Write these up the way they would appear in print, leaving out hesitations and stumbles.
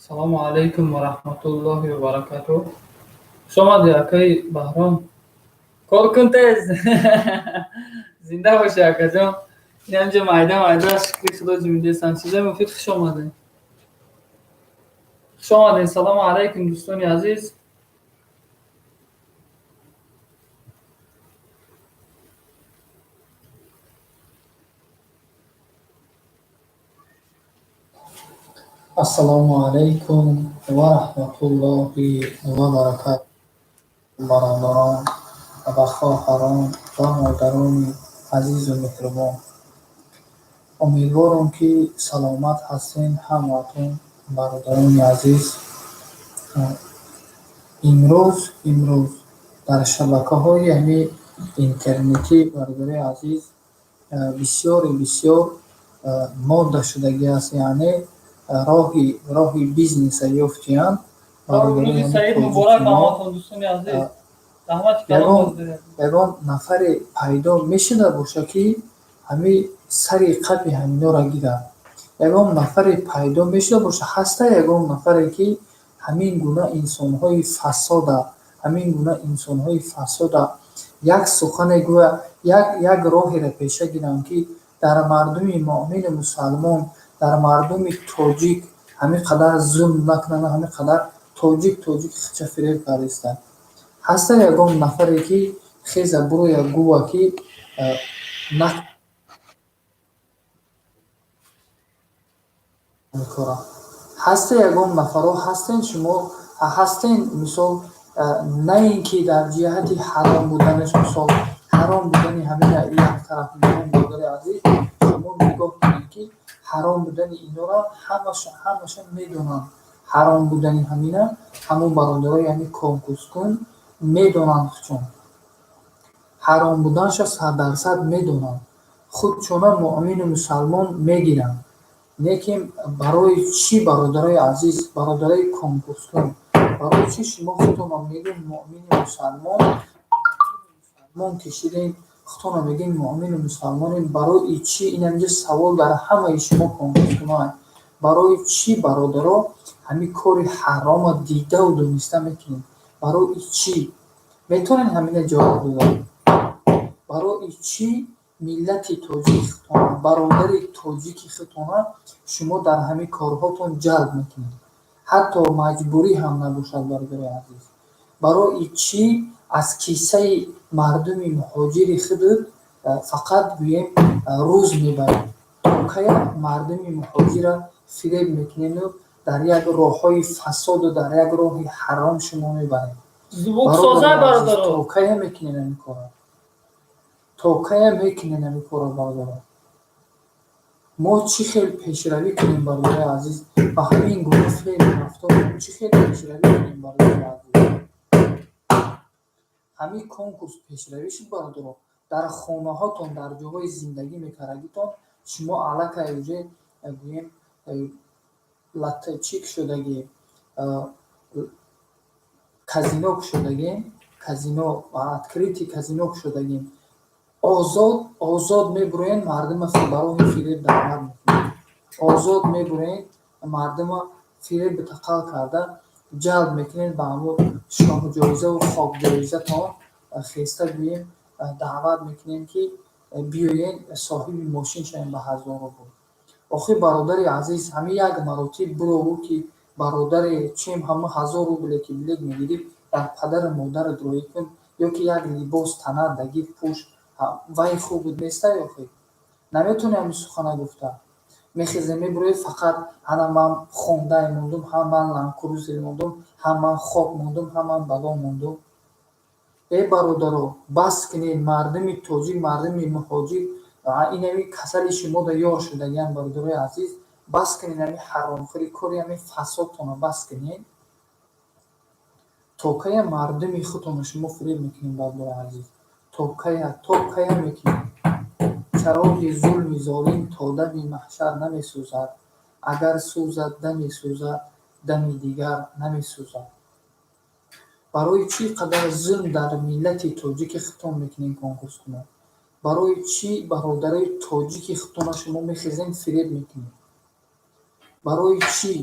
Салому алайкум ва раҳматуллоҳи ва баракатуҳ. Хуш омадӣ, акаи Баҳром. Кор кун тез. Зинда бошӣ, акаҷон. Инамҷа майда майда, шукри Худо, ҷимидесан. Чизои муфид, хуш омадед. Хуш омадед. Салому алайкум, дӯстони азиз. Ассалому алайкум ва раҳматуллоҳи ва баракатуҳ, бародарон ва хоҳарон ва модарони азизу меҳрубон. Умедворам, ки саломат ҳастен ҳамаатон, бародарони азиз. Имрӯз дар шабакаҳои ҳами интернетӣ, бародарои азиз, бисёре бисёр мода шудагӣ аст, яъне роҳи бизнеса ёфтиянд. Рӯзи саид муборак ҳамаатон, дӯстони азиз. Раҳмати калон. Ягон нафаре пайдо мешуда боша, ки ҳами сари қапи ҳаминора гирад? Ягон нафаре пайдо мешуда боша? Ҳаста ягон нафаре, ки ҳамин гуна инсонҳои фасода, ҳамин гуна инсонҳои фасода як сухане гӯя, як роҳеро пеша гиранд, ки дар мардуми муъмину мусалмон, дар мардуми тоҷик ҳамин қадар зулм накунанд, ҳамин қадар тоҷик хича фиреб кардистанд? Ҳаста ягон нафаре, ки хеза буроя гӯва, ки накора? Ҳаста ягон нафарҳо? Ҳастен шумо? Ҳастен? Мисол, на ин ки дар ҷиҳати ҳаром буданаш, мисол, ҳаром будани ҳамина як тараф мегӯям. Бародари азиз, шумо нигоҳ кунед, ки ҳаром будани инора ҳамаша медонанд. Ҳаром будани ҳамина ҳамон бародарои ҳамин конкурскун медонанд, худшон ҳаром буданша 100% медонанд, худшона муъмину мусалмон мегиранд. Лекин барои чӣ, бародарои азиз, бародарои конкурскун, барои чӣ шумо худтонро мегӯед муъмини мусалмон? Мусалмон кишидем, худтонро мегӯед муъмину мусалмонем, барои чӣ? Инамҷа савол дар ҳамаи шумо конкурскунон: барои чӣ, бародаро, ҳамин кори ҳарома дидаву дониста мекунед? Барои чӣ? Метавонед ҳамина ҷавоб дода? Барои чӣ миллати тоҷики худтона, бародари тоҷики худтона шумо дар ҳамин корҳотон ҷалб мекунед, ҳатто маҷбурӣ ҳам набошад, бародари азиз? Барои чӣ аз киссаи мардуми муҳоҷири худат фақат, гӯем, рӯз мебаред? То кая мардуми муҳоҷира фиреб мекунеду дар як роҳҳои фасоду дар як роҳи ҳаром шумо мебаред? Звук соза, бародаро. То кая мекунед ҳамин корро? То кая мекунед ҳамин корро, бародаро? Мо чӣ хел пешравӣ кунем, бародари азиз, ба ҳамин гуна феълу рафтор чӣ хел пешравӣ кунем, бародари азиз? Ҳамин конкурс пешравӣ шуд, бародаро, дар хонаҳотон, дар ҷоҳои зиндагӣ мекардагитон шумо аллакай уже, гӯем, чӣ шудагӣ, казино кушодагем, казино, открытый казино кушодагем. Озод озод мебуроен, мардума ба роҳи фиреб даъват мекунед. Озод мебуроен, мардума фиребу тақал карда ҷалб мекунед ба ҳамун шоҳҷоизаву хокҷоизатон. Хеста, гӯем, даъват мекунем, ки биёен, соҳиби мошин шавем ба 1000 рубл. Охир, бародари азиз, ҳамин як маротиб бурову, ки бародаре чем ҳама 1000 рубле ки билет мегирӣ, дар падару модарат роҳӣ кун ё ки як либос танат дагир пӯш, вай хуб буд, нестай? Охир наметавонӣ ҳамин сухана гуфта. Мехезем, мебуроед, фақат ҳана ман хондай мондум, ҳам ман Ланд Крузер мондум, ҳам ман хок мондум, ҳам ман бало мондум. Э, бародаро, бас кунед! Мардуми тоҷик, мардуми муҳоҷир инами касали шумо да ёр шудагианд. Бародарои азиз, бас кунед ҳамин ҳаромхӯри, кори ҳамин фасодтонро бас кунед. То кая мардуми худтонро шумо фиреб мекунед, бародарои азиз? То кая, то кая мекунед? Чароғи зулми золим то дами маҳшар намесӯзад, агар сӯзад, даме сӯзад, дами дигар намесӯзад. Барои чӣ қадар зулм дар миллати тоҷики худтон мекунед, конкурскунон? Барои чӣ бародарои тоҷики худтонро шумо мехезед, фиреб мекунед? Барои чӣ?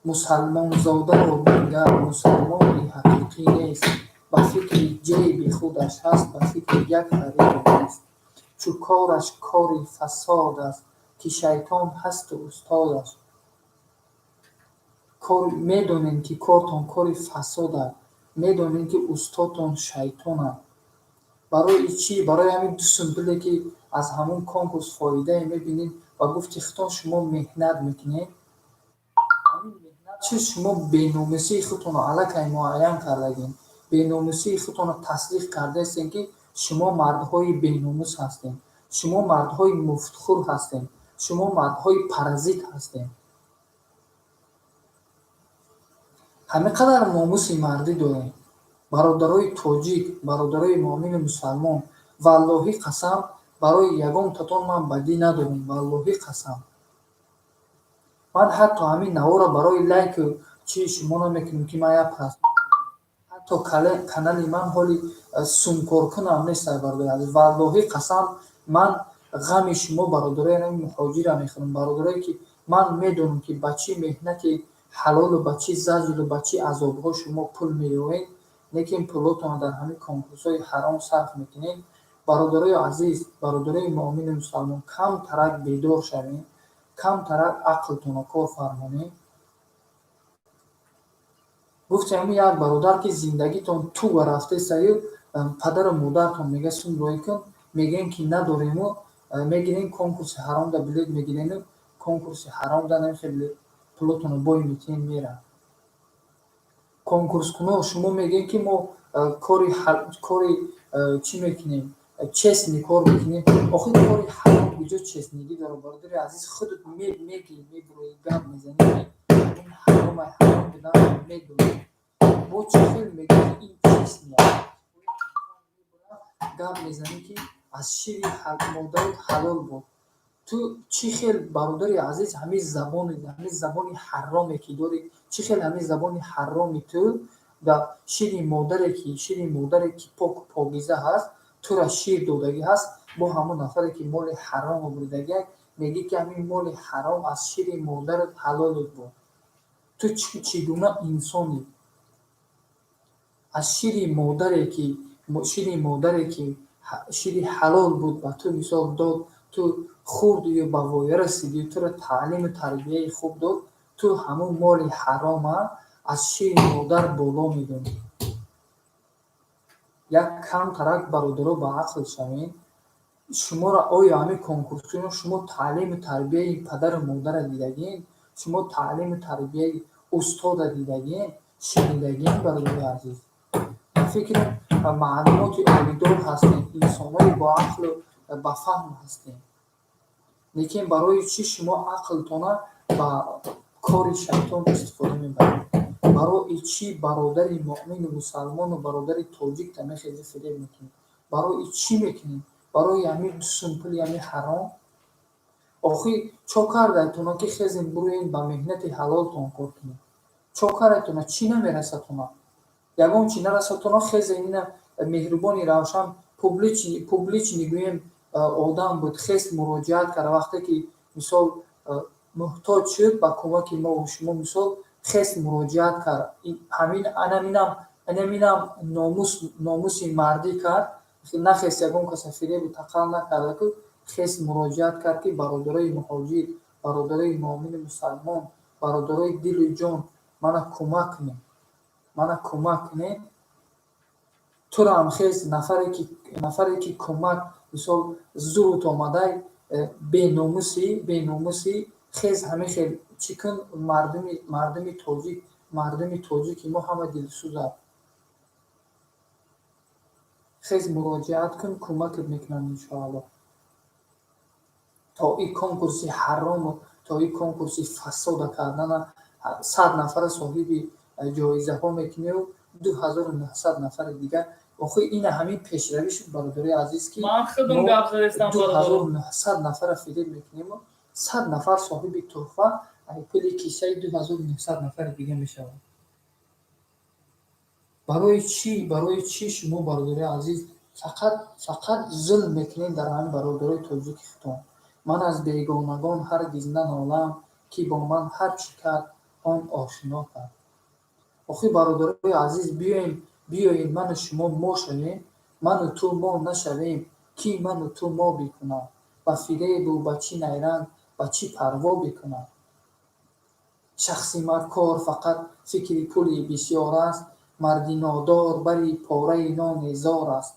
Мусалмонзодаро бингар, мусалмони ҳақиқӣ нест, ба фикри ҷейби худаш ҳаст, ба фикри як ғарибе нест. Чу кораш кори фасод аст, ки шайтон ҳасту устодаш. Медонем, ки кортон кори фасод аст, медонем, ки устодтон шайтон аст. Барои чӣ? Барои ҳамин 2 сум пуле, ки аз ҳамон конкурс фоидае мебинед, ба гуфти худтон шумо меҳнат мекунед. Ҳамин меҳнат чи? Шумо беномусии худтонро аллакай муайян кардагем, беномусии худтонро тасдиқ кардаистем, ки шумо мардҳои беномус ҳастем, шумо мардҳои муфтхӯр ҳастем, шумо мардҳои паразит ҳастем. Ҳамин қадар номуси мардӣ дорем, бародарои тоҷик, бародарои муъмину мусалмон. Валлоҳӣ қасам, барои ягонтатон ман бадӣ надорам. Валлоҳӣ қасам, ман ҳатто ҳамин навора барои лайку чи шумо намекунем, ки ман як ҳатто канали ман ҳоли сумкоркунам нест. Бародари азиз, валлоҳӣ қасам, ман ғами шумо, бародарои муҳоҷира, мехӯрам. Бародарое, ки ман медонам, ки ба чӣ меҳнати ҳалолу ба чӣ заҷру ба чӣ азобҳо шумо пул меёвед, лекин пулотонро дар ҳамин конкурсҳои ҳаром сарф мекунед. Бародарои азиз, бародарои муъмину мусалмон, камтарак бедор шавем, камтарак ақлтонро кор фармонем. Гуфтем, ҳамин як бародар, ки зиндагитон туга рафтесаю, падару модартон мега: «Сум роӣ кун», мегӯем, ки надорему мегирем, конкурси ҳаромда билет мегирену конкурси ҳаромда намехел пулотонро бой метиҳем, меравад. Конкурскуно шумо мегӯем, ки мо кори чӣ мекунем, честный кор мекунем. Охир кори ҳаром куҷо честный гӣ дорад, бародари азиз? Худат мегӣ, мебуроӣ, гап мезанӣ, ки ин ҳаромай, ҳаром буданро медонӣ, бо чӣ хел мегӯӣ, ки ин честный аст? Гап мезанӣ, ки аз шири модарат ҳалол буд. Ту чӣ хел, бародари азиз, ҳамин забони ҳароме, ки дорӣ, чӣ хел ҳамин забони ҳароми ту ва шири модаре, ки поку покиза ҳаст, тура шир додагӣ ҳаст, бо ҳамон нафаре, ки моли ҳаромо буридагиак, мегӯӣ, ки ҳамин моли ҳаром аз шири модарат ҳалолут буд? Ту чӣ гуна инсонӣ? Аз шири модаре, ки шири ҳалол буд, ба ту мисол дод, ту хурдию ба воя расидию туро таълиму тарбияи хуб дод, ту ҳамон моли ҳарома аз шири модар боло медонӣ. Як камтарак, бародаро, ба ақл шавем. Шуморо оё ҳамин конкурсчиён, шумо таълиму тарбияи падару модарро дидагиен? Шумо таълиму тарбияи устода дидагиен, шунидагиен? Бародари азиз, ба фикрам, маълумоти олидор ҳастем, инсонҳои боақлу ба фаҳм ҳастем. Лекин барои чӣ шумо ақлтона ба кори шайтон истифода мебаред? Барои чӣ бародари муъмину мусалмону бародари тоҷикта мехези, фиреб мекунед? Барои чӣ мекунед? Барои ҳамин 2 сум пули ҳамин ҳаром? Охир чо кардайтона, ки хезем, буроен, ба меҳнати ҳалолтон кор кунед? Чо кардайтона? Чӣ намерасатона? Ягон чӣ нарасатона? Хезем, ина меҳрубони Равшан публичный гӯем одам буд, хест, муроҷиат кард, вақте ки мисол муҳтоҷ шуд ба кӯмаки мову шумо, мисол хест, муроҷиат кард. Ҳамин анаминам номуси мардӣ кард. Нахест, ягон каса фиребу тақал накарда ку, хест, муроҷиат кард, ки бародарои муҳоҷир, бародарои муъмину мусалмон, бародарои дилу ҷон, мана кӯмак кунед, мана кӯмак кунед. Тураам хез, нафаре, ки кӯмак мисол зурут омадай, беномусӣ, хез, ҳамин хел чӣ кун. Мардуми тоҷики мо ҳама дилсӯзад. Хез, муроҷиат кун, кӯмакат мекунанд, иншоаллоҳ. То ин конкурси ҳарому то ин конкурси фасода кардана 100 нафара соҳиби ҷоизаҳо мекунию 2900 нафари дигар. Охир ина ҳамин пешравӣ шуд, бародари азиз, ки Ман худам гап задестам. 2900 нафара фиреб мекунему, 100 нафар соҳиби тӯҳфа пули кисаи 2900 нафари дига мешавад. Барои чӣ? Барои чӣ шумо, бародари азиз, фақат зулм мекунед дар ҳамин бародарои тоҷики худтон? Ман аз бегонагон ҳаргиз нанолам, ки бо ман ҳар чӣ кард. он ошно кард. Охи, бародарои азиз, биёем, биёед, ману шумо мо шавем, ману ту мо нашавем, кӣ ману ту мо бикунад? Ба фиребу ба чӣ найранг, ба чӣ парво бикунад? Шахси маккор фақат фикри пули бисёр аст, марди нодор бари пораи ноне зор аст.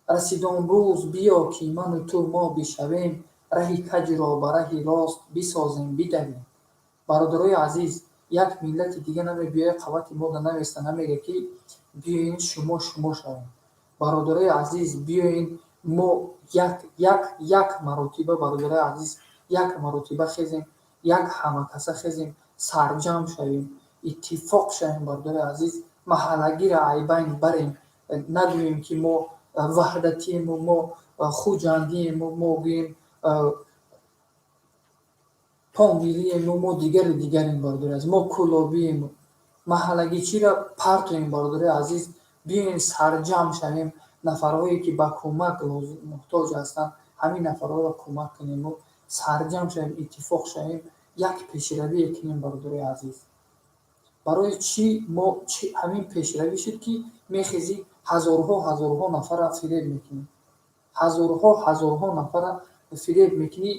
Расид он рӯз, биё, ки ману ту мо бишавем, раҳи каҷро ба раҳи рост бисозем, бидавем. Бародарои азиз, як миллати дига намебиёяд, қавати мода наместа, намега, ки биёен, шумо шумо шавем. Бародарои азиз, биёен, мо як як як маротиба, бародарои азиз, як маротиба хезем, як ҳамакаса хезем, сарҷамъ шавем, иттифоқ шавем. Бародарои азиз, маҳаллагиро айбайн барем, нагӯем, ки мо ваҳдатиему, мо хуҷандиему, мо гӯем помириему, мо дигари дигарем. Бародари азиз, мо кӯлобиему, маҳаллагичиро партоем. Бародарои азиз, биёем, сарҷамъ шавем, нафарҳое ки ба кӯмак муҳтоҷ ҳастанд, ҳамин нафарҳоро кӯмак кунему сарҷамъ шавем, иттифоқ шавем, як пешравие кунем. Бародарои азиз, барои чӣ мо ҳамин пешравӣ шуд, ки мехезӣ, ҳазорҳо ҳазорҳо нафарро фиреб мекунӣ, ҳазорҳо ҳазорҳо нафарро фиреб мекунӣ,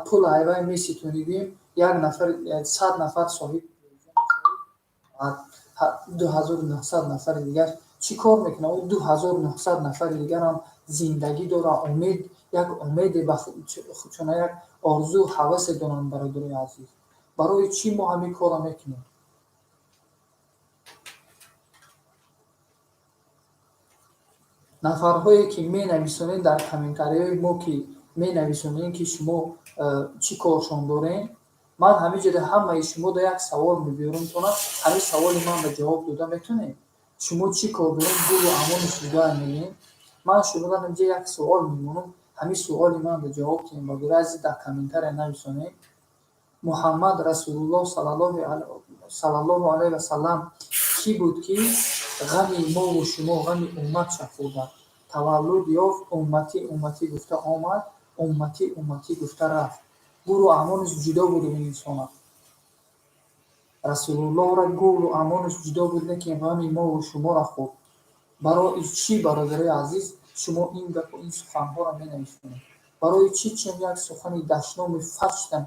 пул айвай меситонӣ? Гӯем, як нафар, 100 нафар соҳиб, 2900 нафари дигар чӣ кор мекунад? Ӯ 2900 нафари дигарам зиндагӣ дорад, умед, як умеде, чуна як орзу ҳавасе доранд. Бародарои азиз, барои чӣ мо ҳамин корро мекунем? Нафарҳое ки менависонед дар комментариҳои мо, ки менависонед, ки шумо чӣ коршон дорем, ман ҳамин ҷода ҳамаи шумода як савол мебиёрам тона, ҳамин саволи манро ҷавоб дода метавонед? Шумо чӣ кор дорем, гуру амони шуда мегӯем? Ман шумода инҷа як суол мемонам, ҳамин суоли манро ҷавоб диҳем. Бародари азиз, дар комментария нависонед: Муҳаммад Расулуллоҳ саллаллоҳу алайҳи васаллам кӣ буд, ки ғами мову шумо, ғами умматша хӯрда таваллуд ёфт, умматӣ умматӣ гуфта омад, умматӣ умматӣ гуфта рафт, гуру амонаш ҷудо буд? Ин инсона, Расулуллоҳро, гуру амонаш ҷудо буд, лекин ғами мову шуморо хӯрд. Барои чӣ, бародарои азиз, шумо ин гапу ин суханҳоро менависонед? Барои чӣ чун як сухани дашноми фаҳшта,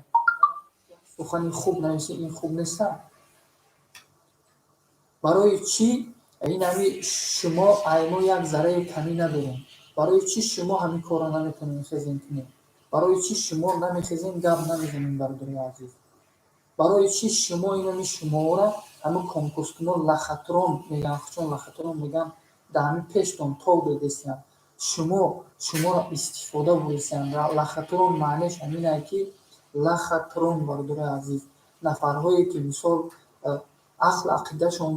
сухани хуб нависед, ин хуб неста? Барои чӣ ин ҳами шумо аймо як зарраи камӣ надорем? Барои чӣ шумо ҳамин корро наметавонед хезем кунед? Барои чӣ шумо намехезем, гап намезанем? Бародарои азиз, барои чӣ шумо инами шуморо ҳамин конкурскуно, лохотрон мегӯянд, чун лохотрон мегӯянд, дар ҳамин пештон тов додестиянд, шумо шуморо истифода бурдестиянд? Лохотрон маънеш ҳаминае, ки лохотрон, бародарои азиз, нафарҳое ки мисол ақл ақидашон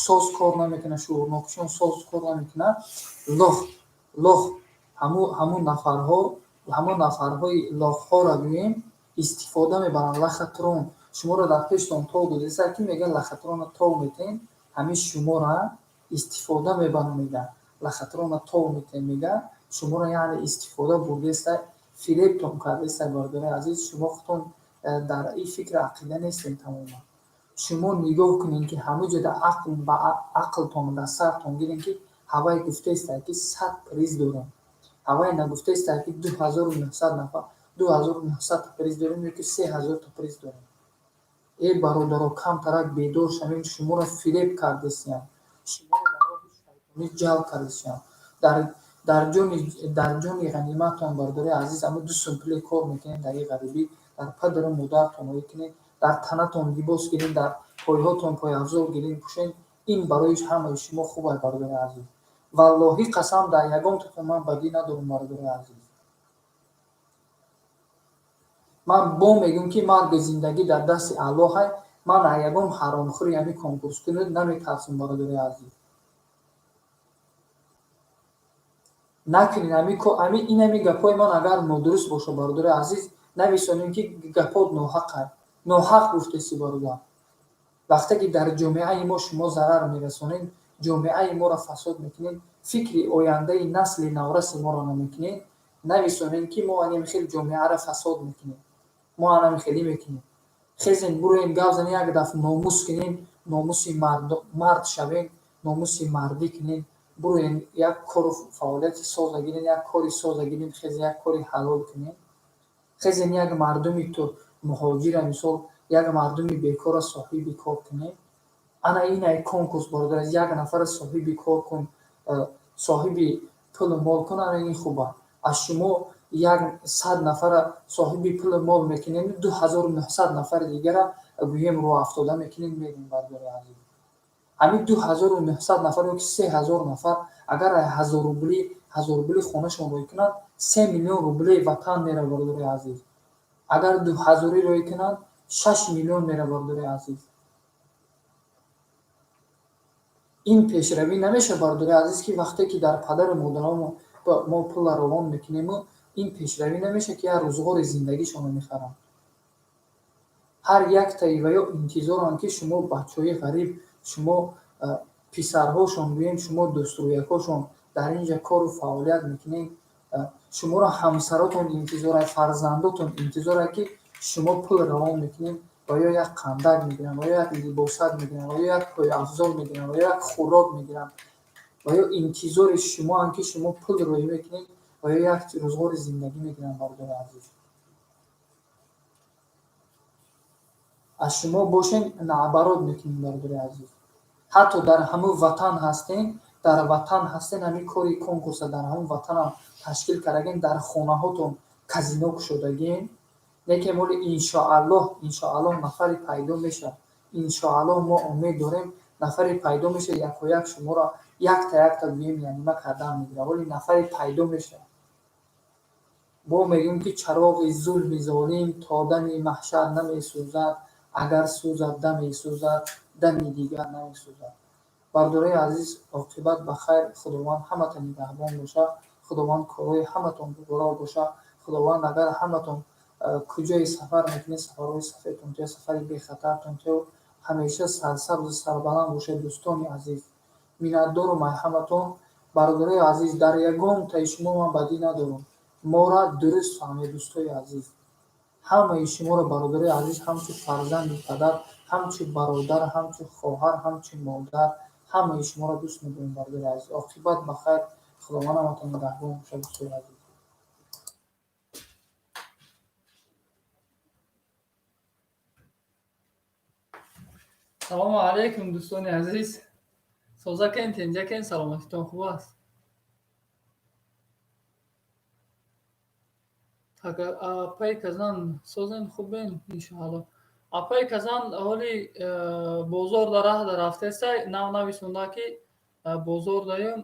соз кор намекунад, шуурнокишон соз кор намекунад, лох лох, ҳамун нафарҳо, ҳамон нафарҳои лохҳоро гӯем, истифода мебаранд. Лохотрон шуморо дар пештон тов додеста, ки мегӯяд, лохотронро тов метем, ҳамин шуморо истифода мебаранд, мегӯяд, лохотронро тов метем, мегӯяд, шуморо яъне истифода бурдеста, фиребтон кардеста. Бародарои азиз, шумо худтон дар ин фикру ақида нестем тамоман. Шумо нигоҳ кунед, ки ҳамин ҷода ақл ба ақлтон дар сартон гирем, ки ҳавай гуфтаеста, ки 100 приз дорем, ҳавай нагуфтаеста, ки 2900 нафар, 2900 приз дорем ё ки 3000та приз дорем. Э, бародаро, камтарак бедор шавем. Шуморо фиреб кардесиянд, шуморо дар роҳи шайтонӣ ҷалб кардесиянд. Дар ҷони ғаниматон, бародарои азиз, ҳамин 2 сум пуле кор мекунед дар ин ғарибӣ, дар падару модаратон оӣ кунед, дар танатон либос гиред, дар пойҳотон пойафзол гиред, пӯшед. Ин барои ҳамаи шумо хуб аст. Бародари азиз, валлоҳӣ қасам, дар ягонтатон ман бадӣ надорам. Бародари азиз, ман бо мегӯям, ки марги зиндагӣ дар дасти Аллоҳ. Ман аз ягон ҳаромхӯри ҳамин конкурскунӣ наметарсам. Бародари азиз, накунед ҳамин ин ҳамин гапҳои ман агар нодуруст бошад, бародари азиз, нависонем, ки гапот ноҳақай, ноҳақ гуфтеси. Бародар, вақте ки дар ҷомеаи мо шумо зарар мерасонед, ҷомеаи моро фасод мекунед, фикри ояндаи насли навраси моро намекунед, нависонед, ки мо анами хел ҷомеаро фасод мекунем, мо анами хелӣ мекунем. Хезен, буроен, гап занен, як дафъ номус кунен, номуси мард шавен, номуси мардӣ кунен, буроен, як кору фаъолияти соза гирен, як кори соза гирен, хезен, як кори ҳалол кунен. Хезен, як мардуми ту муҳоҷира, мисол, як мардуми бекора соҳиби кор кунен. Ана инай конкурс, бародар, як нафара соҳиби кор кун, соҳиби пулу мол кун, ана ин хуба. Аз шумо 100 нафара соҳиби пулу мол мекунем, 2900 нафари дигара гӯем рӯ афтода мекунем, мерем, бародари азиз. Ҳамин 2900 нафар ёки 3000 нафар агар 1000 рубли, 1000 рубли хонашон рӯй кунанд, 3 миллион рубле ватан мера, бародари азиз. Агар 2000 рӯй кунанд, 6 миллион мера, бародари азиз. Ин пешравӣ намешавад, бародари азиз, ки вақте ки дар падару модарамо мо пулра равон мекунему, ин пешравӣ намешавад, ки як рӯзғори зиндагишонро мехаранд. Ҳар яктаи ва ё интизоранд, ки шумо бачаҳои ғариб, шумо писарҳошон гӯем, шумо дӯстрӯякҳошон дар ин ҷа кору фаъолият мекунед, шуморо ҳамсаротон интизорад, фарзандотон интизорад, ки шумо пул равон мекунед ва ё як қандак мегиранд, ва ё як либосак мегиранд, ва ё як пойафзол мегиранд, ва ё як хӯрок мегиранд, ва ё интизори шумоанд, ки шумо пул рӯй мекунед ва ё як рӯзғори зиндагӣ мегиранд, бародари азиз. Аз шумо бошен, наоборот мекунем, бародари азиз. Ҳатто дар ҳамун ватан ҳастем, дар ватан ҳастем, ҳамин кори конкурса дар ҳамун ватанам ташкил кардагем, дар хонаҳотон казино кушодагем. Лекин моли иншоаллоҳ, иншоаллоҳ нафаре пайдо мешавад. Иншоаллоҳ, мо умед дорем, нафаре пайдо мешавад, якояк шуморо якта якта гӯем янима кардан мегирад, вале нафаре пайдо мешавад. Бо мегӯем, ки чароғи зулми золим то дами маҳшар намесӯзад, агар сӯзад, даме сӯзад, дами дигар намесӯзад. Бародарои азиз, оқибат ба хайр, Худованд ҳаматон нигаҳбон бошад, Худованд корҳои ҳаматон гуворо бошад, Худованд агар ҳаматон куҷое сафар мекунед, сафарҳои сафедтон тиё, сафари бехатартон тиё, ҳамеша сарсабзу сарбаланд бошед, дӯстони азиз. Миннатдорум ай ҳаматон, бародарои азиз, дар ягонтаи шумо ман бадӣ надорам. Мора дуруст фаҳмед, дӯстои азиз. Ҳамаи шуморо, бародарои азиз, ҳамчун фарзанди падар, ҳамчун бародар, ҳамчун хоҳар, ҳамчун модар, ҳамаи шуморо дӯст медорем, бародари азиз. Оқибат ба хайр, Худованд ҳаматон нигаҳбон бошад, дӯстои азиз. Салому алайкум, дӯстони азиз. Созакен, тинҷакен, саломатитон хуб аст? Апаи Казан, созен, хубен, иншоалло. Апаи Казан ҳоли бозор да раҳ да рафтесай, нав нависонда, ки бозор даём,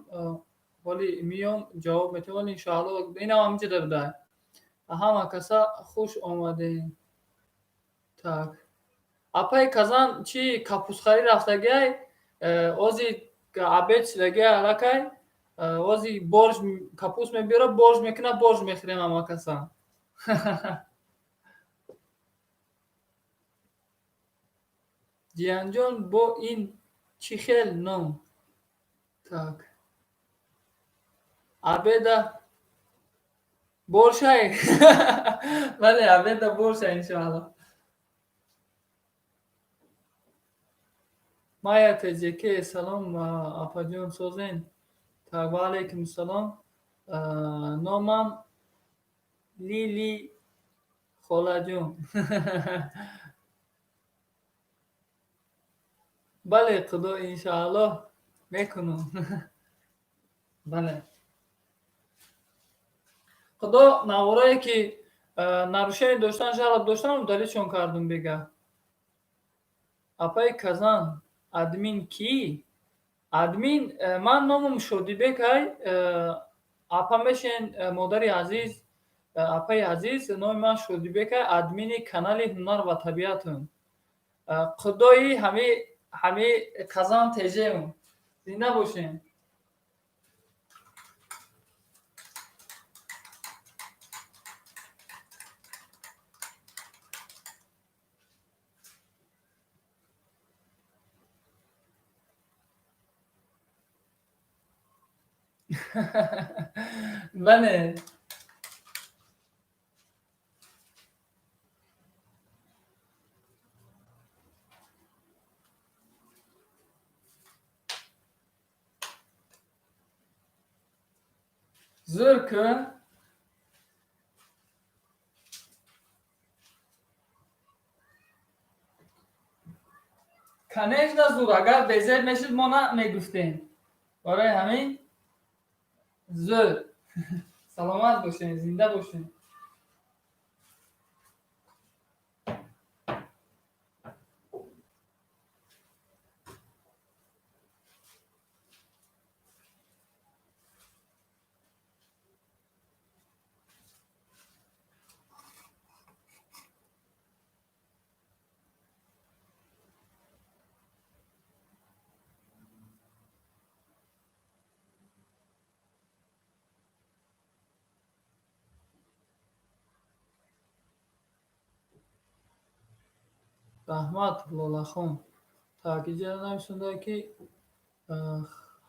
ҳоли миём, ҷавоб метиҳам, вале иншоалло инам ҳаминҷа да будай. Ҳама каса хуш омадем. Так. Апаи Казан чӣ капустхарӣ рафтагиай, ози обед шудагиай аллакай, ози борщ капуст мебиёра, борщ мекунад, борщ мехӯрем ҳама каса. Ҷиянҷон, бо ин чӣ хел ном? Так. Обеда борщай? Бале, обеда борщай, иншоалло. Майя ТҶК, салом, апаҷон, созен? Так, ва алайкум салом. Номам Лили холаҷон. Бале, Худо, иншоаллоҳ мекунам. Бале. Худо, наворое ки нарушение доштан, жалоб доштан, удалить-шон кардум бега. Апаи Казан, админ кӣ? Админ ман номам Шодибек ай, апа мешен, модари азиз, апаи азиз, номи ман Шодибек ай, админи канали Ҳунар ва табиатам. Худои ҳами Казан ТЖ-м. Зинда бошем. Бале. Зӯр ку? Конечно, зӯр. Агар безеб мешуд, мо намегуфтем. Барои ҳамин зӯр. Саломат бошед, зинда бошед. Раҳмат, Лолахон. Так, иҷа нависонда, ки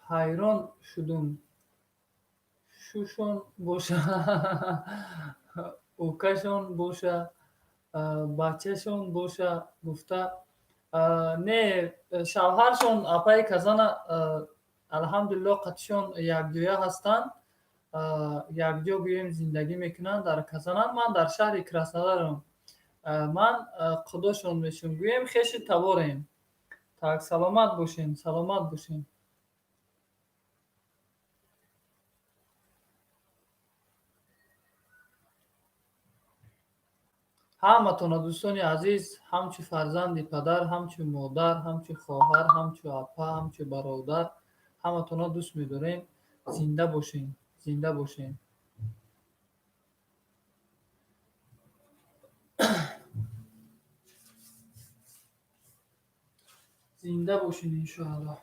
ҳайрон шудум. Шушон боша, укашон боша, бачашон боша гуфта. Не, шавҳаршон апаи Казана, алҳамдулилло, қатишон якҷоя ҳастанд. Якҷо гӯем зиндагӣ мекунанд, дар Казананд. Ман дар шаҳри Краснодарам. Ман қудошон мешум. Гӯем, хеши таборем. Так, саломат бошен, саломат бошен. Ҳаматона, дӯстони азиз, ҳамчу фарзанди падар, ҳамчу модар, ҳамчу хоҳар, ҳамчу апа, ҳамчу бародар, ҳаматона дӯст медорем. Зинда бошен, зинда бошен. Зинда бошен, иншоаллоҳ.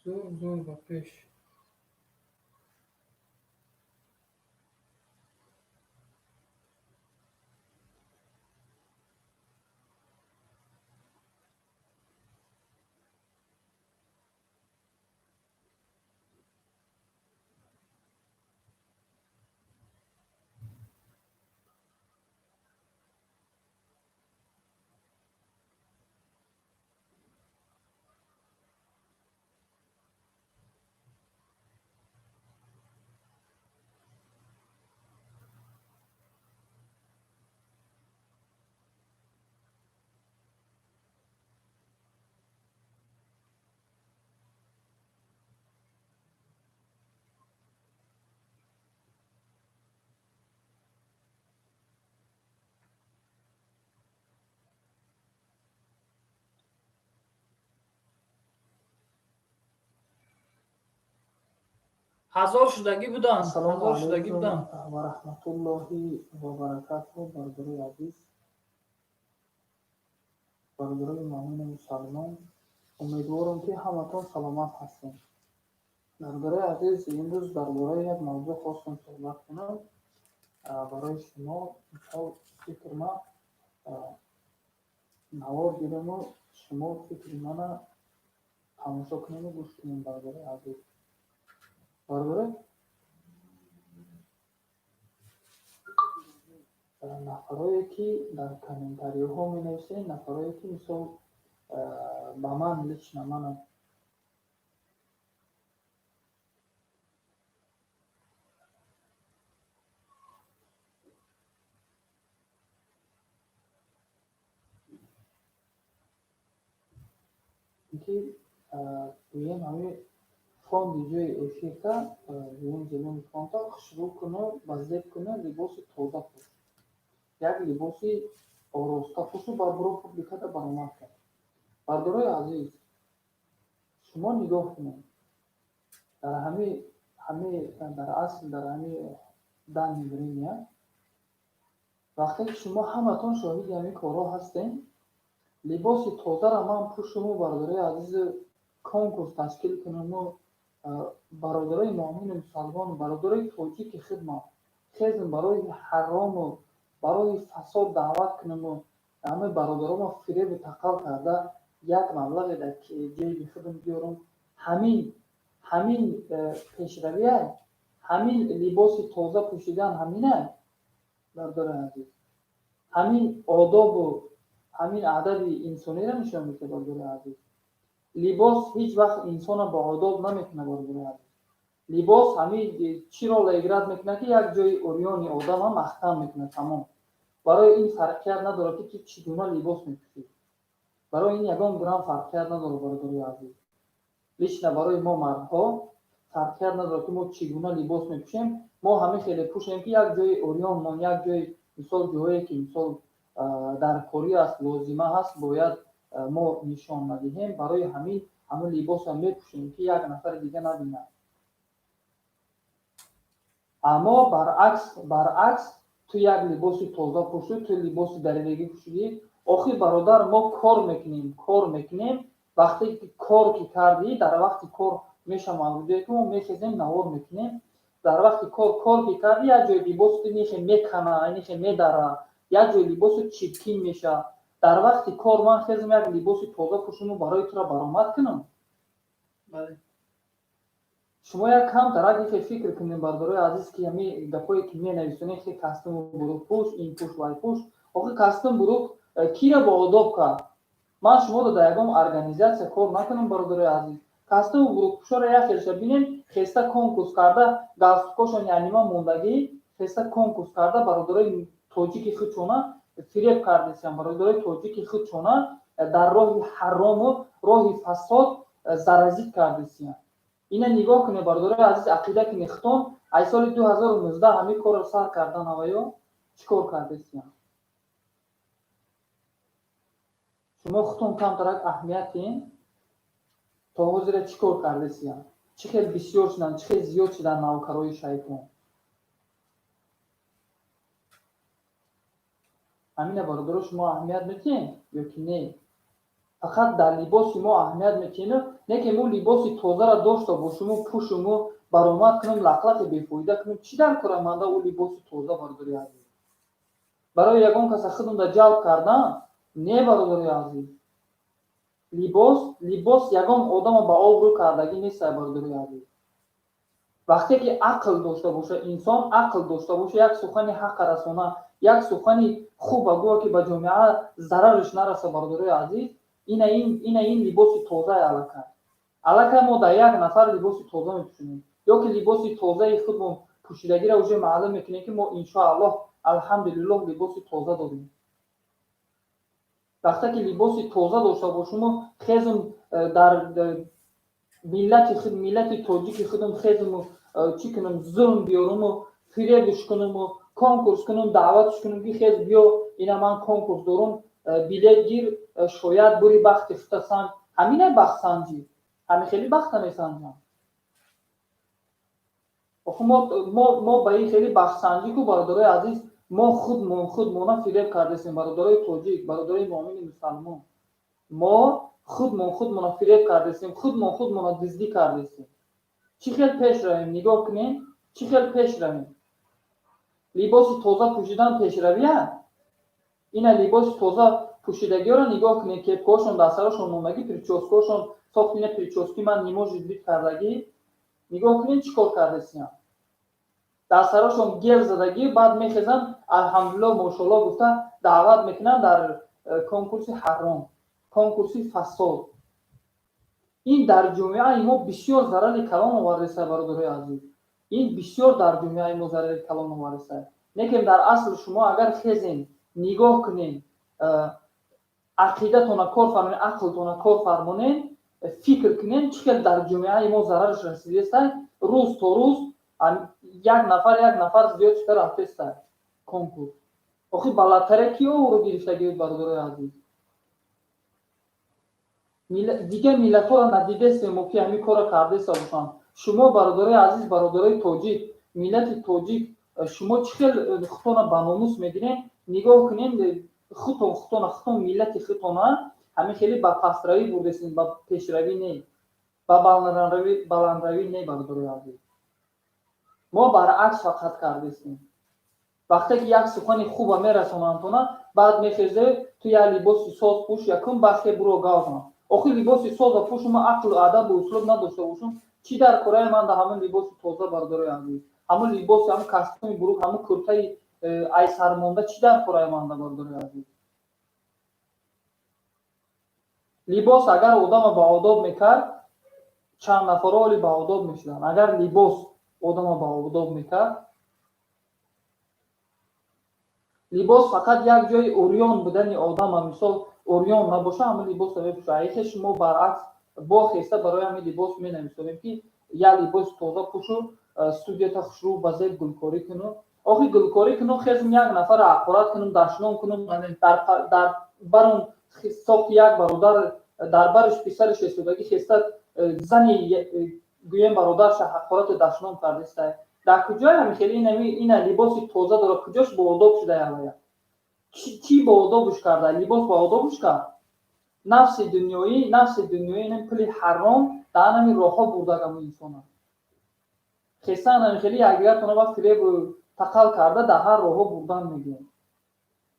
Зӯр, зӯр, ба пеш. Ҳазор шудагӣ буданд. Ассалому Ҳазор шудагӣ алайкум буданд. ва раҳматуллоҳи ва баракатуҳ, бародарои азиз, бародарои муъмину мусалмон. Умедворам, ки ҳаматон саломат ҳастем. Бародарои азиз, имрӯз дар бораи як мавзӯъ хостам суҳбат кунам барои шумо. Мисол, фикр ма навор гираму шумо фикри мана тамошо кунему гӯш кунем, бародарои азиз. Бародарои, нафарое ки дар комментариҳо менависед, нафарое ки, мисол, ба ман лично мана ки гӯем, ҳамин фонди ҷои эфирта, гӯем, зелёный фонта хушрӯ куну базеб куну, либоси тоза пӯш, як либоси ороста пӯшу ба буро публикада баромад кард. Бародарои азиз, шумо нигоҳ кунед, дар ҳами дар асл, дар ҳами данный время, вақте ки шумо ҳаматон шоҳиди ҳамин корҳо ҳастем, либоси тозаро ман пӯшуму, бародарои азиз, конкурс ташкил кунаму, бародарои муъмину мусалмону бародарои тоҷики хидмат хезм барои ҳарому барои фасод даъват кунаму, ҳамаи бародаромо фиребу тақал карда, як маблағе дар ҷейби худам биёрам, ҳамин пешравия, ҳамин либоси тоза пӯшидан ҳамина, бародарои азиз, ҳамин одобу Ҳамин адаби инсониро нишон медиҳад, бародари азиз. Либос ҳеҷ вақт инсона ба одоб намекунад, бародари азиз. Либос ҳамин чиро играть мекунад, ки як ҷои урёни одама маҳкам мекунад, тамом. Барои ин фарқият надорад, ки ту чӣ гуна либос мепӯшӣ. Барои ин ягон грам фарқият надорад, бародари азиз. Лично барои мо мардҳо фарқият надорад, ки мо чӣ гуна либос мепӯшем. Мо ҳамин хеле пӯшем, ки як ҷои урёнмон, як ҷои, мисол, ҷое ки, мисол, дар корӣ аст, лозима ҳаст, бояд мо нишон надиҳем. Барои ҳамин ҳамин либосро мепӯшем, ки як нафари дига набинад. Аммо баръакс, ту як либоси тоза пӯшӣ, ту либоси даридагӣ пӯшидӣ. Охир, бародар, мо кор мекунем, кор мекунем. Вақте ки кор ки кардӣ, дар вақти кор мешаванд рӯзое, ки мо мехезем, навор мекунем. Дар вақти кор, кор ки кардӣ, як ҷои либосу нихе мекана, нихе медара, як ҷои либосу чиркин мешавад. Дар вақти кор ман хезам, як либоси тоза пӯшуму барои туро баромад кунам? Шумо як кам дарак ихе фикр кунем, бародарои азиз, ки ҳами гапое ки менависонед, хе костюму бурук пӯш, ин пӯш, вай пӯш. Охи, костюм бурук кира ба одоб кард? Ман шуморо дар ягон организация кор накунам, бародарои азиз. Костюму бурукпӯшоро як хелша бинем, хеста конкурс карда, галстукошон янима мондагӣ, хеста конкурс карда, бародарои тоҷики худшона фиреб кардесиям, бародарои тоҷики худшона дар роҳи ҳарому роҳи фасод заразить кардесиям. Ина нигоҳ кунед, бародарои азиз, ақида кунед худтон. Аз соли 2019 ҳамин корро сар кардан, аваё чӣ кор кардесиям? Шумо худтон камтарак аҳамиятин, то ҳозира чӣ кор кардесиям? Чӣ хел бисёр шуданд, чӣ хел зиёд шуданд навкарои шайтон. Ҳамина, бародаро, шумо аҳамият метиҳед ё ки не? Фақат дар либоси мо аҳамият метиҳем, не ки мо либоси тозаро дошта бошиму пӯшуму баромад кунем, лақлақи бефоида кунем. Чӣ дар кора манда ӯ либоси тоза, бародари азиз? Барои ягон каса худумда ҷалб кардан? Не, бародари азиз. Либос ягон одама ба обрӯ кардагӣ нест, бародари азиз. Вақте ки ақл дошта боша инсон, ақл дошта боша, як сухани ҳаққа расона, як сухани хуба гӯя, ки ба ҷомеа зарараш нараса, бародарои азиз, ина ин либоси тозаи аллакай. Аллакай мо дар як нафар либоси тоза мепӯшонем ё ки либоси тозаи худмон пӯшидагиро уже маълум мекунем, ки мо, иншоаллоҳ, алҳамдулиллоҳ, либоси тоза дорем. Вақте ки либоси тоза дошта бошуму хезум дар миллати худ, миллати тоҷики худум хезуму чӣ кунам, зулм биёруму фиребуш кунуму конкурс кунум, даъватш кунум, ки хез, биё, ина ман конкурс дорум, билет гир, шояд бури, бахти хута санҷ. Ҳамина бахтсанҷӣ? Ҳами хеле бахта месанҷам? Охи, мо ба ин хеле бахтсанҷӣ ку, бародарои азиз, мо худмона фиреб кардесем. Бародарои тоҷик, бародарои муъмини мусалмон, мо худмон худмона фиреб кардесем, худмон худмона дуздӣ кардесем. Чӣ хел пеш равем? Нигоҳ кунем, чӣ хел пеш равем? Либоси тоза пӯшидан пешравия? Ина либоси тоза пӯшидагиёро нигоҳ кунед, кепкаҳошон дар сарашон мондагӣ, причёскаҳошон сохт, ина причёски ман не может быть кардагӣ. Нигоҳ кунед, чӣ кор кардесиям. Дар сарашон гел задагӣ, баъд мехезанд, алҳамдулиллоҳ, мошоаллоҳ гуфта, даъват мекунанд дар конкурси ҳаром, конкурси фасод. Ин дар ҷомеаи мо бисёр зарари калон овардеса, бародарои азиз. Ин бисёр дар ҷомеаи мо зарари калон овардеса. Лекин дар асл шумо агар хезен, нигоҳ кунен, ақидатона кор фармонен, ақлтона кор фармонен, фикр кунен, чӣ хел дар ҷомеаи мо зарараш расидеста. Рӯз то рӯз як нафар, як нафар зиёд шуда рафтеста. Конкурс охи ба лотарея ки овро гирифтагӣ, бародарои азиз? Дигар миллатҳоро надидестем мо, ки ҳамин корро кардеста бошанд. Шумо, бародарои азиз, бародарои тоҷик, миллати тоҷик, шумо чӣ хел худтона ба номус мегирем? Нигоҳ кунем, худтон худтона, худтон миллати худтона ҳамин хеле ба пастравӣ бурдесем, ба пешравӣ не, ба баландравӣ не. Бародарои азиз, мо баръакс фақат кардестем. Вақте ки як сухани хуба мерасонандтона, баъд мехезе, ту як либоси соз пӯш, якум бахе буро гавзан. Охир, либоси соза пӯшума, ақлу адабу услуб надошта бошум, чӣ дар кораи ман да ҳамон либоси тоза, бародарои азиз? Ҳамон либоси, ҳамон костюми бурук, ҳамон куртаи айсармонда чӣ дар кораи ман да, бародарои азиз? Либос агар одама ба одоб мекард, чанд нафаро оли ба одоб мешуданд. Агар либос одама ба одоб мекард, либос фақат як ҷои урён будани одама, мисол урён набоша, ҳамин либосро мепӯшад. Айхе шумо баръакс бо хеста барои ҳамин либос менависонем, ки як либоси тоза пӯшу, студията хушрӯ ба зеб гулкорӣ куну. Охи гулкорӣ куну, хезм як нафара ҳақорат кунум, дашном кунум, дар барон сохти як бародар дар барш писараш истодагӣ хеста зани гӯем бародарша ҳақорату дашном кардеста. Дар куҷое ҳами хеле ина либоси тоза дорад, куҷош ба одоб шуда явая? Чӣ ба одобуш карда? Либос ба одобуш кард? Нафси дунёӣ, нафси дунёӣ, ин пули ҳаром дар ҳамин роҳҳо бурдагаму инсона. Хестан ҳами хеле якдигартона ба фиребу тақал карда дар ҳар роҳҳо бурдан мегӯем.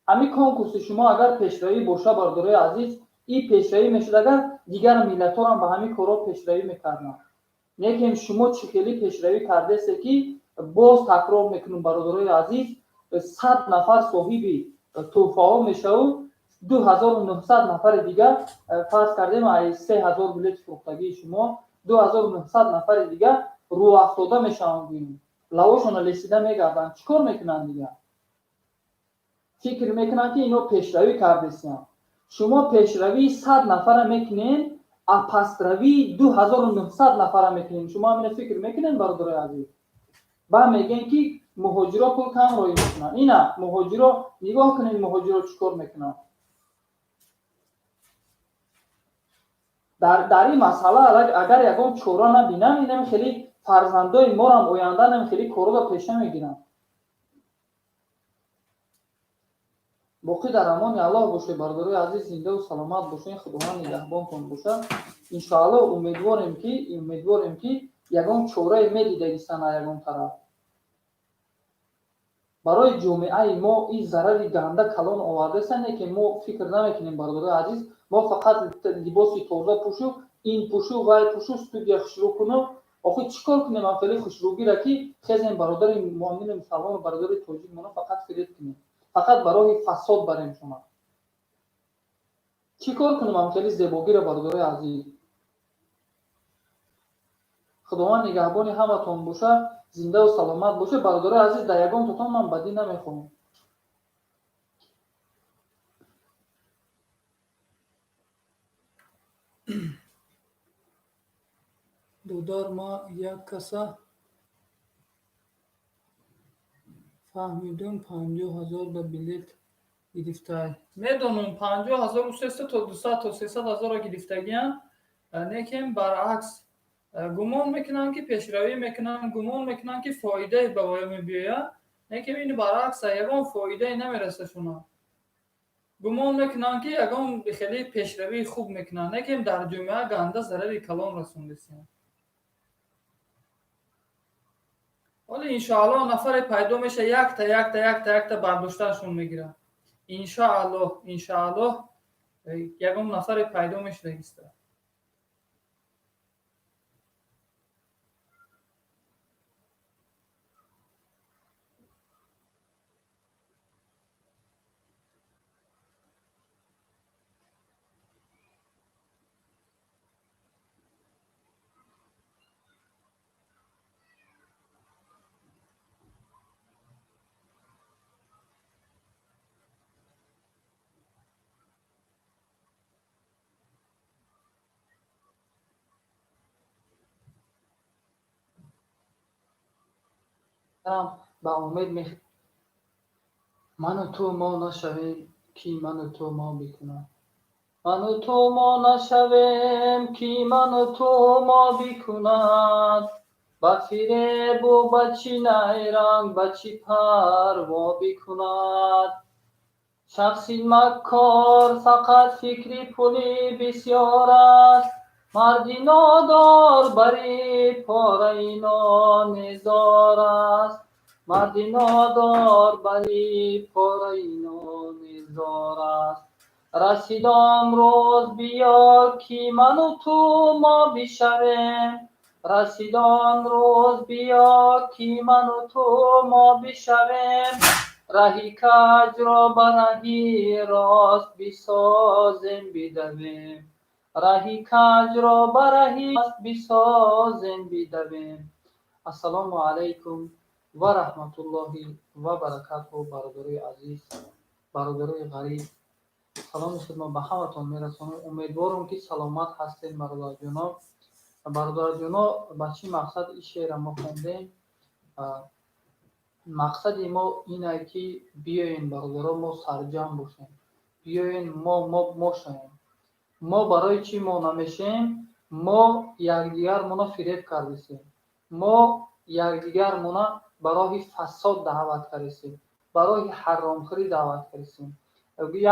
Ҳамин конкурси шумо агар пешравӣ боша, бародарои азиз, ин пешравӣ мешуд, агар дигар миллатҳоам ба ҳамин корҳо пешравӣ мекарданд. Лекин шумо чӣ хеле пешравӣ кардесе, ки боз такрор мекунем, бародарои азиз, 100 нафар соҳиби тӯҳфаҳо мешаву 2900 нафари дигар, фарз кардем, ай 3000 билети фурӯхтагии шумо 2900 нафари дигар рӯафтода мешаванд, гӯем лавошона лесида мегарданд. Чӣ кор мекунанд дигар? Фикр мекунанд, ки ино пешравӣ кардесиям. Шумо пешравии 100 нафара мекунед, а пастравии 2900 нафара мекунед. Шумо ҳамина фикр мекунед, бародарои азиз? Ба мегӯем, ки муҳоҷиро пул кам роӣ мекунанд. Ина муҳоҷиро нигоҳ кунед, муҳоҷиро чӣ кор мекунанд. Дар ин масъала агар ягон чора набинам, инами хеле фарзандои морам оянда нами хеле корро пеша мегиранд. Боқӣ дар амони Аллоҳ бошед, бародарои азиз, зиндаву саломат бошед, Худованд нигаҳбонтон бошад. Иншоаллоҳ умедворем, ки ягон чорае медидагистанд аз ягон тараф. Барои ҷомеаи мо ин зарари ганда калон овардааст, не ки мо фикр намекунем, бародарои азиз. Мо фақат либоси тоза пӯшу, ин пӯшу, вай пӯшу, студия хушрӯ куну. Охи чӣ кор кунем ам хеле хушрӯгира, ки хезем бародари муъмину мусалмону бародари тоҷикмоно фақат фиреб кунем, фақат ба роҳи фасод барем? Шумо чӣ кор кунем ам хеле зебогира, бародарои азиз? Худованд нигаҳбони ҳаматон боша, зиндаву саломат боша, бародарои азиз. Дар ягон тотон ман бадӣ намехоҳам. Додар, ма як каса фаҳмидум, 50 000 да билет гирифтай. Медонам, 50 300 то 200 то 300 ҳазорро гирифтагиам, лекин баръакс гумон мекунам, ки пешравӣ мекунам, гумон мекунам, ки фоидае ба воя мебиёяд, лекин ин баръакс, ягон фоидае намерасашона. Гумон мекунам, ки ягон хеле пешравии хуб мекунанд, лекин дар ҷомеа ганда зарари калон расондесиям. Ҳоло иншоаллоҳ нафаре пайдо меша, якта якта якта якта бардоштаашон мегирад. Иншоаллоҳ, иншоаллоҳ, ягон нафаре пайдо мешудагиста. Ба умед ману ту мо нашавем, ки ману ту мо бикунад, ману ту мо нашавем, ки ману ту мо бикунад, ба фиребу ба чӣ найранг, ба чӣ парво бикунад. Шахси маккор фақат фикри пули бисёр аст, марди нодор бари пораи нони зор аст, марди нодор бари пораи нони зор аст. Расид он рӯз, биё, ки ману ту мо бишавем, расид он рӯз, биё, ки ману ту мо бишавем, раҳи каҷро ба раҳи рост бисозем, бидавем. Раҳи каҷро ба раҳи рост бисозем, бидавем. Ассалому алайкум ва раҳматуллоҳи ва баракатуҳ. Бародарои азиз, бародарои ғариб, саломи худро ба ҳаматон мерасонам. Умедворам, ки саломат ҳастед, бародарҷоно. Бародарҷоно, ба чӣ мақсад ин шеърро мо хондем? Мақсади мо ине, ки биёен, бародаро, мо сарҷамъ бошем, биёен, мо шавем. Мо барои чӣ мо намешем? Мо якдигармона фиреб кардесем, мо якдигармона ба роҳи фасод даъват кардесем, ба роҳи ҳаромхӯрӣ даъват кардесем,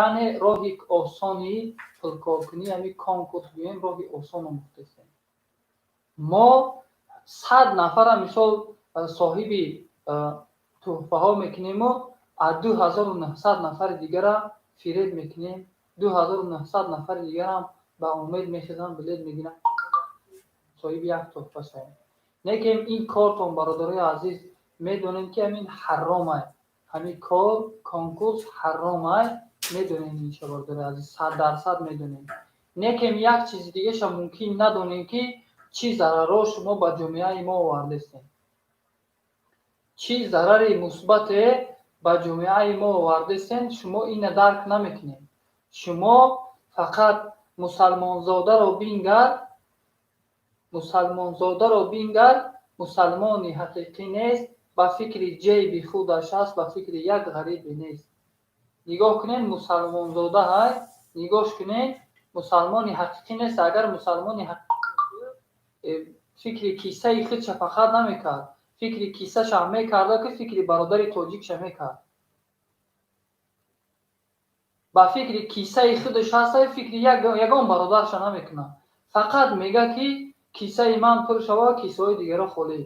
яъне роҳи осони пулкоркунӣ, ҳамин конкурс гӯем, роҳи осон омӯхтесем. Мо 100 нафара, мисол, соҳиби тӯҳфаҳо мекунему аз 2900 нафари дигара фиреб мекунем. 2900 нафари дигарам ба умед мехезанд, билет мегиранд, соҳиби як тӯҳфа шавем. Лекин ин кортон, бародарои азиз, медонем, ки ҳамин ҳаромай, ҳамин кор, конкурс ҳаромай, медонем инша, бародарои азиз, 100% медонем. Лекин як чизи дигаша мумкин надонем, ки чӣ зарарро шумо ба ҷомеаи мо овардестем, чӣ зарари мусбате ба ҷомеаи мо овардестем. Шумо ина дарк намекунед. Шумо фақат мусалмонзодаро бингар, мусалмонзодаро бингар, мусалмони ҳақиқӣ нест, ба фикри ҷейби худаш аст, ба фикри як ғарибе нест. Нигоҳ кунед, мусалмонзода ҳай, нигоҳш кунед, мусалмони ҳақиқӣ нест. Агар мусалмони ҳақиқӣ, фикри кисаи худша фақат намекард, фикри кисаша мекарда, ки фикри бародари тоҷикша мекард. Ба фикри кисаи худаш ҳаста, фикри ягон бародарша намекунад, фақат мега, ки кисаи ман пур шава, кисаҳои дигаро холӣ.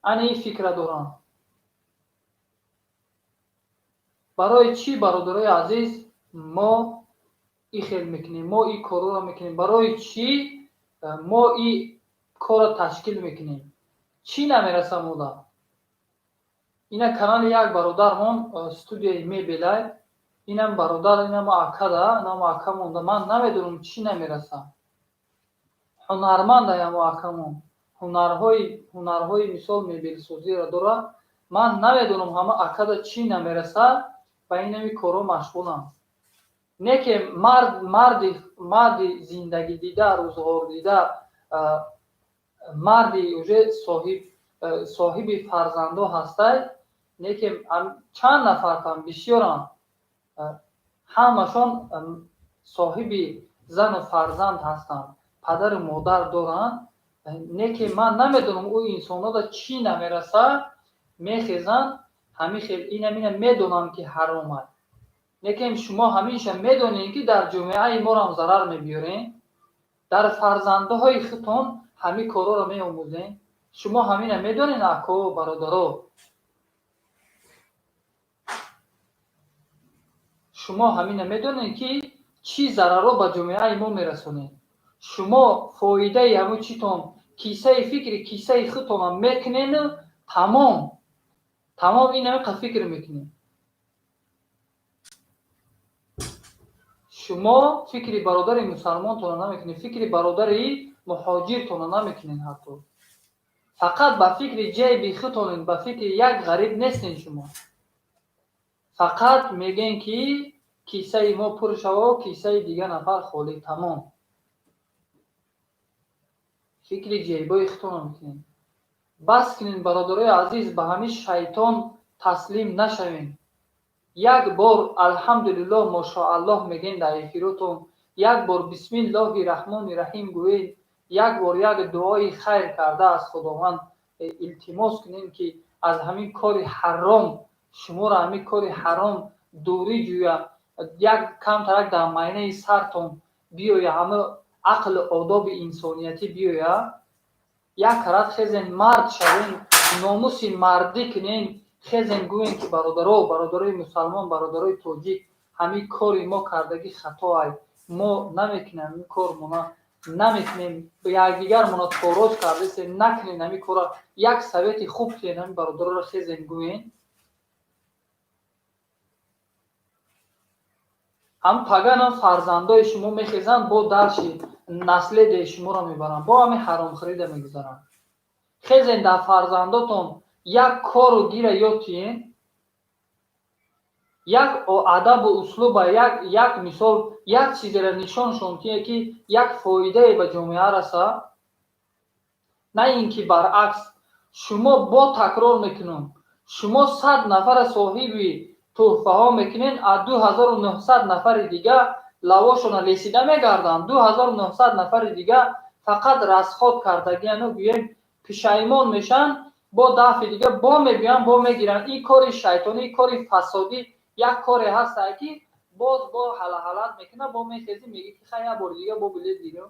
Ана ин фикра дорам. Барои чӣ, бародарои азиз, мо и хел мекунем, мо ин корҳоро мекунем? Барои чӣ мо ин корро ташкил мекунем? Чӣ намераса мода? Ина канали як бародармон, студияи мебелай, инам бародар, инам акада, инам ака монда. Ман намедонам, чӣ намераса. Ҳунарманд аямо акамон, ҳунарҳои, мисол, мебелсозиро дорад. Ман намедонам, ҳама акада чӣ намераса, ба инами корҳо машғулам. Не ки мард, марди зиндагидида, рӯзғордида, марди уже соҳиби фарзандо ҳастай. Не ки чанд нафартам, бисёрам, ҳамашон соҳиби зану фарзанд ҳастанд, падару модар доранд. Не ки ман намедонам, ӯ инсонҳода чӣ намераса, мехезанд ҳамин хел. Инамина медонам, ки ҳаром аст, лекин шумо ҳамеша медонед, ки дар ҷомеаи морам зарар мебиёрем, дар фарзандҳои худтон ҳамин корҳоро меомӯзем. Шумо ҳамина медонед, ако, бародаро? Шумо ҳамина медонед, ки чӣ зарарро ба ҷомеаи мо мерасонед? Шумо фоидаи ҳамун читон, кисаи, фикри кисаи худтонам мекунену тамом, тамом, ин ҳамин қад фикр мекунед. Шумо фикри бародари мусалмонтонро намекунед, фикри бародари муҳоҷиртонро намекунед, ҳатто фақат ба фикри ҷайби худтонед, ба фикри як ғариб нестед. Шумо фақат мегӯем, ки кисаи мо пур шава, кисаи дигар нафар холӣ, тамом. Фикри ҷайбои худтонро мекунед. Бас кунед, бародарои азиз, ба ҳамин шайтон таслим нашавем. Як бор алҳамдулиллоҳ, мошоаллоҳ мегӯем дар эфиротон, як бор бисмиллоҳи раҳмони раҳим гӯед, як бор як дуои хайр карда, аз Худованд илтимос кунем, ки аз ҳамин кори ҳаром шуморо, ҳамин кори ҳаром дурӣ ҷӯя, як камтарак дар майнаи сартон биёя, ҳама ақлу одоби инсониятӣ биёя. Як карат хезен, мард шавен, номуси мардӣ кунен, хезен, гӯен, ки бародаро, бародарои мусалмон, бародарои тоҷик, ҳамин кори мо кардагӣ хатоай, мо намекунем ҳамин кормона, намекунем, якдигармона тороз кардесем, накунем ҳамин корро. Як совети хуб кунем, ҳамин бародароро хезен, гӯен. Ҳам паганам фарзандои шумо мехезанд, бо дарши наследияи шуморо мебаранд, бо ҳамин ҳаромхӯрида мегузаранд. Хезен, дар фарзандотон як кору гира ёд тиен, як адабу услуба, як мисол, як чизеро нишоншон тие, ки як фоидае ба ҷомеа раса, на ин ки баръакс. Шумо, бо такрор мекунам, шумо 100 нафара соҳиби тӯҳфаҳо мекунед, а 2900 нафари дига лавошона лесида мегарданд. 2900 нафари дига фақат расход кардагиану, гӯем, пишаймон мешаванд, бо дафъи дига бо мебиёянд, бо мегиранд. Ин кори шайтонӣ, ин кори фасодӣ, як коре ҳастае, ки боз бо ҳалаҳалат мекунад. Бо мехезӣ, мегӣ, ки хай, як бори дига бо билет гирем.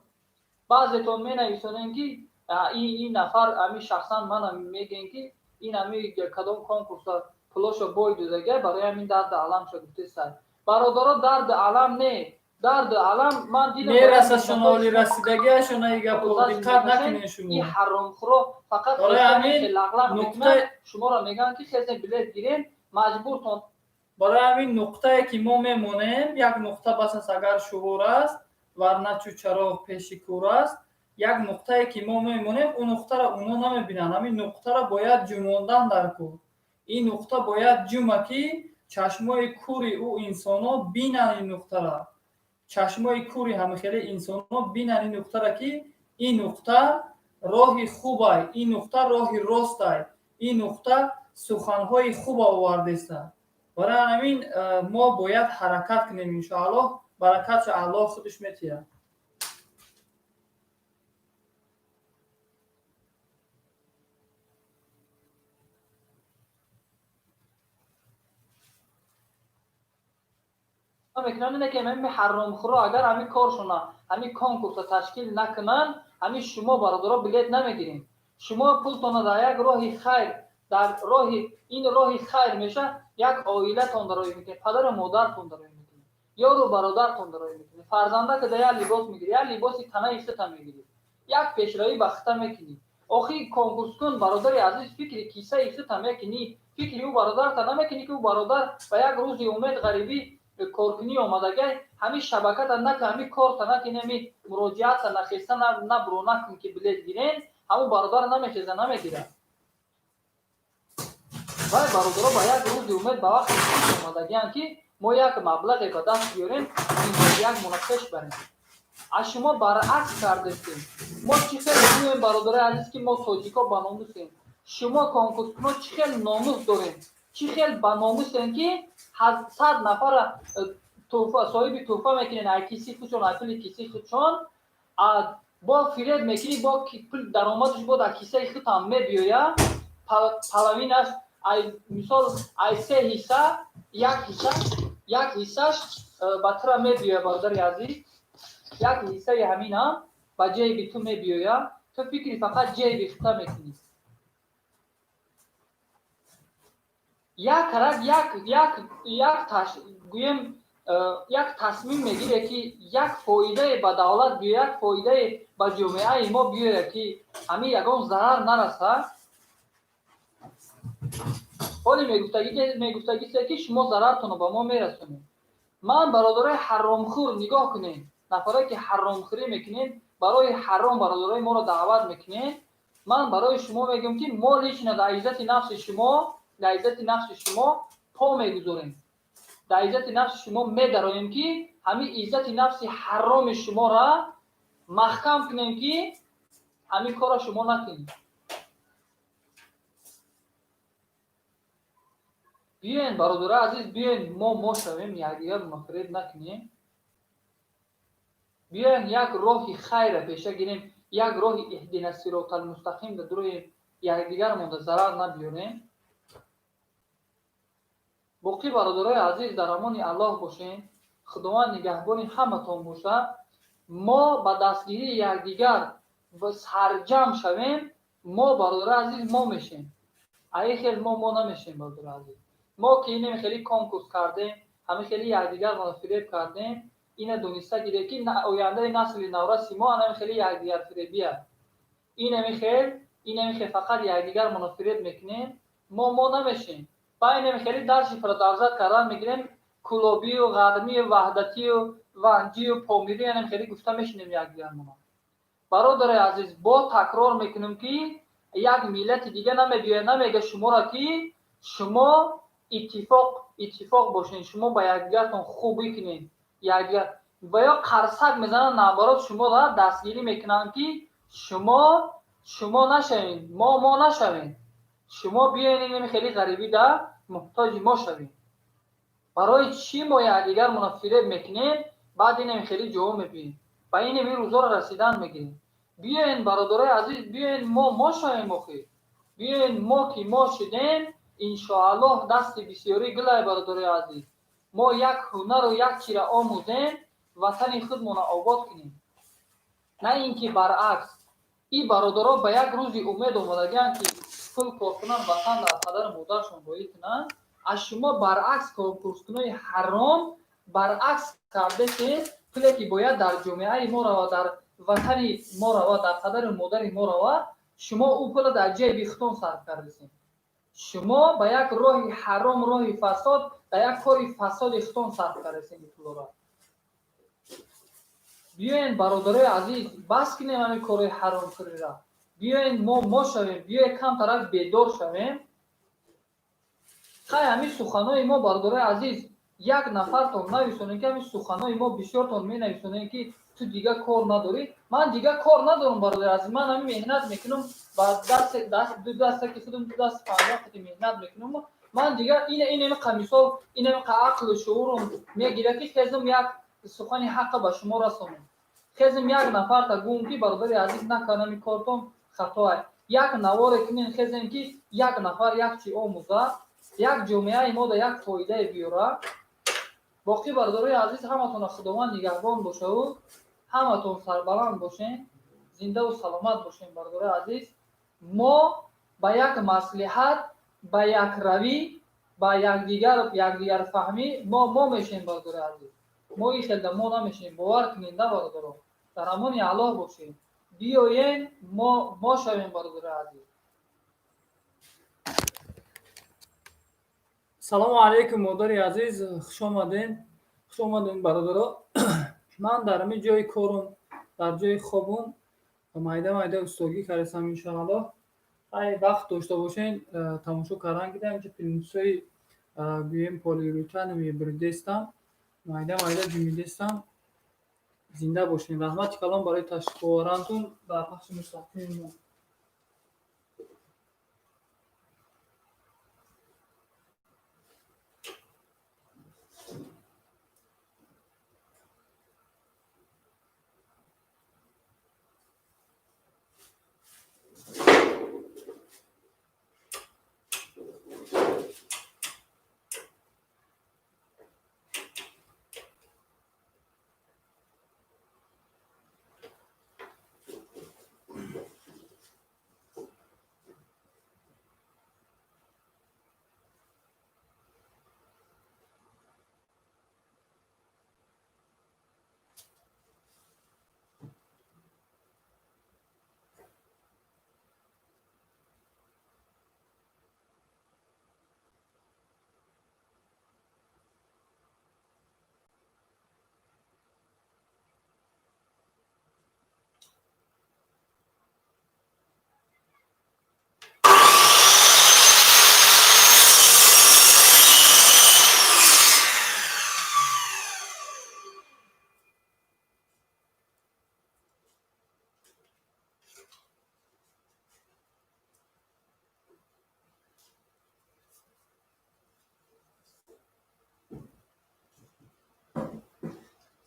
Баъзетон менависонем, ки ин нафар, ами шахсан мана мегӯем, ки ин ами кадом конкурса пулошо бой додага, барои ҳамин дарду аламша гуфтесай. Бародаро, дарду алам не, дарду алам ман дидам. Мерасашон, оли расидагиашон и гапо диққат накунед шумо. Ин ҳаромхӯро фақат барои ҳамин лағлағ нуқта шуморо мегӯянд, ки хезе билет гирем, маҷбуртон. Барои ҳамин нуқтае, ки мо мемонем, як нуқта бас аст, агар шуғур аст, варна чу чароғ пеши кур аст. Як нуқтае, ки мо мемонем, ӯ нуқтаро уно намебинанд. Ҳамин нуқтаро бояд ҷумондан дар кур. Ин нуқта бояд ҷума, ки чашмои кури ӯ инсонҳо бинанд ин нуқтара, чашмои кури ҳамихеле инсонҳо бинанд ин нуқтара, ки ин нуқта роҳи хубай, ин нуқта роҳи ростай, ин нуқта суханҳои хуба овардеста. Барои ҳамин мо бояд ҳаракат кунем, иншоаллоҳ, баракатшо Аллоҳ худаш метиҳад. Мекунам, ине ки ҳами ҳаромхӯро агар ҳамин коршона, ҳамин конкурса ташкил накунанд, ҳамин шумо, бародаро, билет намегирем. Шумо пултонро дар як роҳи хайр, дар роҳи ин роҳи хайр меша, як оилатон дароӣ мекунед, падару модартон дароӣ мекунед, ёру бародартон дароӣ мекунед, фарзандака да як либос мегирӣ, як либоси танаи хита мегирӣ, як пешравӣ ба хита мекунӣ. Охи конкурскун, бародари азиз, фикри кисаи хита мекунӣ, фикри ӯ бародарта намекунӣ, ки ӯ бародар ба як рӯзи умед ғарибӣ коркунӣ омадагай. Ҳамин шабаката нака, ҳамин корта накунӣ, ҳамин муроҷиата нахеста набуро накун, ки билет гирен. Ҳамун бародар намехеза, намегирад. Вай бародаро ба як рӯзи умед, ба вақти омадагианд, ки мо як маблағе ба даст биёрем, як мона пеш барем. Аз шумо баръакс кардестем. Мо чӣ хел гӯем, бародарои азиз, ки мо тоҷико ба номусем? Шумо конкурскуно чӣ хел номус дорем, чӣ хел ба номусем, ки 100 нафара соҳиби тӯҳфа мекунен, ай киси худшон, ай пули киси худшон, бо фиреб мекунӣ, бо пул даромадаш бо дар кисаи худам мебиёя, половинаш, ай мисол, ай се ҳисса як ҳисса, як ҳиссаш ба тура мебиёя. Бародари азиз, як ҳиссаи ҳаминам ба ҷайби ту мебиёя. Ту фикри фақат ҷайби хута мекунӣ. Як рак, як гӯем, як тасмим мегире, ки як фоидае ба давлат биё, як фоидае ба ҷомеаи мо биёяд, ки ҳамин ягон зарар нараса. Ҳоли мегуфтагисе, ки шумо зарартонро ба мо мерасонед. Ман, бародарои ҳаромхӯр, нигоҳ кунед, нафаре ки ҳаромхӯрӣ мекунед, барои ҳаром бародарои моро даъват мекунед. Ман барои шумо мегӯям, ки мо лично дар иззати нафси шумо, дар иззати нафси шумо по мегузорем, дар иззати нафси шумо медароем, ки ҳамин иззати нафси ҳароми шуморо маҳкам кунем, ки ҳамин корро шумо накунед. Биёен, бародарои азиз, биёен, мо шавем, якдигарро фиреб накунем. Биёен, як роҳи хайра пеша гирем, як роҳи اهدنا الصراط المستقيم да дуроем, якдигармонда зарар набиёрем. Боқӣ, бародарои азиз, дар амони Аллоҳ бошем. Худованд нигаҳбони ҳаматон бошад. Мо ба дастгирии якдигар сарҷамъ шавем. Мо, бародарои азиз, мо мешем. Аи хел мо намешем, бародарои азиз. Мо ки инем хеле конкурс кардем, ҳамин хеле якдигарро фиреб кардем, ина дониста гиред, ки ояндаи насли навраси мо анами хеле якдигарфиребия. Инами хел фақат якдигармонро фиреб мекунем, мо намешем. Ба инами хеле дарси продолжать кардан мегирем. Кулобию, Ғармию, Ваҳдатию, Ванҷию, Помирӣ, яъне хеле гуфта мешинем якдигармона. Бародари азиз, бо такрор мекунем, ки як миллати дига намебиёяд, намега шуморо, ки шумо иттифоқ бошед, шумо ба якдигартон хубӣ кунед, якдигар ва ё қарсак мезананд, наоборот, шуморо дастгирӣ мекунанд, ки шумо нашавед, мо нашавем, шумо биёед инами хеле ғарибӣ да муҳтоҷи мо шавед. Барои чӣ мо якдигармонро фиреб мекунем, баъд инами хеле ҷоҳо мебинем, ба инами рӯзоро расидан мегирем? Биёен, бародарои азиз, биёен мо шавем охир. Биёен, мо ки мо шудем, иншоаллоҳ, дасти бисёрӣ гулай. Бародарои азиз, мо як ҳунару як чира омӯзем, ватани худмонро обод кунем, на ин ки баръакс. И бародаро ба як рӯзи умед омадагианд, ки пул кор кунанд, ватан дар падару модаршон роӣ кунанд. Аз шумо баръакс, конкурскунои ҳаром, баръакс кардете. Пуле ки бояд дар ҷомеаи мо равад, дар ватани мо равад, дар падару модари мо равад, шумо ӯ пула дар ҷайби худтон сарф кардесем. Шумо ба як роҳи ҳаром, роҳи фасод, дар як кори фасоди худтон сарф кардесем ин пулоро. Биёен, бародарои азиз, бас кунем ҳамин корҳои ҳаромкориро. Биёен, мо шавем, биёед камтарак бедор шавем. Хай, ҳамин суханои мо, бародарои азиз, як нафартон нависонем, ки ҳамин суханои мо бисёртон менависонем, ки ту дига кор надорӣ. Ман дига кор надорам, бародари азиз. Ман ҳамин меҳнат мекунам, ба ду дастаки худам, ду даст панҷоҳ қати меҳнат мекунам. Ман дига инамиқа, мисол, инамиқа ақлу шуурум мегирад, ки хезм як сухани ҳаққа ба шумо расонам, хезм як нафарта гӯм, ки бародари азиз, накардам, ин кортон хатоа. Як наворе кунем, хезем, ки як нафар як чи омӯза, як ҷомеаи мо да як фоидае биёра. Боқӣ, бародарои азиз, ҳаматонро Худованд нигаҳбон бошаву ҳаматон сарбаланд бошем, зиндаву саломат бошем. Бародарои азиз, мо ба як маслиҳат, ба якравӣ, ба якдигар, якдигарфаҳмӣ мо мешем. Бародарои азиз, мо ин хелда мо намешем, бовар кунед, на, бародаро. Дар амони Аллоҳ бошем. Биёен, мо шавем, бародарои азиз. Салому алайкум, модари азиз, хушомаден, хушомаден, бародаро. Ман дар ҳамин ҷои корум, дар ҷои хобум майда майда устогӣ кардастам. Иншоаллоҳ, ай вақт дошта бошен, тамошо кардан гидам, ки плинтусҳои, гӯем, полиуретановый буридестам, майда майда ҷумидестам. Зинда бошед. Раҳмати калон барои ташрифоварантун дар пахши мустақими мо.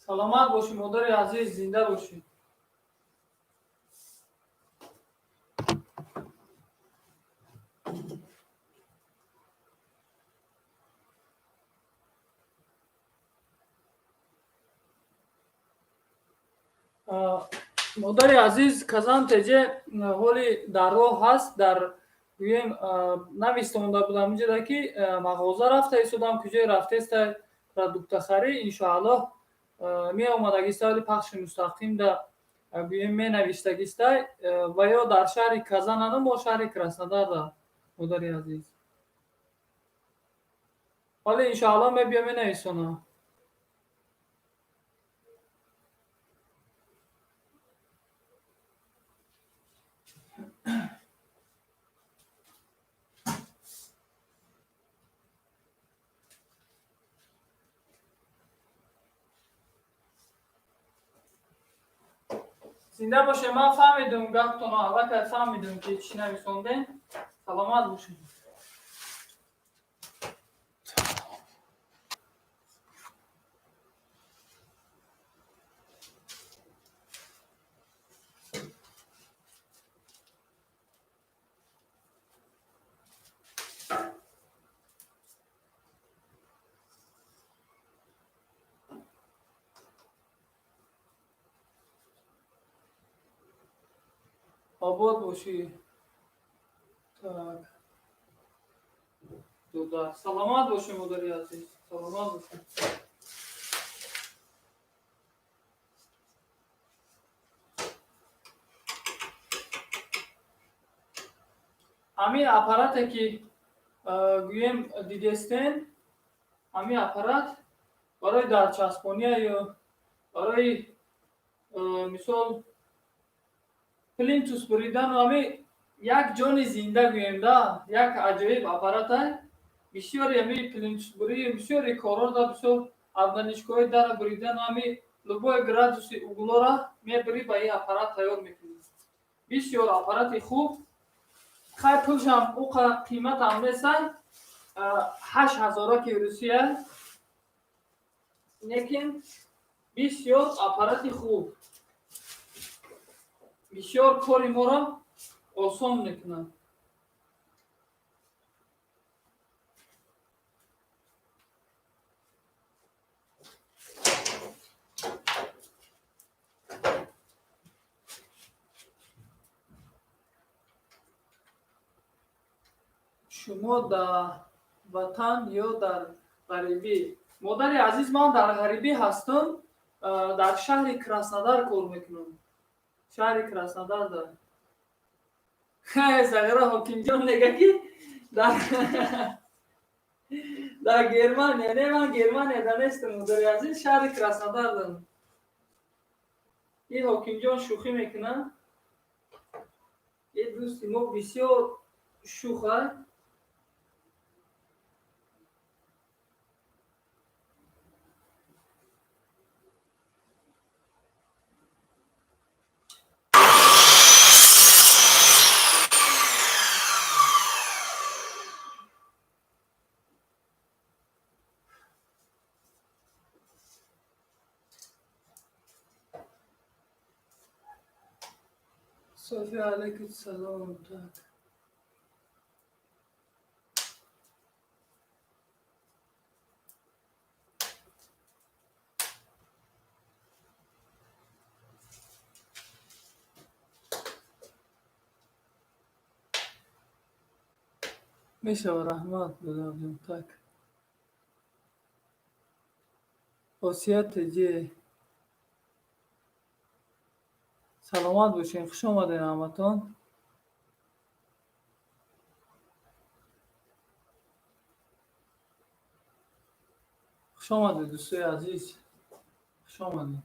Саломат бошӣ, модари азиз, зинда бошӣ. Модари азиз, Казан теже ҳоли дар роҳ ҳаст. Дар, гӯем, навистонда будам инҷода, ки мағоза рафта истодам, куҷое рафтеста продуктахарӣ. Иншоаллоҳ, меомадагиста, вале пахши мустақим да, гӯем, менавиштагиста. Ва ё дар шаҳри Казанану мо шаҳри Краснодарда, модари азиз. Вале иншоалло мебиям, менависонам. Зинда бошед, ман фаҳмидум гаптонро, аллакай фаҳмидум, ки чӣ нависондем. Саломат бошед. Обод бошӣ. Так, дода, саломат бошӣ, модари азиз, саломат бошӣ. Ҳамин аппарате, ки гӯем, дидестен, ҳамин аппарат барои дарчаспония ё барои, мисол, плинтус буридану ҳами як ҷони зинда гӯем да, як аҷоиб аппарата. Бисёри ҳами плинтусбурӣ, бисёри корҳо да, бисёр одноничкаҳои дара буридану ҳами любой градуси углора мебурӣ, ба ин аппарат тайёр мекунӣ. Бисёр аппарати хуб. Хай, пулшам уқа қиматам несай, 8000 ки Русия, лекин бисёр аппарати хуб, бисёр кори моро осон мекунад. Шумо дар ватан ё дар ғарибӣ? Модари азиз, ман дар ғарибӣ ҳастам, дар шаҳри Краснодар кор мекунам, шаҳри Краснодар. Да, Сағира Ҳокимҷон мега, ки дар Германия. Не, ман Германияда нестам, модари азиз, шаҳри Краснодар дам. Ин Ҳокимҷон шӯхӣ мекунад. Ин дӯсти мо бисёр шӯха. София, алейкум салом. Так, мешава, раҳмат, додарҷон. Так, Осия ТЖ, саломат бошед, хуш омадед ҳаматон. Хуш омадед, дӯстои азиз, хуш омадед.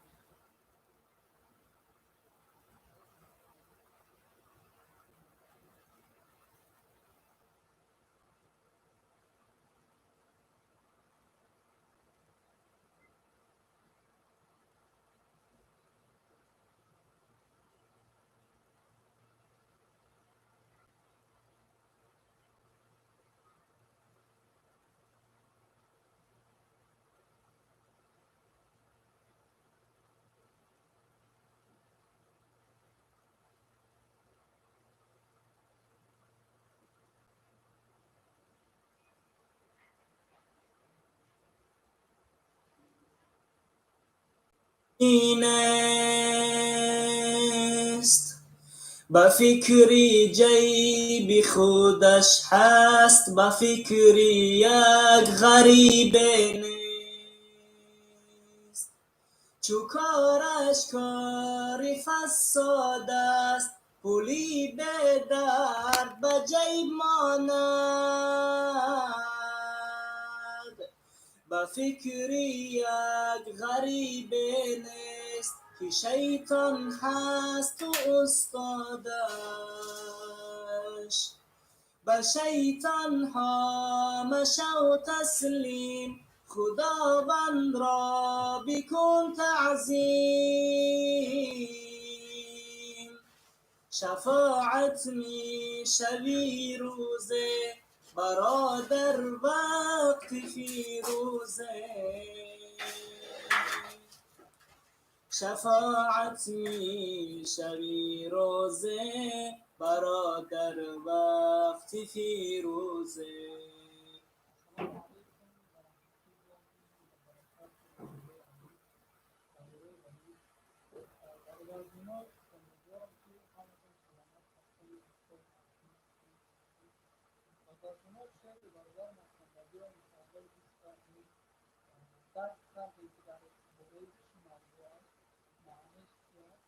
Нест, ба фикри ҷайби худаш ҳаст, ба фикри як ғарибе нест. Чу кораш кори фасод аст, пули бедард ба ҷайб монад. Ба фикри як ғарибе нест, ки шайтон ҳасту устодаш. Ба шайтонҳо машав таслим, Худовандро бикун таъзим. Шафоат мешавӣ рӯзе, бародар, вақти фирӯзе. Шафоат мешавӣ рӯзе, бародар, вақти фирӯзе. Дарк кардем, ки дар бораи чӣ мавзӯъ аст, маъниш чи аст.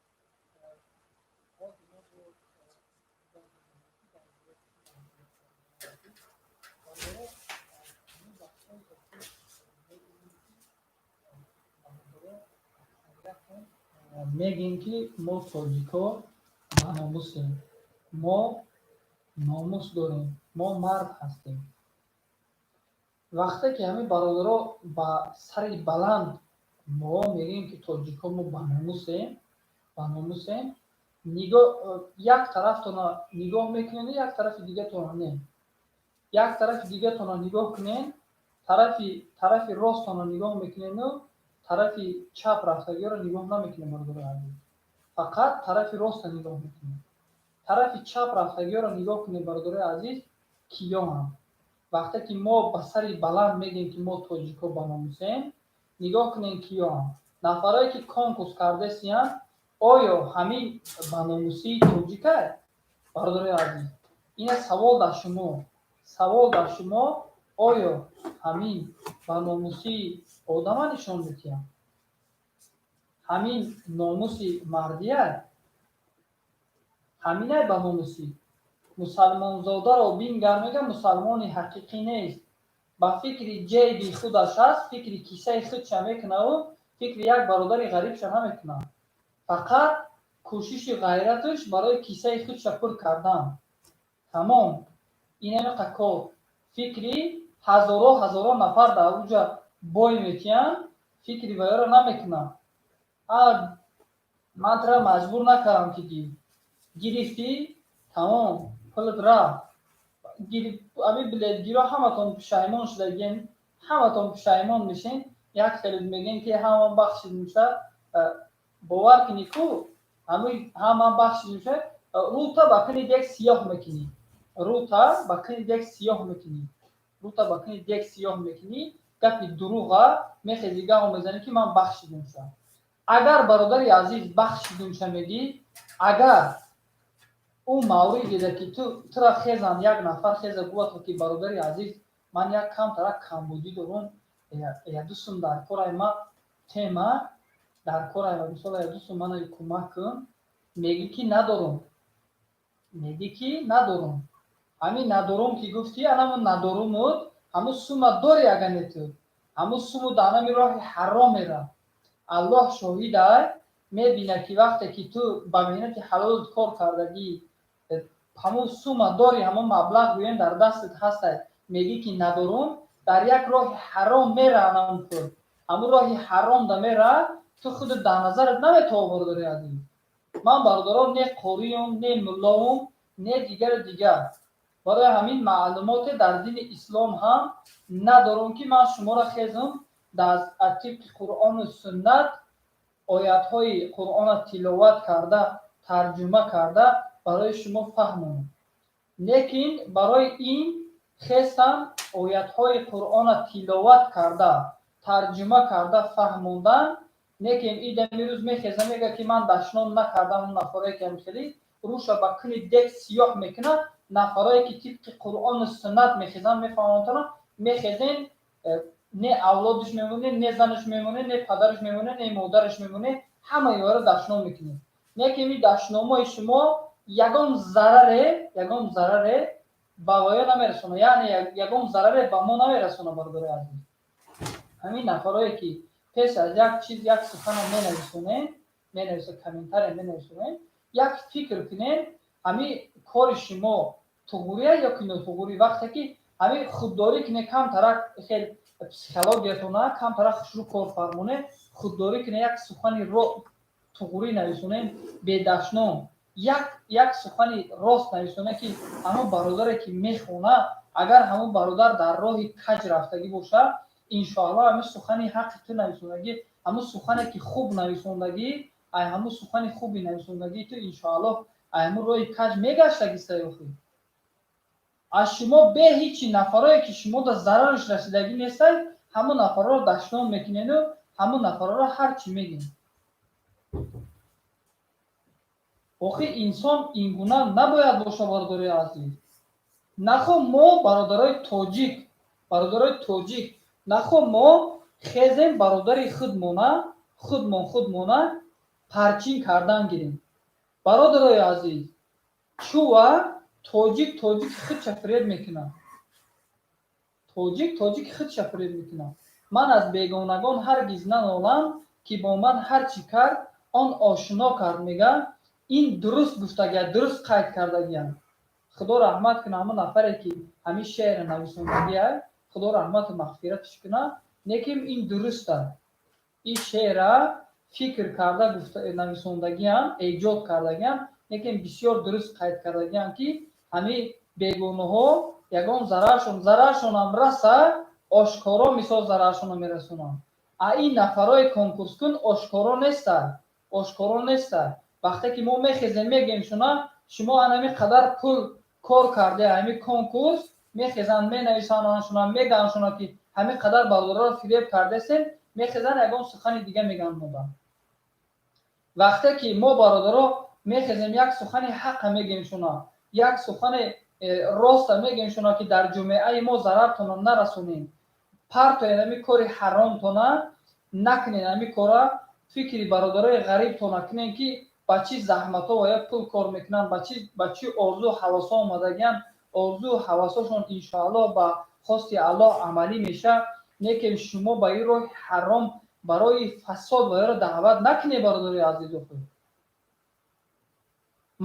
Ҳозир мо бо ки дар бораи чӣ мавзӯъ аст. Бародаро, ҳамин вақтҳои охир мебинем, ки бародаро аксариятон мегӯем, ки мо тоҷико баномусем, мо номус дорем, мо мард ҳастем. Вақте ки ҳамин бародаро ба сари баланд мо мегӯем, ки тоҷико мо баномусем, баномусем, нигоҳ як тарафтона нигоҳ мекунед, як тарафи дигатона не. Як тарафи дигатона нигоҳ кунед, тарафи росттона нигоҳ мекунеду тарафи чап рафтагиёро нигоҳ намекунем, бародарои азиз. Фақат тарафи роста нигоҳ мекунем. Тарафи чап рафтагиёро нигоҳ кунем, бародарои азиз, киёам. Вақте ки мо ба сари баланд мегӯем, ки мо тоҷико баномусем, нигоҳ кунем, киёам. Нафарое ки конкурс кардасиянд, оё ҳамин баномусии тоҷика, бародарои азиз? Ина савол дар шумо, савол дар шумо: оё ҳамин баномусии одама нишон медиҳад? Ҳамин номуси мардия? Ҳаминай баномусӣ? Мусалмонзодаро бингар, мега, мусалмони ҳақиқӣ нест, ба фикри ҷайби худаш аст, фикри кисаи худша мекунаву фикри як бародари ғарибша намекунад. Фақат кӯшиши ғайраташ барои кисаи худша пур кардан, тамом. Инамиқа кор. Фикри ҳазоро ҳазоро нафар дар уҷа бой метиҳанд, фикри ваёро намекунад. Ман тура маҷбур накардам, ки гир гирифтӣ, тамом, пулат рафт. Ами билетгиро ҳаматон пушаймон шудагин, ҳаматон пушаймон мешин. Як хеле мегӯем, ки ҳаман бахшид меша. Бовар кунӣ ку, ҳаман бахшид меша, рӯта ба куни дек сиёҳ мекунӣ, рӯта ба куни дек сиёҳ мекунӣ, рӯта ба куни дек сиёҳ мекунӣ. Гапи дурӯға мехези, гаҳо мезанӣ, ки ман бахшидумша. Агар, бародари азиз, бахшидумша мегӣ, агар ӯ мавриде ки ту тура хезан, як нафар хеза гӯяд, ки бародари азиз, ман як камтарак камбудӣ дорум, я ду сум дар корай, ма тема дар корай, мисол, я ду сум мана кӯмак кун, мегӣ, ки надорум, мегӣ, ки надорум. Ҳамин надорум ки гуфтӣ, анамун надорумуд, ҳамун сума дори. Ага не, ту ҳамун суму дар ҳами роҳи ҳаром мера. Аллоҳ шоҳидай, мебинад, ки вақте ки ту ба меҳнати ҳалолат кор кардагӣ, ҳамун сума дори, ҳамун маблағ гӯем дар дастат ҳастай, мегӣ, ки надорум, дар як роҳи ҳаром мера. Анамун пул ҳамун роҳи ҳаром да мера, ту худат дар назарат наметавон. Бародари азиз, ман, бародарон, не қориюм, не муллоум, не дигару дигар. Барои ҳамин маълумоте дар дини ислом ҳам надорум, ки ман шуморо хезум, дар тибқи Қуръону суннат, оятҳои Қуръона тиловат карда, тарҷума карда барои шумо фаҳмонам. Лекин барои ин хестам, оятҳои Қуръона тиловат карда, тарҷума карда фаҳмондан. Лекин идами рӯз мехеза, мега, ки ман дашном накардам. Нафарое ки хеле рӯша ба куни дек сиёҳ мекунад, нафарое ки тибқи Қуръону суннат мехезанд, мефаҳмонтона, мехезен, не авлодаш мемоне, не занаш мемоне, не падараш мемоне, не модараш мемоне, ҳамаи ёро дашном мекунед. Лекин ин дашномои шумо ягон зараре ба воя намерасона, яъне ягон зараре ба мо намерасона, бародарои азиз. Ҳамин нафарое, ки пеш аз як чиз, як сухана менависонем, менависа, комментария менависонем, як фикр кунем, ҳамин кори шумо туғурия ё ки нотуғурӣ. Вақте ки ҳамин худдорӣ кунед, камтарак хел психологиятона камтарак хушрӯ кор фармонед, худдорӣ кунед, як сухани туғурӣ нависонем, бедашном, як сухани рост нависонем, ки ҳамон бародаре, ки мехона, агар ҳамон бародар дар роҳи каҷ рафтагӣ бошад, иншоалло, ҳамин сухани ҳаққи ту нависондагӣ, ҳамон сухане, ки хуб нависондагӣ, ай ҳамон сухани хуби нависондагии ту, иншоаллоҳ, ай ҳамон роҳи каҷ мегаштагиста. Ёхи аз шумо бе ҳичи нафарое, ки шумода зарараш расидагӣ нестай, ҳамон нафарро дашном мекунену ҳамон нафарро ҳар чӣ мегӯед. Охи инсон ин гуна набояд боша, бародарои азиз. Нахо мо, бародарои тоҷик, бародарои тоҷик, нахо мо хезем, бародари худмона, худмон худмона парчин кардан гирем. Бародарои азиз, чува тоҷик тоҷики худша фиреб мекунад? Тоҷик тоҷики худша фиреб мекунад. Ман аз бегонагон ҳаргиз нанолам, ки бо ман ҳар чӣ кард, он ошно кард, мега. Ин дуруст гуфтагия, дуруст қайд кардагиям. Худо раҳмат кунад ҳамон нафаре, ки ҳамин шеъра нависондагия, Худо раҳмату мағфираташ кунад. Лекин ин дуруст аст, ин шеъра фикр карда нависондагиам, эҷод кардагиам, лекин бисёр дуруст қайд кардагиам, ки ҳамин бегонаҳо ягон зараршонам раса, ошкоро мисол зараршонро мерасонанд. А ин нафарҳои конкурскун ошкоро нестанд, ошкоро нестанд. Вақте ки мо мехезем, мегӯем шуна, шумо анами қадар пул кор карде, ҳамин конкурс, мехезанд, менависанд шуна, мегӯянд шуна, ки ҳамин қадар бародарро фиреб кардесем, мехезанд, ягон сухани дига мегӯянд мода. Вақте ки мо, бародаро, мехезем, як сухани ҳақа мегӯем шуна, як сухани роста мегӯем шуна, ки дар ҷомеаи мо зарартона нарасонем, партоед ҳамин кори ҳаромтона, накунед ҳамин кора, фикри бародарои ғарибтона кунем, ки ба чӣ заҳматҳо ва ё пул кор мекунанд, ба чӣ орзу ҳавасҳо омадагианд. Орзу ҳавасҳошон, иншоаллоҳ, ба хости Аллоҳ амалӣ мешавад. Лекин шумо ба ин роҳи ҳаром барои фасод ва ёро даъват накунед, бародарои азизу худ.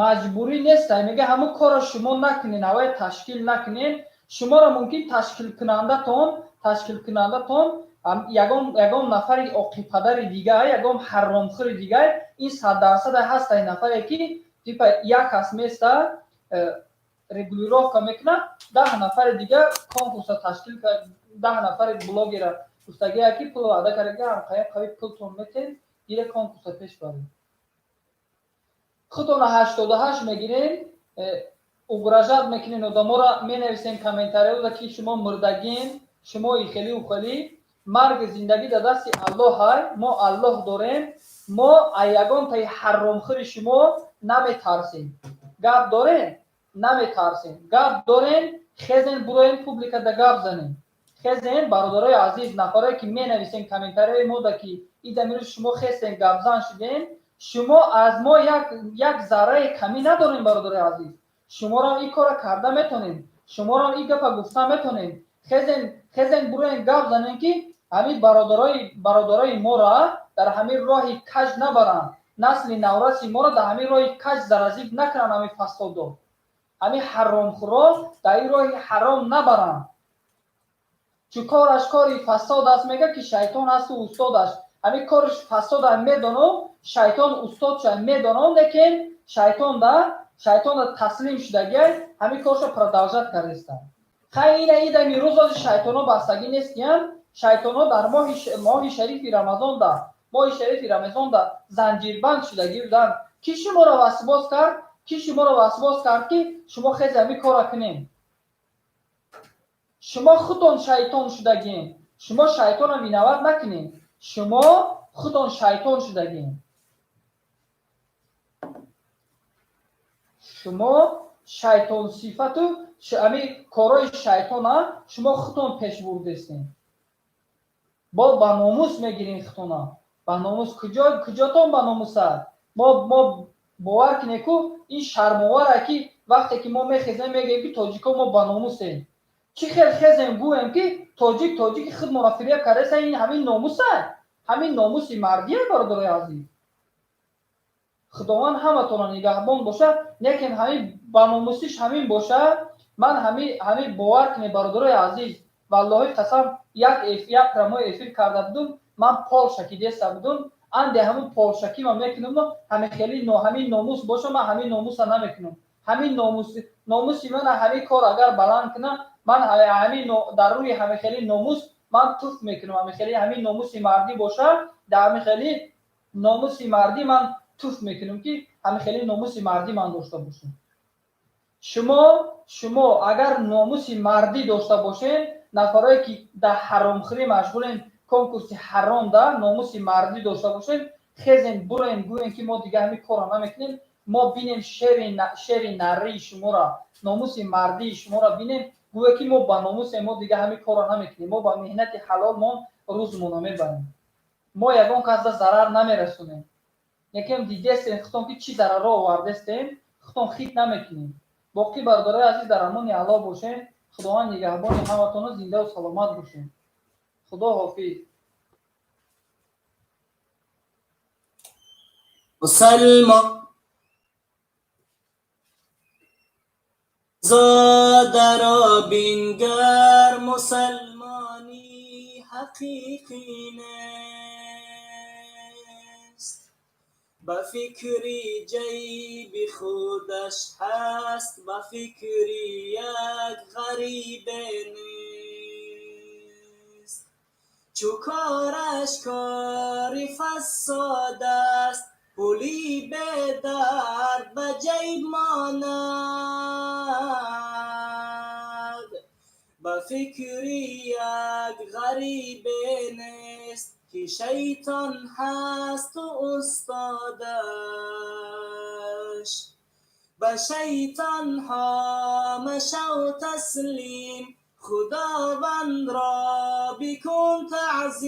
Маҷбурӣ нестай, мега, ҳамун корро шумо накунед, ҳавая ташкил накунед. Шуморо мумкин ташкилкунандатон ягон нафари оқипадари дига, ягон ҳаромхӯри дига. Ин 100% ҳастай, нафаре, ки типа як кас места, регулировка мекунад, 10 нафари дига конкурса ташкил, 10 нафари блогера гуфтагия, ки пул ваъда карда, ҳамқая қави пултон метен, гире конкурса пеш баред. Худтона 88 мегирем, угрожать мекунен одаморо, менависем комментариёда, ки шумо мурдагин, шумо ихелиу хелӣ. Марги зиндагӣ дар дасти Аллоҳ ҳай, мо Аллоҳ дорем. Мо аз ягонтаи ҳаромхӯри шумо наметарсем. Гап дорем, наметарсем. Гап дорем, хезен, буроем, публикада гап занем. Хезен, бародарои азиз, нафарое, ки менависем комментарияи мода, ки идамирӯз шумо хестен, гапзан шудем. Шумо аз мо як зарраи камӣ надорем, бародарои азиз. Шуморо ин кора карда метонем, шуморо ин гапа гуфта метонем. Хезен, хезен, буроем, гап занем, ки ҳамин бародарои моро дар ҳамин роҳи каҷ набаранд, насли навраси моро дар ҳамин роҳи каҷ заразиб накунанд, ҳамин фасодо, ҳамин ҳаромхӯро дар ин роҳи ҳаром набаранд. Чун кораш кори фасод аст, мега, ки шайтон ҳасту устодаш. Ҳамин кориш фасода медонам, шайтон устодша медонам, лекин шайтонда таслим шудагиай, ҳамин коршо продолжать кардистам. Хай, ина идами рӯз шайтоно бастагӣ нестиян. Шайтоно дар моҳи шарифи Рамазонда, моҳи шарифи Рамазонда занҷирбанд шудагӣ буданд. Ки шуморо васвос кард? Ки шуморо васвос кард, ки шумо хези ҳамин корра кунем? Шумо худтон шайтон шудагием. Шумо шайтонро виноват накунем, шумо худтон шайтон шудагием. Шумо шайтонсифату ҳамин корҳои шайтона шумо худтон пеш бурдестем. Бо ба номус мегирем худтона, ба номус. Куҷотон ба номуса? Мо бовар кунед ку, ин шармовара, ки вақте ки мо мехезем, мегӯем, ки тоҷико мо ба номусем. Чӣ хел хезем гӯем, ки тоҷик тоҷики худмонро фиреб кардаеса? Ин ҳамин номуса, ҳамин номуси мардия. Бародарои азиз, Худованд ҳаматонро нигаҳбон боша. Лекин ҳамин ба номусиш ҳамин боша. Ман ҳамин бовар кунед, бародарои азиз, валлоҳи қасам, як прямой эфир карда будум, ман полшаки деста будум. Анде ҳамун полшаки ман мекунам, ҳамин хели ҳамин номус боша, ман ҳамин номуса намекунам. Ҳамин номуси мана ҳамин кор агар баланд кунам, ман ҳамин дар рӯи ҳамин хели номус ман туф мекунам. Ҳамин хели ҳамин номуси мардӣ боша, дар ҳамин хели номуси мардӣ ман туф мекунам, ки ҳамин хели номуси мардӣ ман дошта бошам. Шумо агар номуси мардӣ дошта бошед, нафарое ки дар ҳаромхӯрӣ машғулен, конкурси ҳаром, да номуси мардӣ дошта бошед, хезен, буроен, гӯен, ки мо дигар ҳамин корро намекунем. Мо бинем шери наррии шуморо, номуси мардии шуморо бинем. Гӯя ки мо ба номусе, мо дигар ҳамин корро намекунем, мо ба меҳнати ҳалолмон рӯзмонро мебарем, мо ягон касда зарар намерасонем. Якем дидестем худтон, ки чӣ зарарро овардестем, худтон хит намекунем. Боқӣ, бародарои азиз, дар амони Аллоҳ бошем. Худованд нигаҳбони ҳаматонро, зиндаву саломат бошем. Худо ҳофиз. Мусалмон зодаро бингар, мусалмони ҳақиқӣ нест, ба фикри ҷайби худаш ҳаст, ба фикри як ғарибе нест. Чу кораш кори фасод аст, пули бедард ба ҷайб монад, ба фикри як ғарибе нест, ки шайтон ҳасту устодаш. Ба шайтонҳо машав таслим, Худовандро бикун таъзим,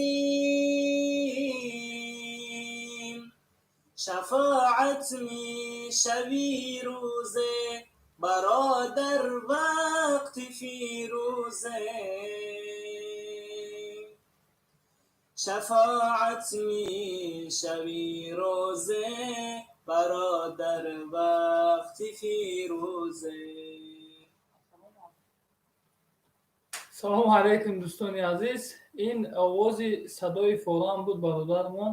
шафоат мешавӣ рӯзе, бародар, вақти фирӯзе. Шафоат мешавӣ рӯзе, бародар, вақти фирӯзе. Салому алайкум, дӯстони азиз. Ин овози садои форам буд, бародармон.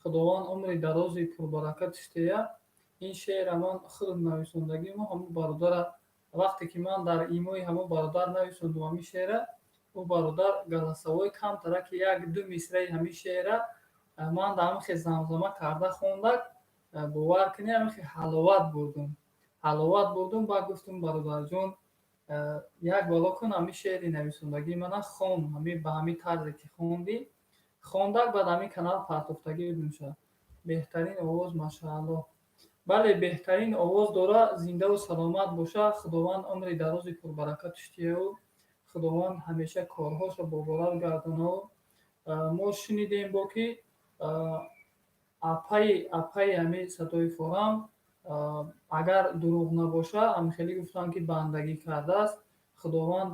Худованд умри дарози пурбаракатш диҳад. Ин шеъра ман худам нависондагимо. Ҳамун бародара вақте ки ман дар имои ҳамун бародар нависондум ҳамин шеъра, ӯ бародар голосовой камтара, ки як ду мисраи ҳамин шеъра ман дар ҳамин хел замзама карда хондак. Бовар кунед, ҳамин хел ҳаловат бурдум, ҳаловат бурдум. Баъд гуфтум: «Бародарҷон, як бало кун, ҳамин шеъри нависондагии мана хон, ҳамин ба ҳамин тарзе ки хондӣ». Хондак, баъд ҳамин канал партофтагӣ мешавад. Беҳтарин овоз, машааллоҳ. Бале, беҳтарин овоз дора, зиндаву саломат боша. Худованд умри дарози пурбаракатш диҳаву Худованд ҳамеша корҳошро боборат гардонаву. Мо шунидем бо ки апаи ҳамин садои форам, агар дурӯғ набоша, ҳамихелӣ гуфтанд, ки бандагӣ кардааст. Худованд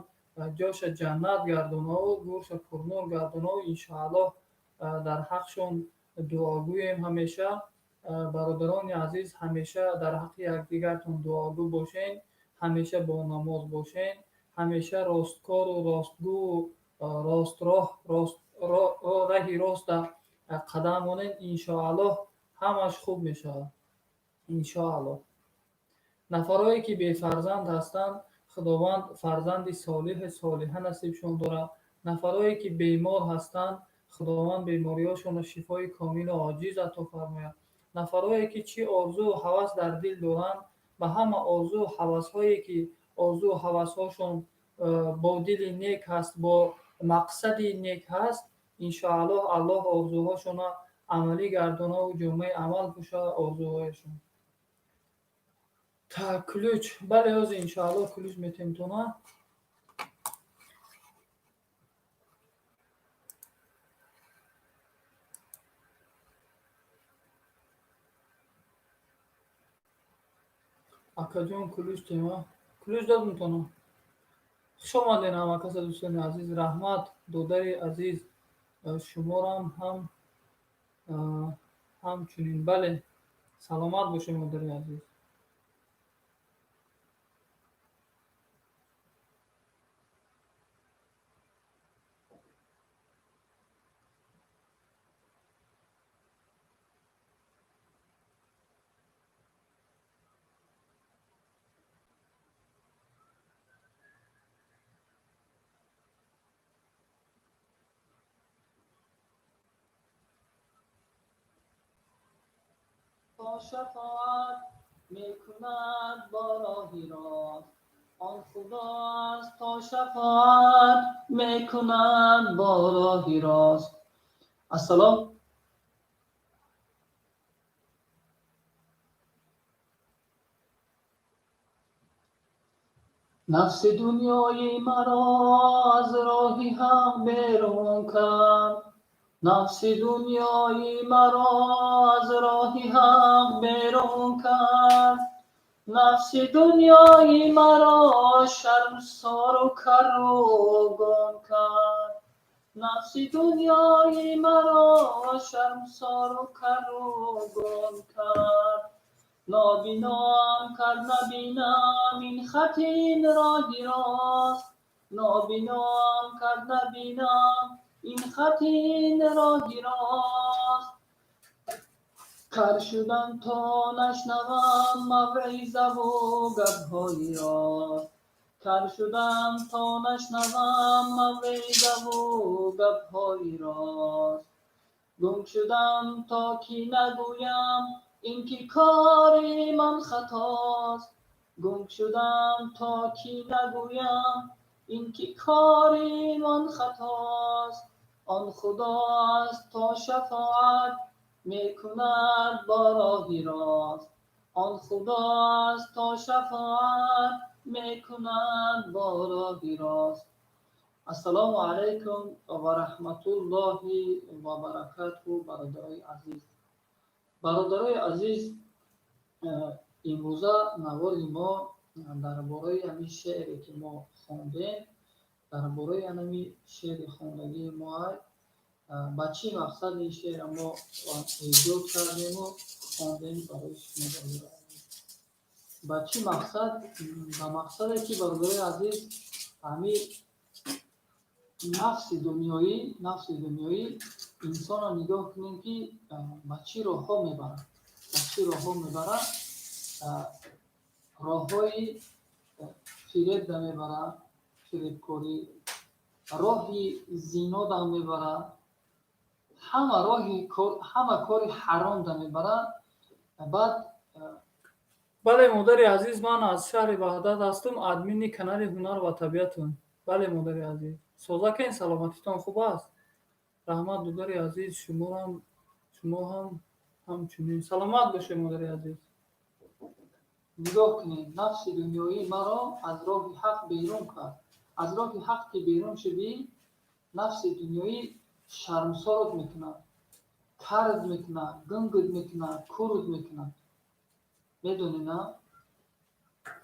ҷоша ҷаннат гардонаву гӯрша пурнур гардонаву иншоаллоҳ дар ҳақшон дуогӯем ҳамеша. Бародарони азиз, ҳамеша дар ҳаққи якдигартон дуогӯ бошен, ҳамеша бо намоз бошен, ҳамеша росткору ростгӯву ростроҳ, раҳи роста қадам монед. Иншоаллоҳ, ҳамаш хуб мешавад, иншоаллоҳ. Нафарое ки бефарзанд ҳастанд, Худованд фарзанди солиҳу солиҳа насибшон дорад. Нафарое ки бемор ҳастанд, Худованд бемориҳошонро шифои комилу оҷиз ато фармояд. Нафарое ки чӣ орзуу ҳавас дар дил доранд, ба ҳама орзуу ҳавасҳое ки орзуу ҳавасҳошон бо дили нек ҳаст, бо мақсади нек ҳаст, иншоаллоҳ, Аллоҳ орзуҳошонро амалӣ гардонаву ҷомаи амал пӯша орзуҳояшон. Та ключ, бале, ҳозир, иншоаллоҳ, ключ метемтона. Акаҷон, ключ тема, ключ додумтона. Хуш омадед ҳама каса, дӯстони азиз. Раҳмат, додари азиз, шуморам ҳам ҳамчунин. Бале, саломат бошед, модари азиз. То шафоат мекунад бо роҳи рост, он Худост то шафоат мекунад бо роҳи рост. Ассалом. Нафси дунёи маро аз роҳи ҳақ берун кард, нафси дунёи маро аз роҳи ҳақ берун кард, нафси дунёи маро шармсору кару гум кард, нафси дунёи маро шармсору кару гум кард. Нобиноам кард, набинам ин хати ин роҳи рост, нобиноам кард, набинам ин хати ин роҳи рост. Кар шудам то нашнавам мавъизаву гапҳои рост, кар шудам то нашнавам мавъизаву гапҳои рост. Гунг шудам то ки нагӯям ин ки кори ман хатост, гунг шудам то ки нагӯям ин ки кори ман хатост. Он Худост то шафоат мекунад бо роҳи рост, он Худост то шафоат мекунад бо роҳи рост. Ассалому алайкум ва раҳматуллоҳи ва баракатуҳ. Бародарои азиз, бародарои азиз, имрӯза навори мо дар бораи ҳамин шеъре ки мо хондем, дар бораи ҳамин шеъри хондагии мо, ба чӣ мақсад ин шеърро мо эҷод кардему хондем барои шумо, бародарои азиз? Ба чӣ мақсад? Ба мақсаде ки, бародарои азиз, ҳамин нафси дунёӣ, нафси дунёӣ инсонро нигоҳ кунем ки ба чӣ роҳҳо мебарад, ба чӣ роҳҳо мебарад. Роҳҳои фиреб да мебарад, фиребкорӣ, роҳи зино да мебарад, ҳама роҳи ҳама кори ҳаром да мебарад. Баъд бале, модари азиз, ман аз шаҳри Ваҳдат ҳастам, админи канали Ҳунар ва табиатам. Бале, модари азиз, созакен, саломатитон хуб аст? Раҳмат, додари азиз, шуморам, шумо ҳам ҳамчунин. Саломат бошед, модари азиз. Нигоҳ кунед, нафси дунёӣ маро аз роҳи ҳақ берун кард. Аз роҳи ҳақ ки берун шудӣ, нафси дунёӣ шармсорот мекунад, кард мекунад, гунгут мекунад, курут мекунад. Медонӣ на?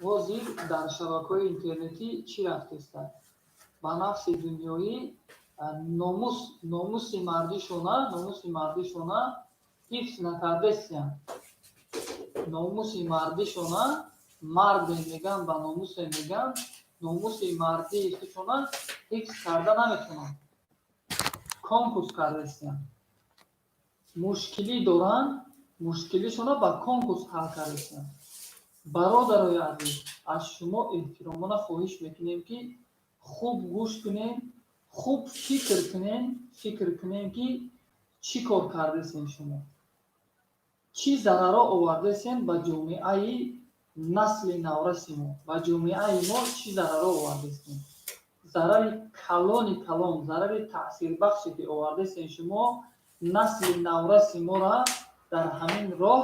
Ҳозир дар шабакаҳои интернетӣ чӣ рафтеста? Ба нафси дунёӣ номус, номуси мардишона, номуси мардишона ҳифз накардесиянд. Номуси мардишона, марде меган, ба номусе меган, номуси мардии худшона ҳифз карда наметавонанд. Конкурс кардесиянд. Мушкилӣ доранд, мушкилишона ба конкурс ҳал кардесиянд. Бародарои азиз, аз шумо эҳтиромона хоҳиш мекунем ки хуб гӯш кунем, хуб фикр кунем, фикр кунем ки чӣ кор кардесем шумо, чӣ зараро овардесем ба ҷомеаи насли навраси мо, ба ҷомеаи мо чӣ зараро овардесем. Зарари калони калон, зарари таъсирбахше ки овардесем шумо, насли навраси моро дар ҳамин роҳ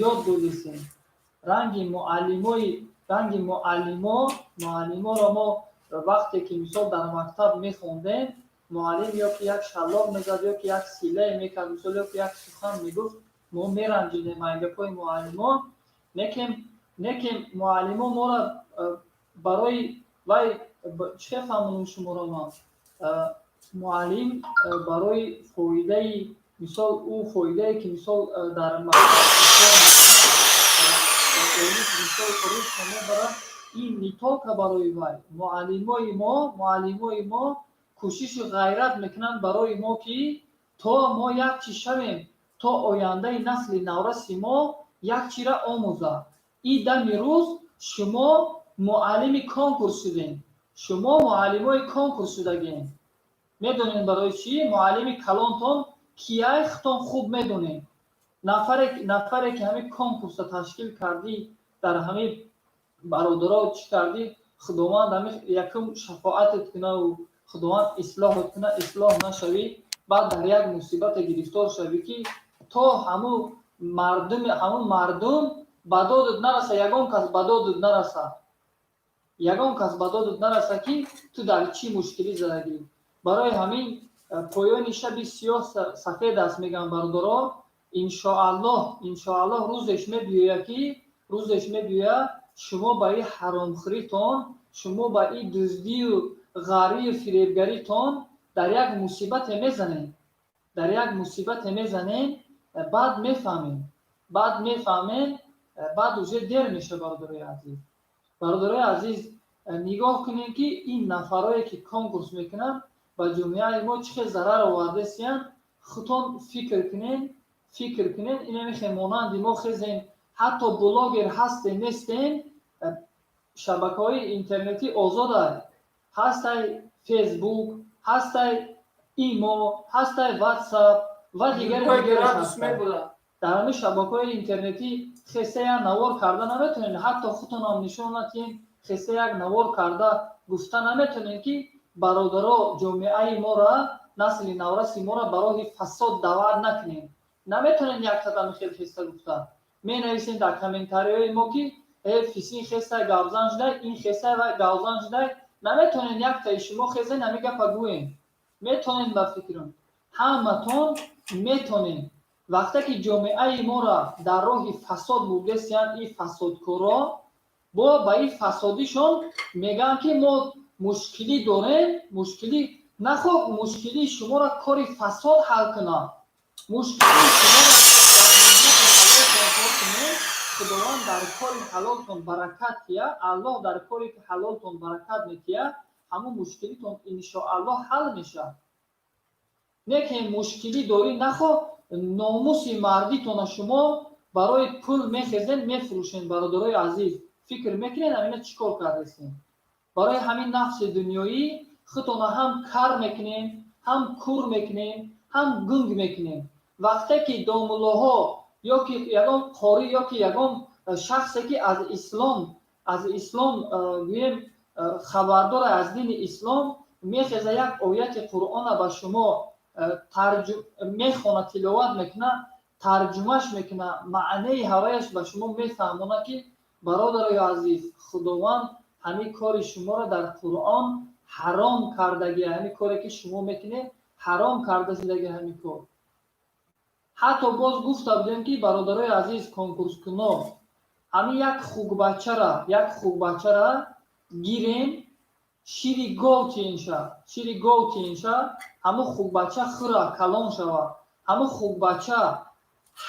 ёд додесем. Ранги муаллимои, ранги муаллимо, муаллиморо мо вақте ки мисол дар мактаб мехондем, муаллим ё ки як шаллоқ мезад, ё ки як силлае мекард, мисол, ё ки як сухан мегуфт, мо меранҷидем ай гапҳои муаллимо. Некем муаллимо моро барои вай Чӣ фаҳмонам шуморо ман? Муаллим барои фоидаи, мисол, ӯ фоидае, ки, мисол, дар мисол рушд мебарад, ин не только барои вай. Муаллимои мо кӯшишу ғайрат мекунанд барои мо, ки то мо як чиз шавем, то ояндаи насли навраси мо як чира омӯзад. И дами рӯз шумо муаллими конкурс шудем, шумо муаллимои конкурс шудагем. Медонед барои чӣ? Муаллими калонтон кияй, худтон хуб медонед. Нафаре, ки ҳамин конкурсро ташкил кардӣ, дар ҳамин бародаро чӣ кардӣ, Худованд ҳамин якум шафоатат кунаву Худованд ислоҳат куна. Ислоҳ нашавӣ, баъд дар як мусибате гирифтор шавӣ, ки то ҳамун мардум ба додат нараса, ягон кас ба додат нараса, ягон кас ба додат нараса, ки ту дар чӣ мушкилӣ задагӣ. Барои ҳамин поёни шаби сиёҳ сафед аст, мегӯям, бародаро. Иншоаллоҳ, иншоаллоҳ, рӯзеш мебиёяд, ки рӯзеш мебиёяд, шумо ба ин ҳаромхӯритон, шумо ба ин дуздию ғарию фиребгаритон дар як мусибате мезанед, дар як мусибате мезанед. Баъд мефаҳмем, баъд мефаҳмем, баъд уже дер меша. Бародарои азиз, бародарои азиз, нигоҳ кунем, ки ин нафарое, ки конкурс мекунанд, ба ҷомеаи мо чӣ хел зарар овардасиянд. Худтон фикр кунед, фикр кунед. Инамихе монанди мо хезен, ҳатто блогер ҳастен, нестен, шабакаҳои интернетӣ озодай ҳастай, Фейсбук ҳастай, Имо ҳастай, Ватсап ва дигари. Дар ҳамин шабакаҳои интернетӣ хеста як навор карда наметавонед, ҳатто худтонам нишон надиҳед, хеста як навор карда гуфта наметавонед, ки бародаро, ҷомеаи моро, насли навраси моро ба роҳи фасод даъват накунем. Наметавонед як қадами хел хеста гуфта. Менависем дар комментариҳои мо, ки э, фисин хестай гавзан шудай, ин хестай ва гавзан шудай. Наметавонед яктаи шумо хезен ҳамин гапа гӯем. Метавонед, ба фикрам, ҳаматон метонед. Вақте ки ҷомеаи моро дар роҳи фасод бурдесиянд, ин фасодкоро бо ба ин фасодишон мегӯянд, ки мо мушкилӣ дорем. Мушкилӣ нахоб, мушкилии шуморо кори фасод ҳал кунад. Мушкилии шуморо дар меҳнати ҳалолтон кор кунед, Худованд дар кори ҳалолтон баракат тия, Аллоҳ дар кори ҳалолтон баракат метия, ҳамун мушкилитон иншоаллоҳ ҳал мешавад. Не ки мушкилӣ дорӣ, нахо номуси мардитона шумо барои пул мехезен, мефурӯшен. Бародарои азиз, фикр мекунед, ҳамина чӣ кор кардастем? Барои ҳамин нафси дунёӣ худтона ҳам кар мекунем, ҳам кур мекунем, ҳам гунг мекунем. Вақте ки домуллоҳо ё ки ягон қорӣ, ё ки ягон шахсе, ки аз ислом, гӯем, хабардор, аз дини ислом, мехеза, як ояти Қуръона ба шумо мехона, тиловат мекуна, тарҷумаш мекуна, маънеи ҳаваяш ба шумо мефаҳмона, ки бародарои азиз, Худованд ҳамин кори шуморо дар Қуръон ҳаром кардагӣ, ҳамин коре, ки шумо мекунед, ҳаром карда шудаги ҳамин кор. Ҳатто боз гуфта будем, ки бародарои азиз, конкурскуно, ҳамин як хукбачара гирем, шири гов тиенша, шири гов тиенша, ҳамун хукбача хӯра, калон шава, ҳамун хукбача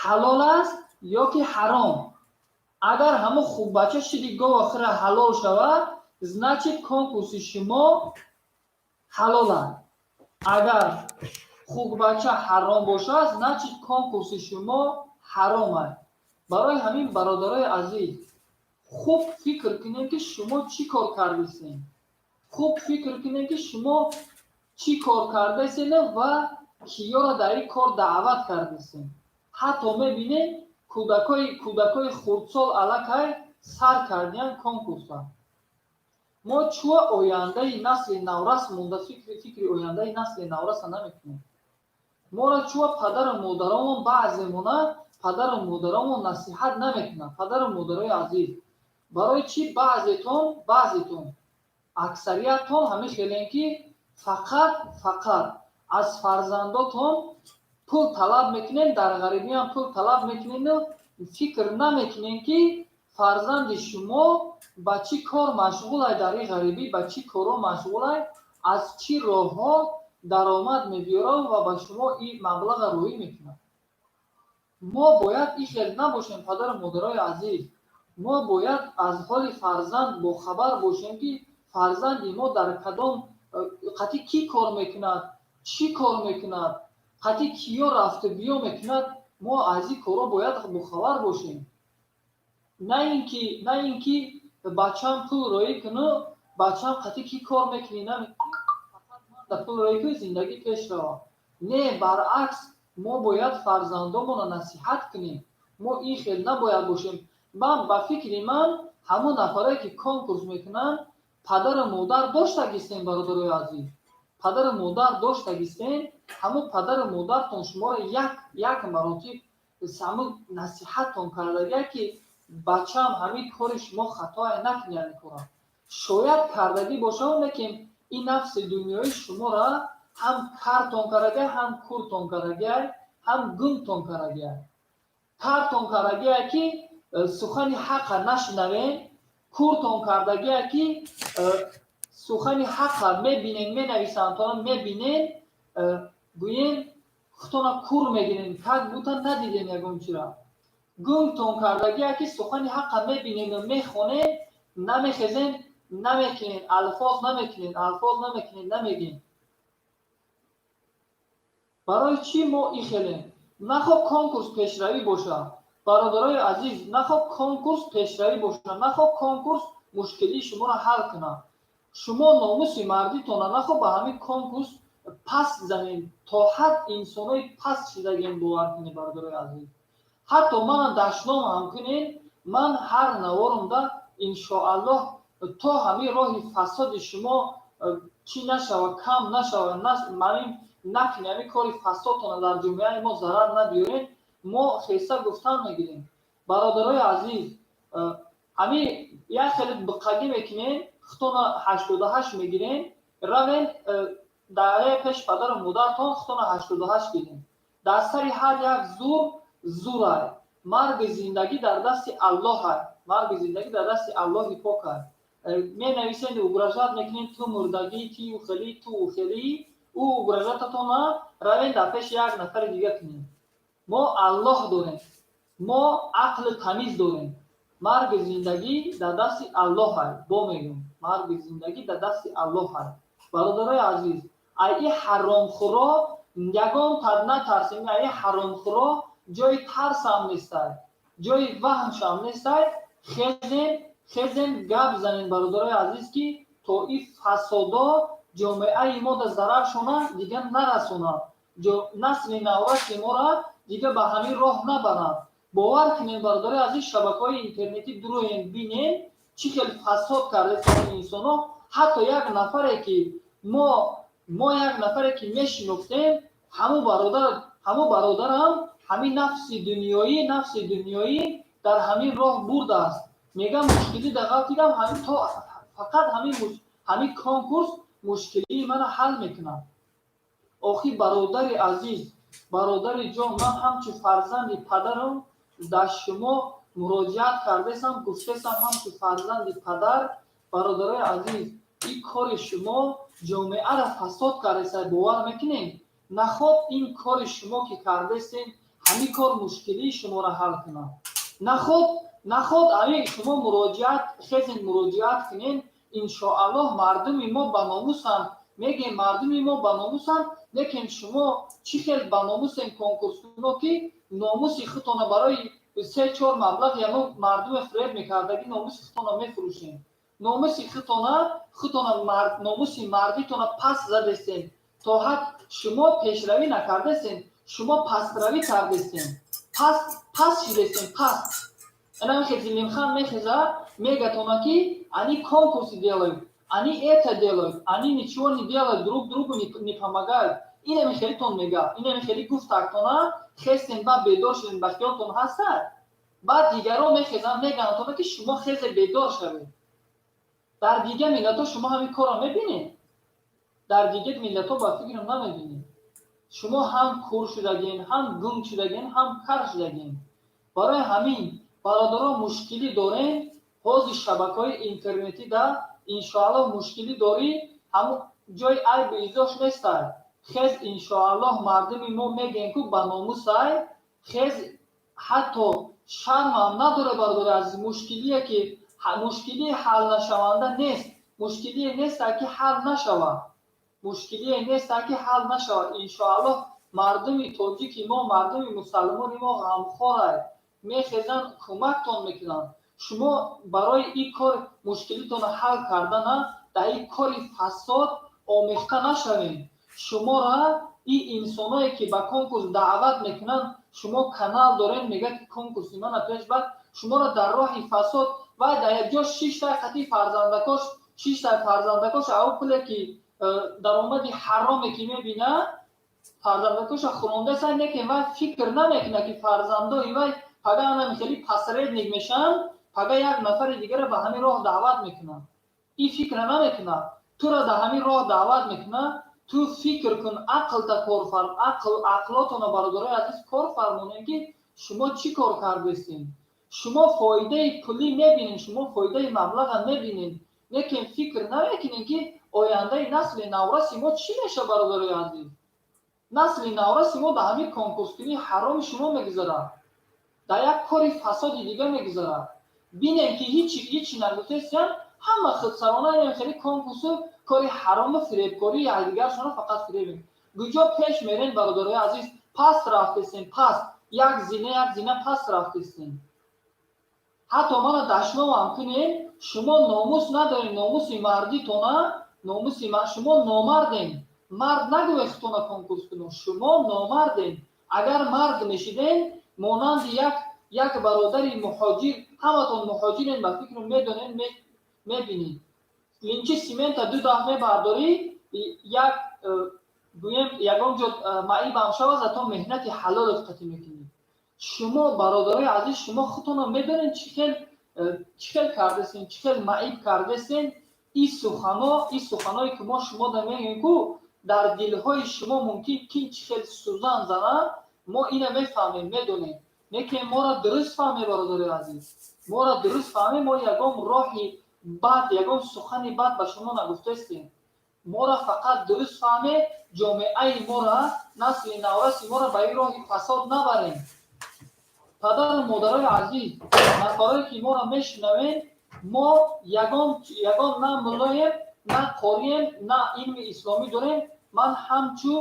ҳалол аст ё ки ҳаром? Агар ҳамун хукбача шири гова хӯра, ҳалол шавад, значит, конкурси шумо ҳалол аст. Агар хукбача ҳаром бошад, значит, конкурси шумо ҳаром аст. Барои ҳамин, бародарои азиз, хуб фикр кунем, ки шумо чӣ кор кардисем. Хуб фикр кунем, ки шумо чӣ кор кардасена ва киёро дар ин кор даъват кардасем. Ҳатто мебинем, кӯдакои хурдсол аллакай сар кардиян конкурса. Мо чӯ ояндаи насли наврас монда, фикри ояндаи насли навраса намекунем? Моро чӯ падару модаромон, баъземона падару модаромон насиҳат намекунанд? Падару модарои азиз, барои чӣ баъзетон, аксариятон ҳамин хелем, ки фақат аз фарзандотон пул талаб мекунем, дар ғарибиам пул талаб мекунену фикр намекунем, ки Фарзанди шумо ба чӣ кор машғулай дар ин ғарибӣ, ба чӣ корҳо машғулай, аз чӣ роҳҳо даромад мебиёрад ва ба шумо ин маблағро рӯӣ мекунад. Мо бояд ин хел набошем, падару модарои азиз. Мо бояд аз ҳоли фарзанд бохабар бошем, ки фарзанди мо дар кадом қати кӣ кор мекунад, чӣ кор мекунад, қати киё рафту биё мекунад. Мо аз ин корҳо бояд бохабар бошем, на ин ки бачаам пул роӣ куну, бачаам қати кӣ кор мекунӣ, намекунӣ, фақат ман пул роӣ кунӣ, зиндагӣ пеш равад. Не, баръакс, мо бояд фарзандонмонро насиҳат кунем. Мо ин хел набояд бошем. Ман, ба фикри ман, ҳамон нафарое ки конкурс мекунанд, падару модар доштагистем. Бародарои азиз, падару модар доштагистем. Ҳамон падару модартон шуморо як як маротиб ҳамун насиҳаттон кардагия, ки бачаам, ҳамин кори шумо хатое, накунӣ ҳамин кора. Шояд кардагӣ бошад, лекин ин нафси дунёӣ шуморо ҳам картон кардагиай, ҳам куртон кардагиай, ҳам гумтон кардагиай. Картон кардагиай, ки сухани ҳақа нашунавем. Куртон кардагиай, ки сухани ҳақа мебинен, менависанд, мебинен, гӯем, худтона кур мегирем, как будто надидем ягон чира. Гунгтон кардагиай, ки сухани ҳақа мебинену мехонем, намехезем, намекунем, алфоз намекунем, алфоз намекунем, намегем. Барои чӣ мо ихелем? Нахо конкурс пешравӣ бошад, бародарои азиз, нахо конкурс пешравӣ бошад, нахо конкурс мушкилии шуморо ҳал кунад. Шумо номуси мардитона нахо ба ҳамин конкурс паст занем. То ҳад инсонои паст шидагем, бовар кунед, бародарои азиз. Ҳатто мана дашном ҳам кунед, ман ҳар наворумда, иншоаллоҳ, то ҳамин роҳи фасоди шумо чӣ нашава, кам нашава, манин накунед, ҳамин кори фасодтона дар ҷомеаи мо зарар набиёред, мо хеста гуфтан мегирем. Бародарои азиз, ҳамин як хеле биққагӣ мекунем, худтона 88 мегирем, равен дар пеш падару модартон худтона 88 гирем. Дар сари ҳар як зур зурай. Марги зиндагӣ дар дасти Аллоҳай, марги зиндагӣ дар дасти Аллоҳи покай. Менависед, угрожать мекунем: ту мурдагӣ, ти ухелӣ, ту ухелӣ. Ӯ угрожать атона равен дар пеши як нафари дига кунем. Мо Аллоҳ дорем, мо ақли тамиз дорем. Марги зиндагӣ дар дасти Аллоҳай. Бо мегӯм, марги зиндагӣ дар дасти Аллоҳай. Бародарои азиз, ай и ҳаромхӯро ягон натарсем. Ай ҳаромхӯро ҷои тарсам нестай, ҷои ваҳмшам нестай. Хезем, хезем, гап занем, бародарои азиз, ки то ин фасодо ҷомеаи мо да зараршона дигар нарасонад, насли навраси мора дигар ба ҳамин роҳ набаранд. Бовар кунем, бародарои азиз, шабакаҳои интернетӣ дуроем, бинем, чӣ хел фасод кардааст инсонҳо. Ҳатто як нафаре ки мо як нафаре ки мешинохтем, ҳамун бародарам ҳамин нафси дунёӣ дар ҳамин роҳ бурдааст. Мегам, мушкилӣ да ғалтидам, то фақат ҳамин конкурс мушкилии мана ҳал мекунад. Охи, бародари азиз, бародари ҷон, ман ҳамчун фарзанди падарам дар шумо муроҷиат кардесам, гуфтесам, ҳамчун фарзанди падар. Бародарои азиз, ин кори шумо ҷомеаро фасод кардеса, бовар мекунем? Наход ин кори шумо ки кардесен, ҳамин кор мушкилии шуморо ҳал кунад. Наход ҳамин шумо муроҷиат, хезен, муроҷиат кунен. Иншоаллоҳ, мардуми мо ба номусанд, мегем, мардуми мо ба номусанд. Лекин шумо чӣ хел ба номусен, конкурскуно, ки номуси худтона барои се чор маблағ яно мардуме фиреб мекардагӣ, номуси худтона мефурӯшем, номуси худтона, номуси мардитона пас задестем. То ҳад шумо пешравӣ накардестем, шумо пастравӣ кардестем, пас шидестем, пас. Анамихе Зилимхан мехеза, мегатона, ки они конкурсы делают, они это делают, они ничего не делают, друг другу не помогают. Инами хелитон мега, инами хели гуфтактона. Хестен, ба бедор шуден, ба хиёлтон ҳастад. Баъд дигарон мехезанд, мегӯянд, ки шумо хезе, бедор шавед. Дар дигар миллатҳо шумо ҳамин корро мебинед? Дар дигар миллатҳо, ба фикрам, намебинед. Шумо ҳам кур шудагин, ҳам гунг шудагин, ҳам кар шудагин. Барои ҳамин Бародаро, мушкилӣ дорем. Ҳозир шабакаҳои интернетӣ да, иншоаллоҳ, мушкилӣ дорӣ, ҳамун ҷои айбу изош нестай. Хез, иншоаллоҳ, мардуми мо мегӯем ку ба номусай. Хез, ҳатто шармам надоре, бародари азиз. Мушкилие ки мушкилии ҳалнашаванда нест, мушкилие неста, ки ҳал нашавад, мушкилие неста, ки ҳал нашавад. Иншоаллоҳ, мардуми тоҷики мо, мардуми мусалмони мо ғамхорай, мехезанд, кӯмактон мекунанд. Шумо барои ин кор мушкилитонро ҳал кардана дар ин кори фасод омехта нашавем. Шуморо ин инсоное, ки ба конкурс даъват мекунанд, шумо канал дорем, мегӯяд, ки конкурси мана пеш бар, шуморо дар роҳи фасод. Вай дар як ҷо шиштай қати фарзандакош, шиштай фарзандакош, ав пуле ки даромади ҳароме ки мебинад, фарзандакоша хӯрондаса. Неке вай фикр намекунад, ки фарзандои вай пага анами хеле посредник мешаванд, пага як нафари дигаро ба ҳамин роҳ даъват мекунанд. Ин фикра намекунад. Туро дар ҳамин роҳ даъват мекунад. Ту фикр кун, ақлта кор фарм, ақл, ақлотона, бародарои азиз, кор фармонем, ки шумо чӣ кор кардестем. Шумо фоидаи пулӣ мебинед, шумо фоидаи маблаға мебинед, лекин фикр намекунед, ки ояндаи насли навраси мо чӣ мешавад. Бародарои азиз, насли навраси мо дар ҳамин конкурскунии ҳароми шумо мегузарад, дар як кори фасоди дига мегузарад. Бинем, ки ҳичи ҳичи нагуфтестиям, ҳама худсарона хеле конкурсу кори ҳарому фиребкорӣ, якдигаршонро фақат фиребем. Куҷо пеш мерем, бародарои азиз? Паст рафтестем, паст, як зина, як зина паст рафтестем. Ҳатто мана дашномам кунем, шумо номус надорем, номуси мардитона, номуси шумо номардем. Мард нагӯе худтона конкурс кунем, шумо номардем. Агар мард мешидем, монанди як бародари муҳоҷир, ҳаматон муҳоҷирен, ба фикру медонем, мебинед, линчи симента ду даф мебардорӣ, як гӯем, ягон ҷо маибам шава, зато меҳнати ҳалолат қатӣ мекунӣ. Шумо, бародарои азиз, шумо худтонро медонед, чӣ хел кардесен, чӣ хел маиб кардесен. Ин суханое, ки мо шумо да мегӯем ку, дар дилҳои шумо мумкин ки чӣ хел сӯзан занад, мо ина мефаҳмем, медонем. Лекин моро дуруст фаҳме, бародарои азиз, моро дуруст фаҳме. Мо ягон роҳи бад, ягон сухани бад ба шумо нагуфтаистем. Моро фақат дуруст фаҳме. Ҷомеаи моро, насли навраси моро ба ин роҳи фасод набарем. Падару модарои азиз, нафарое, ки моро мешунавем, мо ягон на муллоем, на қорием, на илми исломӣ дорем. Ман ҳамчу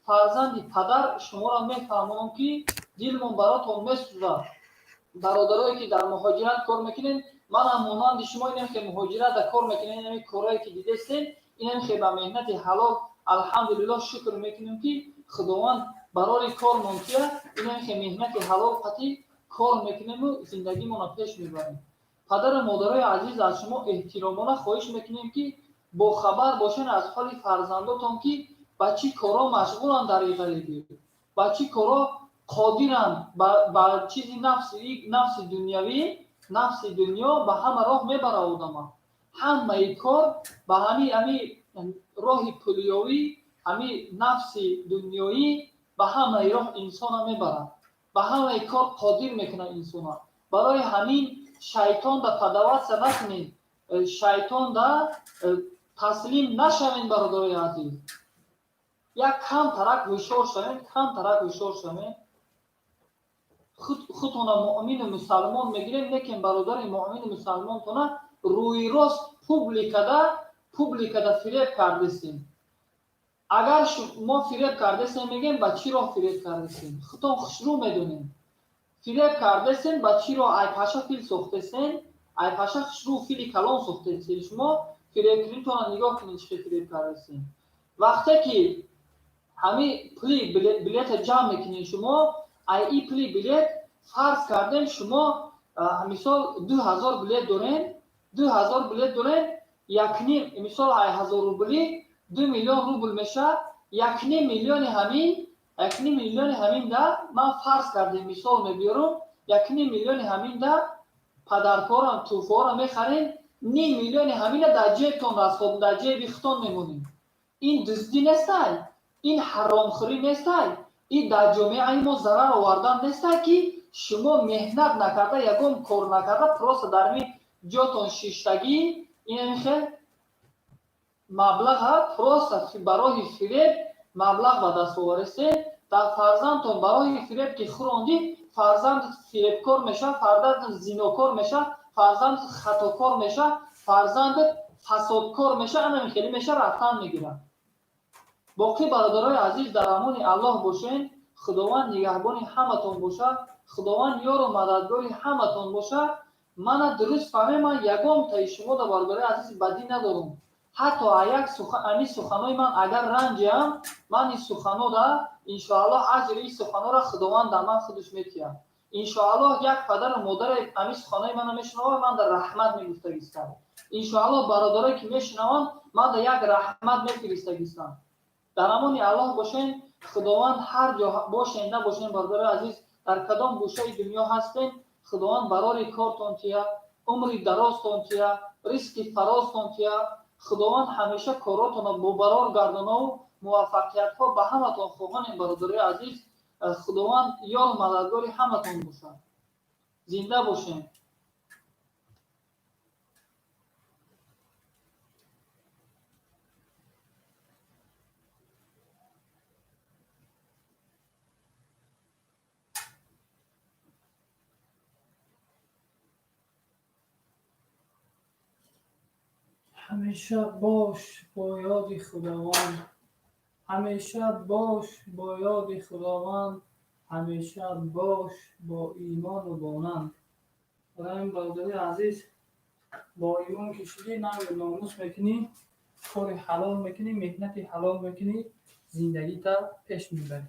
фарзанди падар шуморо мефаҳмонам, ки дилмон баротон месӯзад. Бародарое, ки дар муҳоҷират кор мекунед, манам монанди шумо инам ки муҳоҷират кор мекунем, инами корое, ки дидестем, инам ки ба меҳнати ҳалол, алҳамдулиллоҳ, шукр мекунем, ки Худованд барори кормон кия, инам ки меҳнати ҳалол қатӣ кор мекунему зиндагимонро пеш мебарем. Падару модарои азиз, аз шумо эҳтиромона хоҳиш мекунем, ки бохабар бошед аз ҳоли фарзандотон, ки ба чӣ корҳо машғуланд дар ин ғарибӣ, ба чӣ корҳо қодиранд, ба чизи нафси дунявӣ. Нафси дунё ба ҳама роҳ мебара одама, ҳамаи кор ба ҳами роҳи пулёвӣ, ҳами нафси дунёӣ ба ҳамаи роҳ инсона мебарад, ба ҳамаи кор қодир мекунад инсона. Барои ҳамин шайтонда поддаваться накунед, шайтонда таслим нашавед. Бародарои азиз, як кам тарак ҳушёр шавем, кам тарак ҳушёр шавем. Худтона муъмину мусалмон мегирем, лекин бародари муъмину мусалмонтона рӯи рост публикада фиреб кардесем. Агар мо фиреб кардесем, мегӯем, ба чӣ роҳ фиреб кардесем, худтон хушрӯ медонем. Фиреб кардесем ба чӣ роҳ? Айпаша фил сохтесен, айпаша хушрӯ фили калон сохтесен. Шумо фиребкунитона нигоҳ кунед, чӣ хел фиреб кардесен. Вақте ки ҳамин пули билета ҷамъ мекунед шумо, ай и пули билет, фарз кардем, шумо мисол 2000 билет дорем, 2000 билет дорем, якним, мисол, ай 1000 рубли 2 миллион рубл мешавад. 1,5 миллиони ҳамин, 1,5 миллиони ҳамин да, ман фарз кардем, мисол мебиёрам, 1,5 миллиони ҳамин да падаркорам тӯҳфаҳоро мехарем, ним миллиони ҳамина дар ҷебтон расход, дар ҷеби худтон мемонем. Ин дуздӣ нестай? Ин ҳаромхӯрӣ нестай? Ин дар ҷомеаи мо зарар овардан нестай, ки Шумо меҳнат накарда, ягон кор накарда, просто дар ми ҷотон шиштагӣ инхел маблағ просто ба роҳи фиреб маблағ ба даст оварестед. Дар фарзандтон ба роҳи фиреб ки хӯрондӣ, фарзанд фиребкор мешавад, фарзанд зинокор мешавад, фарзанд хатокор мешавад, фарзанд фасодкор мешавад, ана хеле мешавад, рафтан мегирад. Боқӣ бародарои азиз, дар амони Аллоҳ бошед. Худованд нигаҳбони ҳаматон бошад, Худованд ёру мададгори ҳаматон бошад. Мана дуруст фаҳмем, ман ягон таи шумо да бародарои азиз бадӣ надорам. Ҳатто як ами суханои ман агар ранҷиам, ман ин суханода иншоаллоҳ аҷри ин суханора Худованд дар ман худаш метиҳад. Иншоаллоҳ як падару модаре ами суханои мана мешунавад, ман дар раҳмат мегуфтагистам. Иншоаллоҳ бародарое ки мешунаванд, ман дар як раҳмат мефиристагистам. Дар амони Аллоҳ бошен. Худованд ҳар ҷо бошен набошен, бародарои азиз, дар кадом гӯшаи дунё ҳастен, Худованд барори кортон тия, умри дарозтон тия, ризқи фарозтон тия. Худованд ҳамеша коротонро бобарор гардонаву муваффақиятҳо ба ҳаматон хоҳонем. Бародарои азиз, Худованд ёру мададгори ҳаматон бошад. Зинда бошем. Ҳамеша бош бо ёди Худованд, ҳамеша бош бо ёди Худованд, ҳамеша бош бо имону бо нанг. Барои ин бародари азиз, бо имон ки шудӣ, нангу номус мекунӣ, кори ҳалол мекунӣ, меҳнати ҳалол мекунӣ, зиндагита пеш мебарӣ.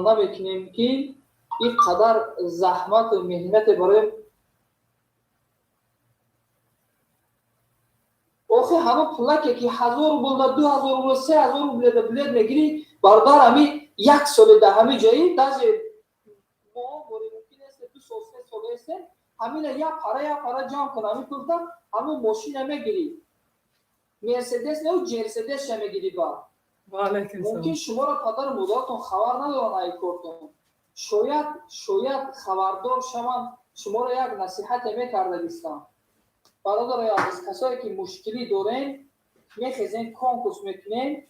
Намекунем ки ин қадар заҳмату меҳнате барои охи ҳамон пулаке ки 1000 рубл да 2000 рубл, 3000 рубл да билет мегирӣ, бародар, ҳами як соле да ҳами ҷои даже мо бори мумкин аст 2 сол 3 сол аст, ҳамина як пара як пара ҷамъ кун, ҳамин пулта ҳамон мошина мегирӣ, Мерседес не, Ҷерседесша мегирӣ. Ба мумкин шуморо падару модаратон хабар надоранд ай кортон, шояд хабардор шаванд, шуморо як насиҳате мекардагистам. Бародарои азиз, касое ки мушкилӣ дорем, мехезем, конкурс мекунем,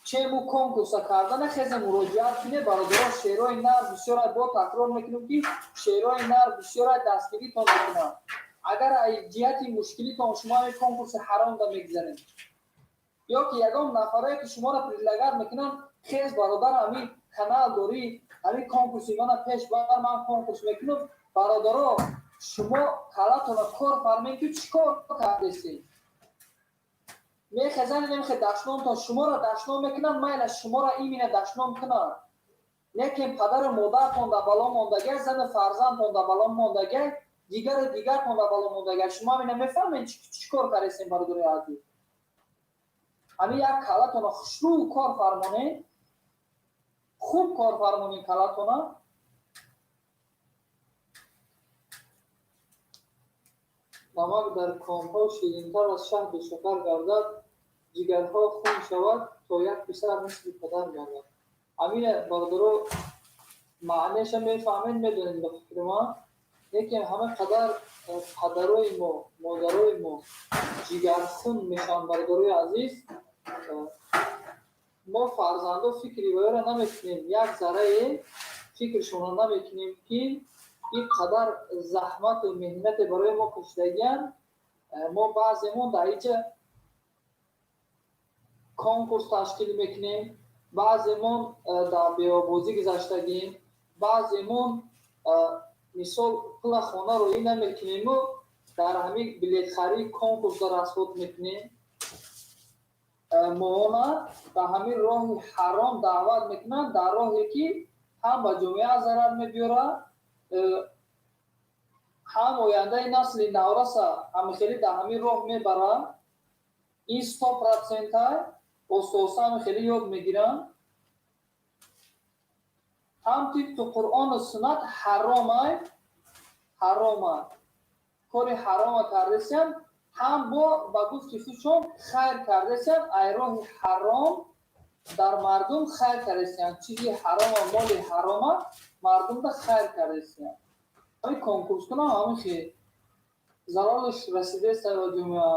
чему конкурса карда нахезем, муроҷиат кунем. Бародаро, шеърои нар бисёр, бо такрор мекунем ки шеърои нар бисёр дастгиритон мекунанд. Агар ай ҷиҳати мушкилитон шумо ҳамин конкурси ҳаромда мегузарем ё ки ягон нафарое ки шуморо предлагать мекунанд, хез бародар, ҳамин канал дорӣ, ҳамин конкурси мана пеш бар, ман конкурс мекунам. Бародаро, шумо калатона кор фармед ки чӣ кор кардесед? Мехезани немехе дашномтон, шуморо дашном мекунанд, майла шуморо имина дашном кунанд, лекин падару модартон да бало мондагай, зану фарзандтон да бало мондагай, дигару дигартон да бало мондагай. Шумо ҳамина мефаҳмед чӣ кор кардесем? Бародарои азиз, ҳамин як калатона хушрӯ кор фармонед, хуб кор фармонед калатона. Намак дар комҳо ширинтар аз шаҳду шакар гардад, ҷигарҳо хун шавад, то як писар мисли падар гардад. Ҳамина бародаро маънеша мефаҳмед, медонед ба фикри ман, лекин ҳама қадар падарои мо, модарои мо ҷигархун мешаванд. Бародарои азиз, мо фарзандо фикри ваёро намекунем, як заррае фикршонро намекунем ки ин қадар заҳмату меҳнате барои мо кашидагиянд. Мо баъземон дар инҷа Конкурс ташкил мекунем, баъземон дар беобозӣ гузаштагем, баъземон мисол пула хона роӣ намекунему дар ҳамин билетхарии конкурс дар расход мекунем. Моона ба ҳамин роҳи ҳаром даъват мекунанд, дар роҳе ки ҳам ба ҷомеа зарар мебиёрад, ҳам ояндаи насли навраса ҳамихелӣ дар ҳамин роҳ мебарад. Ин 100% оста-оста ҳамихелӣ ёд мегиранд. Ҳам тибқи Қуръону суннат ҳаромай, ҳарома. Кори ҳарома кардесиям, ҳам бо ба гуфти худшон хайр кардесиям, ай роҳи ҳаром дар мардум хайр кардесиям. Чизи ҳарома, моли ҳарома мардумда хайр кардесиям. Ҳамин конкурс кунам, ҳамин хел зарараш расидеста ба ҷомеа,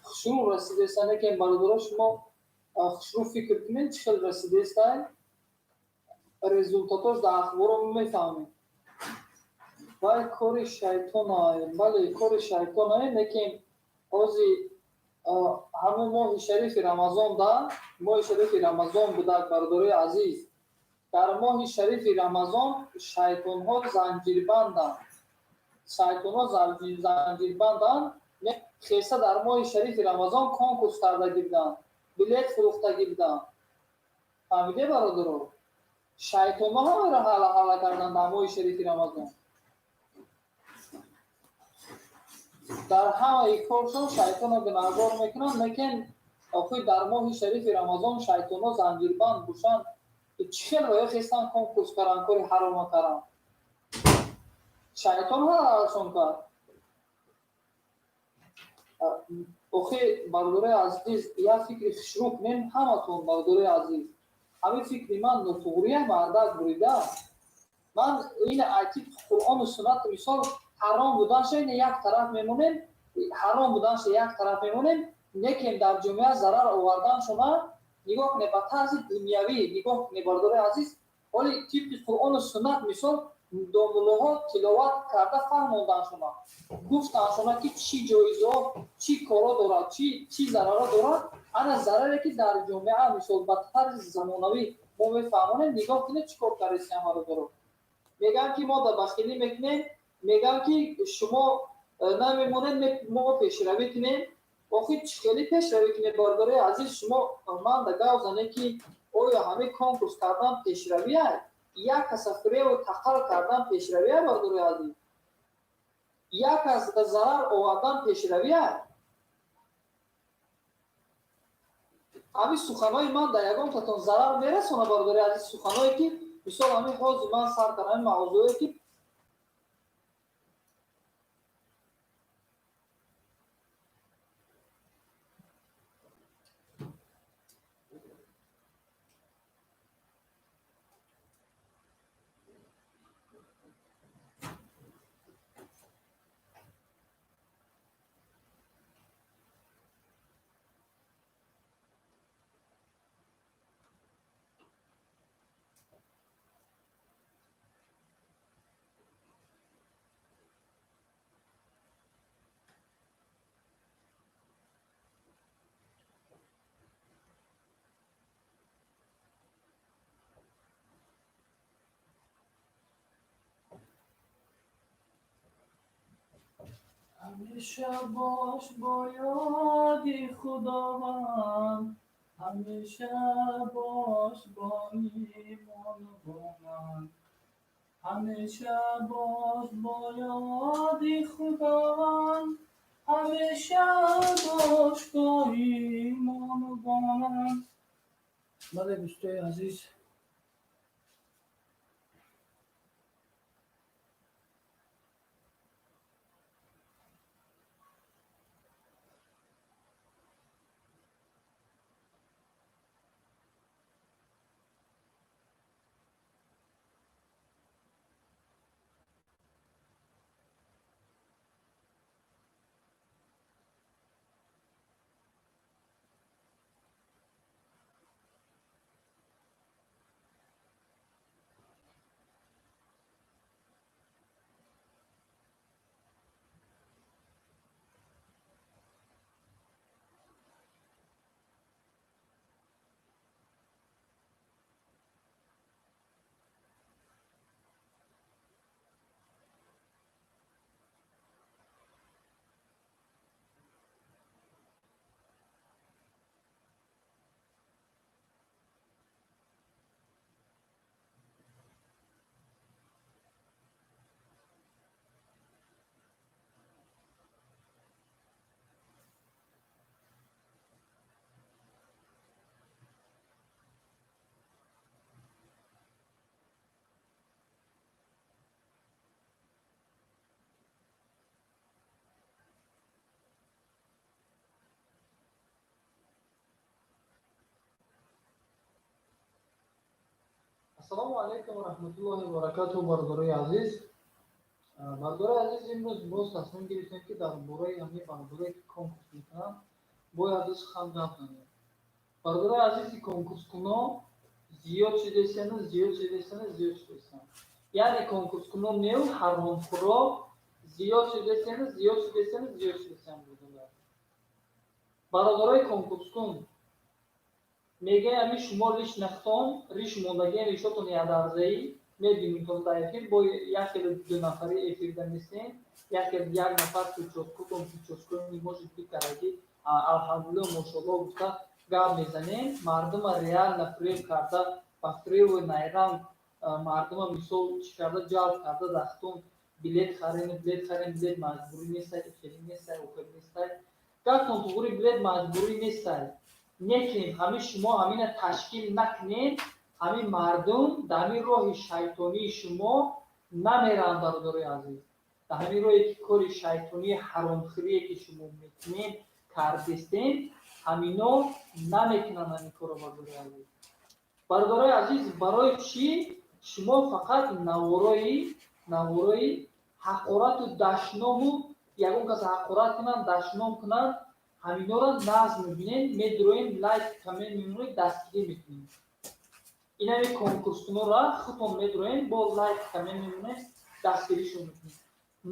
хушрӯ расидеста. Лекин бародаро, шумо хушрӯ фикр кунед, чӣ хел расидестай, результатош дар ахборо мефаҳмед. Вай кори шайтонае, бале, кори шайтонае, лекин ҳози ҳамун моҳи шарифи Рамазон да, моҳи шарифи Рамазон будак, бародарои азиз. Дар моҳи шарифи Рамазон шайтонҳо занҷирбанданд, шайтонҳо занҷирбанданд. Хеса дар моҳи шарифи Рамазон конкурс кардаги буданд, билет фурӯхтаги буданд. Фаҳмиде, бародаро? Шайтонҳо ҳамаро ҳала-ҳала карданд дар моҳи шарифи Рамазон. Дар ҳамаи коршон шайтонро гунаҳгор мекунанд, лекин охир дар моҳи шарифи Рамазон шайтонҳо занҷирбанд бошанд, чӣ хел ва ё хестан конкурс каранд, кори ҳарома каранд? Шайтон ҳалалашон кард. Охир бародарои азиз, як фикри хушрӯ кунем ҳаматон, бародарои азиз. Ҳамин фикри ман нотуғрия мардак бурида. Ман ин тибқи Қуръону суннат мисол ҳаром буданша ин як тараф мемонем, ҳаром буданша як тараф мемонем, лекин дар ҷомеа зарар оварданшона нигоҳ кунед ба тарзи дунявӣ, нигоҳ кунед бародарои азиз. Ҳоли тибқи Қуръону суннат мисол домуллоҳо тиловат карда фаҳмонданшона, гуфтаншона ки чӣ ҷоизо, чӣ коро дорад, чӣ зараро дорад. Ана зараре ки дар ҷомеа мисол ба тарзи замонавӣ мо мефаҳмонем, нигоҳ кунед чӣ кор кардесиям бародаро. Мегӯям ки мо дар бахилӣ мекунем, мегӯям ки шумо намемонед мо пешравӣ кунем. Охир чӣ хеле пешравӣ кунем бародарои азиз? Шумо ман да гап занем ки оё ҳамин конкурс кардан пешравия? Як каса фиреву тақал кардан пешравия, бародарои азиз? Як кас зарар овардан пешравия? Ҳамин суханои ман дар ягон татон зарар мерасонад, бародарои азиз? Суханое ки мисол ҳамин ҳозир ман сар кардам, ҳамин мавзӯе ки ҳамеша бош бо ёди Худованд, ҳамеша бош бо имону бо ман, ҳамеша бош бо ёди Худованд, ҳамеша бош бо имону бо ман. Бале, дӯстои азиз, Ассалому алайкум ва раҳматуллоҳи ва баракатуҳ, бародарои азиз. Бародарои азиз, имрӯз боз тасмим гирифтем, ки дар бораи ҳамин бародарое, ки конкурс мекунанд, бояд сухан гап занем. Бародарои азизи конкурскунон зиёд шудесияну зиёд шудесияну зиёд шудесиян. Яъне конкурскунон неу, ҳаромхӯро зиёд шудесияну зиёд шудесияну зиёд шудесиян. Бародарои конкурскун, мегӯям, ҳамин шумо лично худтон риш мондагиам, ришотон ядарзаӣ мебинитон дар эфир, бо як хеле ду нафари эфирда нестем, як хел як нафар причёскутон, причёску не может быть кардаги, алҳамдулилло, мошолло гуфта гап мезанем. Мардума реально фиреб карда, ба фиребу найранг мардума, мисол, чӣ карда, ҷалб карда, дар худтон билет харем, билет харем, билет маҷбурӣ нестай, хеле нестай, охир нестай. Гаптон туғри, билет маҷбурӣ нестай. Некунем, ҳамин шумо ҳамина ташкил накунем, ҳамин мардум дар ҳамин роҳи шайтонии шумо намеранд. Бародарои азиз, дар ҳамин роҳе ки кори шайтонии ҳаромхӯрие ки шумо мекунем, кардестем, ҳамино намекунанд ҳамин корро. Бародарои азиз, бародарои азиз, барои чӣ шумо фақат наворои ҳақорату дашному, ягон кас ҳақорат кунанд, дашном кунанд, ҳаминора назм мебинем, медуроем, лайк, коммент мемонем, дастгирӣ мекунем? Инами конкурскунора худтон медуроем, бо лайк, коммент мемонем, дастгиришон мекунем.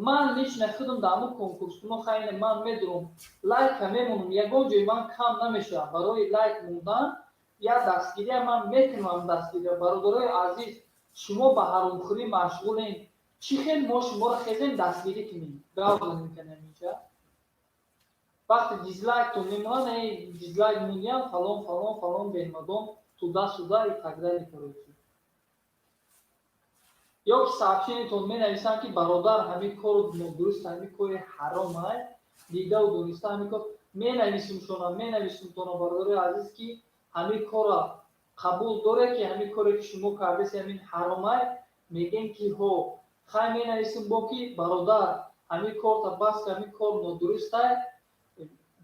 Ман лично худам дар ҳамун конкурскуно хайне, ман медурам, лайка мемонам, ягон ҷои ман кам намешавад. Барои лайк мондан як дастгирия ман мекунам, дастгирия. Бародарои азиз, шумо ба ҳаромхӯрӣ машғулем, чӣ хел мо шуморо хезем, дастгирӣ кунем, гап занем канем? Инҷа вақте дизлайктон мемонад, дизлайк мондиям, фалон, фалон, фалон, беҳмадон, туда-сюда и так далее. Короче, ё ки сообщениятон менависам, ки бародар, ҳамин кор нодуруст, ҳамин кори ҳаром ай, дидаву дониста ҳамин кор менависимшона, менависимтона. Бародарои азиз, ки ҳамин корро қабул доред, ки ҳамин коре ки шумо кардеси, ҳамин ҳаромай, мегӯем, ки ҳо, хай, менависем бо ки бародар, ҳамин корта бас, ҳамин кор нодурустай,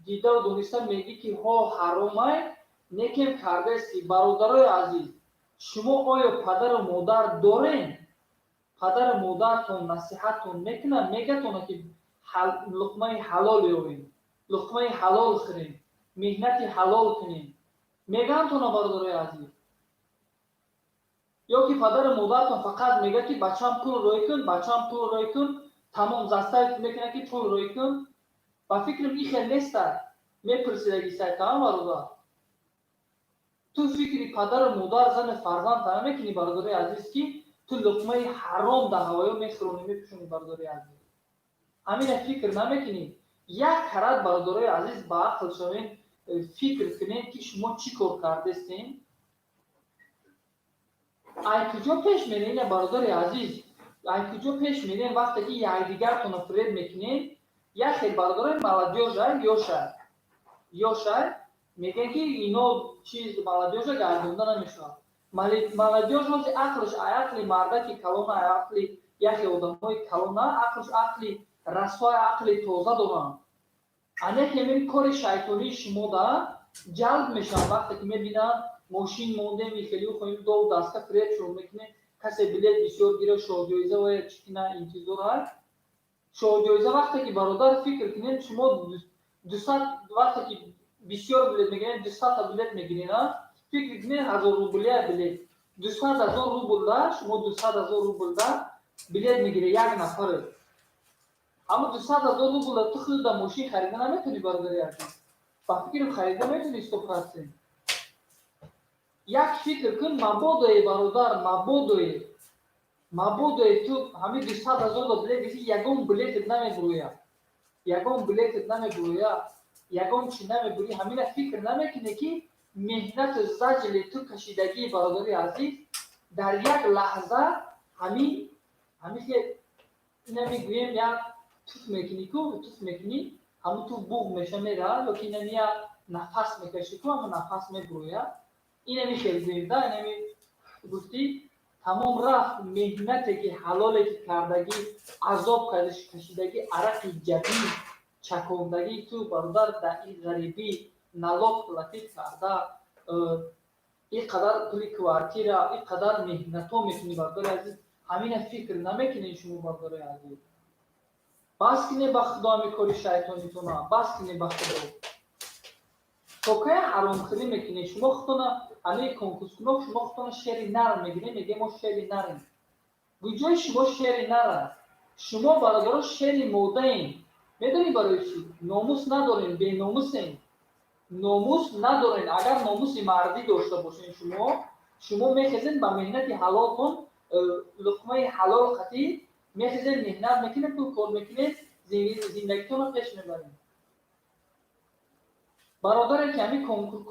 дидаву дониста мегӯӣ, ки ҳо, ҳаромай, некем кардаси. Бародарои азиз, шумо оё падару модар дорем? Падару модартон насиҳаттон мекунад, мегӯятона, ки луқмаи ҳалол ёбем, луқмаи ҳалол хӯрем, меҳнати ҳалол кунем, мегӯяндтона, бародарои азиз? Ё ки падару модартон фақат мегӯяд, ки бачам, пул рӯй кун, бачам, пул рӯй кун, тамом, заставить мекунад, ки пул рӯй кун? Ба фикрам, ин хел неста. Мепурсидаги сайтама, бародар, ту фикри падару модар, зану фарзанд намекунӣ? Бародарои азиз, ки ту луқмаи ҳаром дар ҳавоё мехӯронӣ, мепӯшонӣ, бародарои азиз, ҳамина фикр намекунӣ? Як карат, бародарои азиз, ба ақл шавем, фикр кунем, ки шумо чӣ кор кардестем, ай куҷо пеш мерем? Ина, бародари азиз, ай куҷо пеш мерем, вақте ки якдигартонро фиреб мекунем? Як хел бародарои молодёжа, ёша, ёша, мегӯянд, ки ино чиз молодёжа гардонда намешавад. Молодёж ҳози ақлш ай ақли мардаки калона, ай ақли яхе одамои калона, ақлш ақли расои, ақли тоза доранд. Анеке ҳамин кори шайтонии шумо да ҷалб мешаванд, вақте ки мебинанд, мошин мондем, хелиу хоҳем, дову даста фиреб шумо мекунем, касе билет бисёр гира, шоҳҷоиза ва чӣ кина интизор аст, шоҳҷоиза. Вақте ки, бародар, фикр кунем, шумо 200, вақте ки бисёр билет мегирем, 200-та билет мегирем, фикр кунед, 1000 рублия билет, 200 000 рублда, шумо 200 000 рублда билет мегиред як нафаре, аммо 200 000 рублда ту худда мошин харида наметавонӣ, бародари азиз. Ба фикрам, харида метавонӣ 100%. Як фикр кун, мабодое, бародар, мабодое, мабодое ту ҳамин 200 000-ро билет гирифти, ягон билетет намебурояд, ягон билетет намебурояд, ягон чи намебурӣ. Ҳамина фикр намекунӣ, ки меҳнату заҷли ту кашидагии, бародари азиз, дар як лаҳза ҳамин ина мегӯем, як туф мекунӣ ку, туф мекунӣ, ҳамун туф буғ меша, меравад, ё ки инами як нафас мекашӣ ку, ҳамун нафас мебурояд. Инами хел гӯем да, инами гуфтӣ, тамом, рафт. Меҳнате ки ҳалоле ки кардагӣ, азоб кашидагӣ, арақи ҷабин чакондагии ту, бародар, дар ин ғарибӣ налог платить карда. Ин қадар пули квартира, ин қадар меҳнатҳо мекунӣ, бародари азиз, ҳамина фикр намекунед шумо, бародари азиз. Бас кине ба Худо ҳами кори шайтонитона, бас кине ба Худо. То кай ҳаромхӯрӣ мекунед? Шумо худтона ҳамаи конкурскунок, шумо худтона шери нар мегиред, мегӯед, мо шери нарем. Куҷои шумо шери нар аст? Шумо, бародаро, шери модаем. Медонӣ барои чӣ? Номус надорем, беномусем, номус надорем. Агар номуси мардӣ дошта бошед, шумо мехезед ба меҳнати ҳалолтон, луқмаи ҳалол қатӣ мехезед, меҳнат мекунед, пул кор мекунед, зиндагитонро пеш мебаред. Бародаре ки ҳамин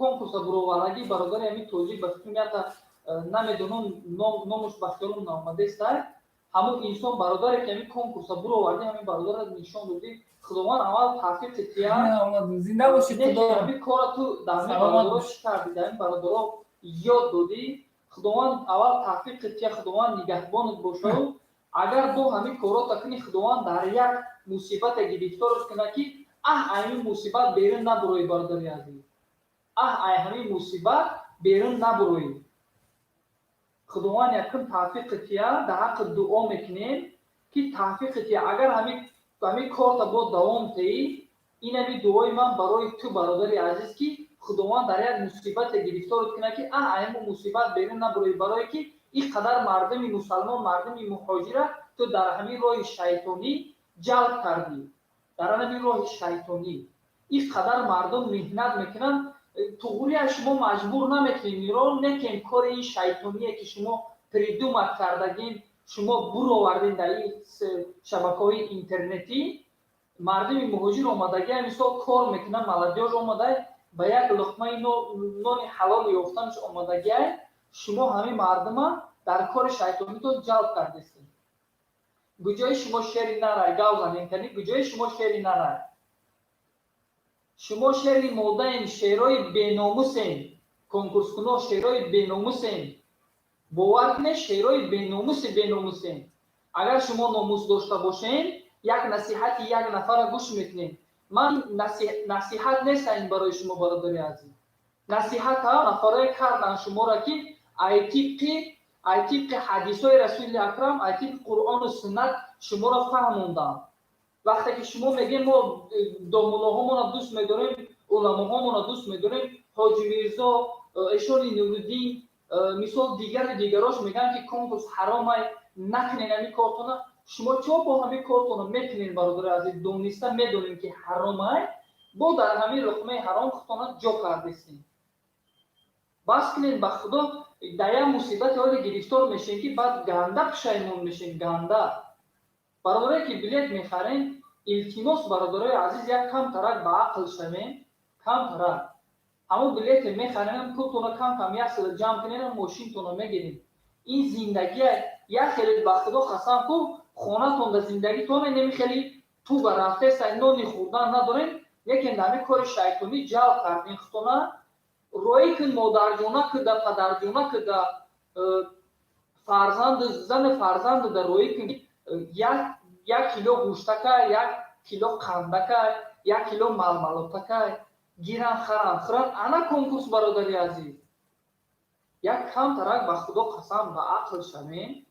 конкурса буроварагӣ, бародари ҳамин тоҷик, ба фикрам, ята намедонам, номуш ба хиёлам наомадеста, ҳамон инсон, бародаре ки ҳамин конкурса буровардӣ, ҳамин бародарро нишон додӣ, Худованд аввал тавфиқи тия. Зинда бошӣ, Худо. Ҳамин кора ту дар ҳамин бародаро чӣ кардӣ, дар ҳамин бародаро ёд додӣ, Худованд аввал тавфиқи тия, Худованд нигаҳбонат бошаду агар бо ҳамин корота кунӣ, Худованд дар як мусибате гирифторат кунад, ки аҳ, ҳамин мусибат берун набуроӣ. Бародари азиз, аҳ, ай ҳамин мусибат берун набуроӣ. Худованд якум тавфиқи тия, дар ҳаққи дуо мекунем, ки тавфиқи тия. Агар ҳамин корта бо давом теӣ, ин ҳамин дуои ман барои ту, бародари азиз, ки Худованд дар як мусибате гирифторат кунад, ки аҳ, ҳамин мусибат берун набуроӣ, барое ки ин қадар мардуми мусалмон, мардуми муҳоҷира ту дар ҳамин роҳи шайтонӣ ҷалб кардӣ. Дар ҳамин роҳи шайтонӣ ин қадар мардум меҳнат мекунанд. Туғрия шумо маҷбур намекунед иро, некем кори ин шайтоние, ки шумо придумать кардагин, шумо буровардин дар ин шабакаҳои интернетӣ. Мардуми муҳоҷир омадагия, мисол, кор мекунанд, молодёжь омада, ба як луқмаи нони ҳалол ёфтанаш омадагия. Шумо ҳамин мардума дар кори шайтонитон ҷалб кардестед. Куҷои шумо шери нарай? Гав занем кани, куҷои шумо шери нарай? Шумо шери модаен, шерои беномусен. Конкурскуно шерои беномусен, бовар кунед, шерои беномуси беномусен. Агар шумо номус дошта бошен, як насиҳати як нафара гӯш мекунед. Ман насиҳат неста ин барои шумо, бародари азиз, насиҳата нафарое кардан шуморо, ки ай тибқи ҳадисҳои Расули Акрам, ай тибқи Қуръону суннат шуморо фаҳмондам. Вақте ки шумо мегӯем, мо домуллоҳомонро дӯст медорем, уламоҳомонро дӯст медорем, Ҳоҷи Мирзо, Эшони Нуриддин, мисол, дигару дигарош мегӯянд, ки конкурс ҳаромай, накунед ҳамин кортона. Шумо чо бо ҳамин кортона мекунед, бародари азиз? Дониста медонем, ки ҳаромай, бо дар ҳамин луқмаи ҳаром худтона ҷо кардестем. Бас кунед ба Худо. Дар як мусибати ҳоле гирифтор мешем, ки баъд ганда пушаймон мешем, ганда. Бародарое ки билет мехарем, илтимос, бародарои азиз, як камтарак ба ақл шавем. Камтарак ҳамон билете мехарем, пултона кам кам як сила ҷамъ кунем, мошинтона мегирем. Ин зиндагия як хеле, ба Худо қасам ку, хонатон да зиндагитон неми хеле туба рафтеса, нони хӯрдан надорем, лекин дар ҳамин кори шайтонӣ ҷалб кардем худтона. Роӣ кун, модарҷона куда, падарҷона куда, фарзанду зану фарзанду да роӣ кун. Як кило гӯштака, як кило қандака, як кило малмалотака гиран, харан, хӯран. Ана конкурс. Бародари азиз, як камтарак, ба Худо қасам, ба ақл шавем.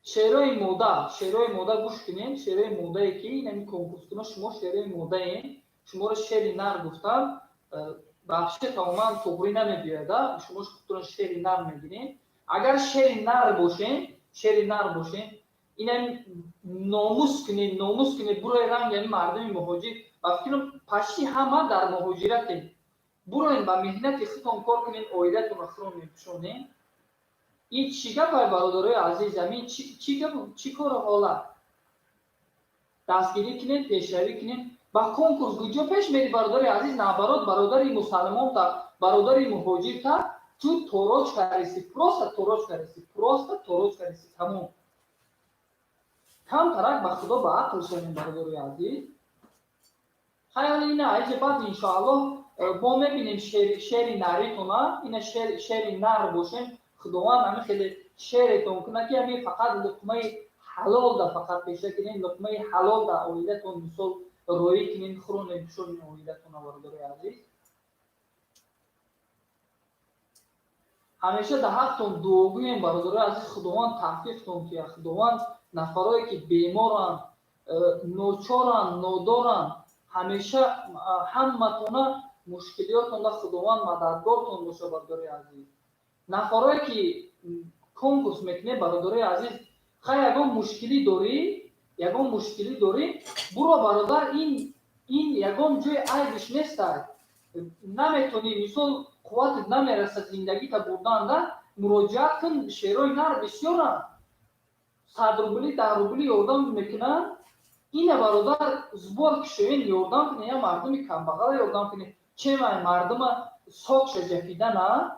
Шерои мода, шерои мода, гӯш кунед, шерои модае, ки инами конкурскуно, шумо шерои модаем. Шуморо шери нар гуфтам, вообще тамоман туғрӣ намебиёяда. Шумо худтон шери нар мегиред. Агар шери нар бошем, шери нар бошем, инам номус кунед, номус кунед, бурои ранги ҳамин мардуми муҳоҷир. Ба фикрам, почти ҳама дар муҳоҷиратем. Буроен, ба меҳнати худтон кор кунед, оилатонро хӯронед, пӯшонед. Ин чӣ гапай, бародарои азиз? Ҳамин чӣ гап, чӣ кору ҳолат? Дастгирӣ кунед, пешравӣ кунед. Ба конкурс куҷо пеш мери, бародари азиз? Наоборот, бародари мусалмонта, бародари муҳоҷирта ту тороҷ кареси, просто тороҷ кареси, просто тороҷ кареси, тамом. Камтарак, ба Худо, ба ақл шавем, бародари азиз. Хаёли ина айҷа баъд, иншоаллоҳ, мо мебинем шери наритона. Ина шери нар бошем, Худованд ҳамин хеле шеретон кунад, ки ҳамин фақат луқмаи ҳалол да фақат пеша кунем, луқмаи ҳалол да оилатон, мисол, роӣ кунем, хӯронем, пӯшонем оилатона, бародарои азиз. Ҳамеша дар ҳақтон дуогӯем, бародарои азиз. Худованд тавфиқтон кия. Худованд нафарое ки беморанд, ночоранд, нодоранд, ҳамеша ҳаматона мушкилиётонда Худованд мададгортон боша, бародарои азиз. Нафарое ки конкурс мекунед, бародарои азиз, хай, ягон мушкилӣ дорӣ, ягон мушкилӣ дорӣ, буро, бародар, ин ягон ҷои айбиш нестай. Наметонӣ, мисол, қувватат намерасад зиндагита бурданда, муроҷиат кун. Шерои нар бисёранд, 100 рубли, 10 рубли ёрдам мекунанд. Ина, бародар, сбор кушоен, ёрдам кунед, я мардуми камбағала ёрдам кунед. Чемай мардума сокша ҷафидана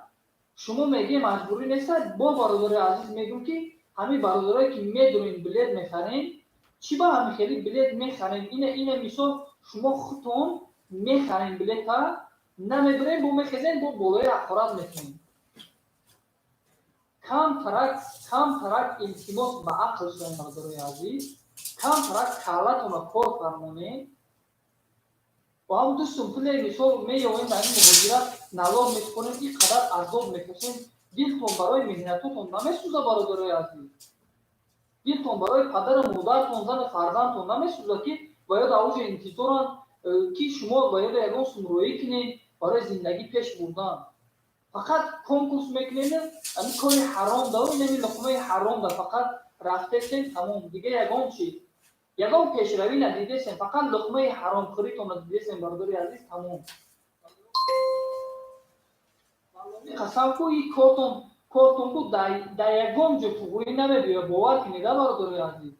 шумо мегӯед, маҷбурӣ нестад. Бо бародари азиз мегӯм, ки ҳамин бародарое ки медонед, билет мехарем, чӣ ба ҳамин хели билет мехарем? Ина, мисол, шумо худтон мехарем билета, намебирем, бо мехезем, бо болои ҳақорат мекунем. Камтарак, камтарак, илтимос, ба ақл шавем, бародарои азиз. Камтарак каллатона кор фармонем. Бо ҳам 2 сум пуле, мисол, меёвем, дар ин муҳоҷират налог месупорем, ин қадар азоб мекашем. Дилтон барои меҳнатотон намесӯза, бародарои азиз? Дилтон барои падару модаратон, зану фарзандтон намесӯза, ки ба ёд авҷи интизоранд, ки шумо ба ёда ягон сум роӣ кунед барои зиндагӣ пеш бурдан? Фақат конкурс мекунед, ами кори ҳаром да, инами луқмаи ҳаром да фақат рафтесен, тамом. Дига ягон чиз, ягон пешравӣ надидесен, фақат луқмаи ҳаромхӯритонро дидесен, бародари азиз, тамом. Қасам ку, и кортон ку дар ягон ҷо туғрӣ намебиёяд, бовар кунед, а бародари азиз.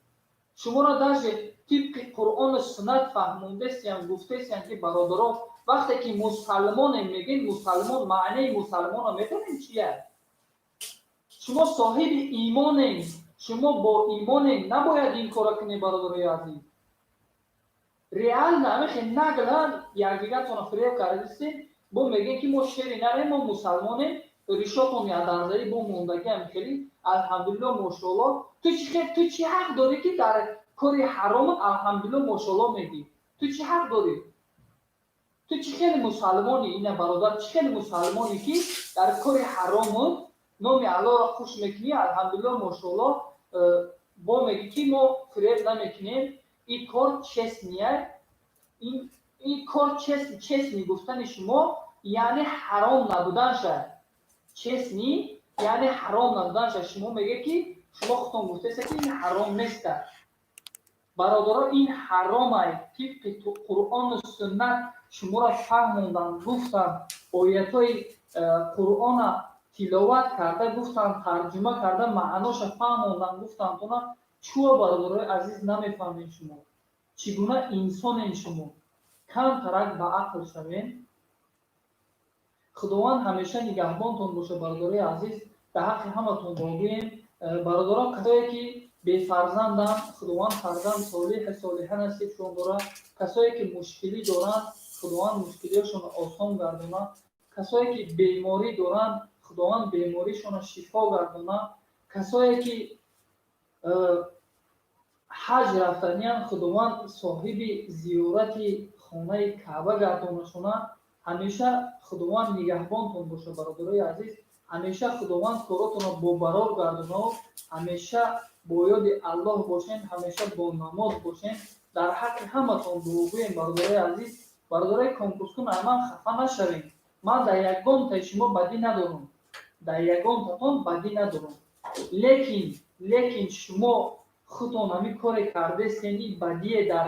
Шуморо даже тибқи Қуръону суннат фаҳмондесиян, гуфтесиян, ки бародарон, вақте ки мусалмонем мегӯем, мусалмон, маънии мусалмонро медонем чия? Шумо соҳиби имонем, шумо бо имонем, набояд ин корро кунед, бародарои азиз. Реально ҳамихе нагло якдигартонро фиреб кардистем, бо мегӯем, ки мо шери нарем, мо мусалмонем. Ришотон яданзаи бо мондагӣ, ҳамихели алҳамдулилло, мошоалло. Ту чӣ ҳақ дорӣ, ки дар кори ҳаромат алҳамдулилло, мошоалло мегӣ? Ту чӣ ҳақ дорӣ? Ту чӣ хеле мусалмонӣ? Ина, бародар, чӣ хеле мусалмонӣ, ки дар кори ҳаромут номи Аллоҳро хуш мекунӣ, алҳамдулилло, мошоалло, бо мегӣ, ки мо фиреб намекунем, ин кор честный я. Ин кор честный гуфтани шумо яъне ҳаром набуданша. Честный яъне ҳаром набуданша. Шумо мегӯед, ки шумо худтон гуфтеста, ки ин ҳаром неста. Бародаро, ин ҳаромай. Тибқи Қуръону суннат шуморо фаҳмонданд, гуфтанд, оятҳои Қуръона тиловат карда гуфтанд, тарҷума карда маъноша фаҳмонданд, гуфтанд тона. Чӯ, бародарои азиз, намефаҳмед шумо? Чӣ гуна инсонен шумо? Камтарак ба ақл шавем. Худованд ҳамеша нигаҳбонтон боша, бародарои азиз. Дар ҳаққи ҳаматон дуогӯем, бародаро. Касое ки бефарзанданд, Худованд фарзанд солиҳа, солиҳа насибшон дорад. Касое ки мушкилӣ доранд, Худованд мушкилиҳошонро осон гардонад. Касое ки беморӣ доранд, Худованд беморишонро шифо гардонад. Касое ки ҳаҷ рафтаниянд, Худованд соҳиби зиёрати хонаи Каъба гардонашона. Ҳамеша Худованд нигаҳбонтон боша, бародарои азиз. Ҳамеша Худованд коротонро бобарор гардонад. Ҳамеша бо ёди Аллоҳ бошен, ҳамеша бо намоз бошен. Дар ҳаққи ҳаматон дуогӯем, бародарои азиз. Бародарои конкурскун, аз ман хафа нашавем. Ман дар ягонтаи шумо бадӣ надорам, дар ягонтатон бадӣ надорам, лекин шумо худтон ҳамин коре кардестен, ин бадие дар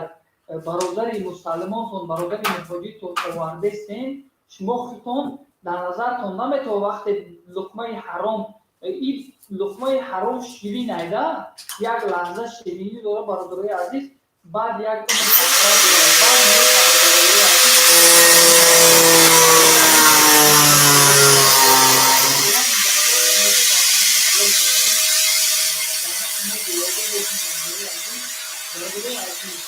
бародари мусалмонтон, бародари муҳоҷиртон овардестен. Шумо худтон дар назартон наметавон, вақте луқмаи ҳаром, ин луқмаи ҳаром ширин айда, як лаҳза ширинӣ дорад, бародарои азиз, баъд як умр ҳасрат дорад. Баъд бародарои азиз. Бародарои азиз.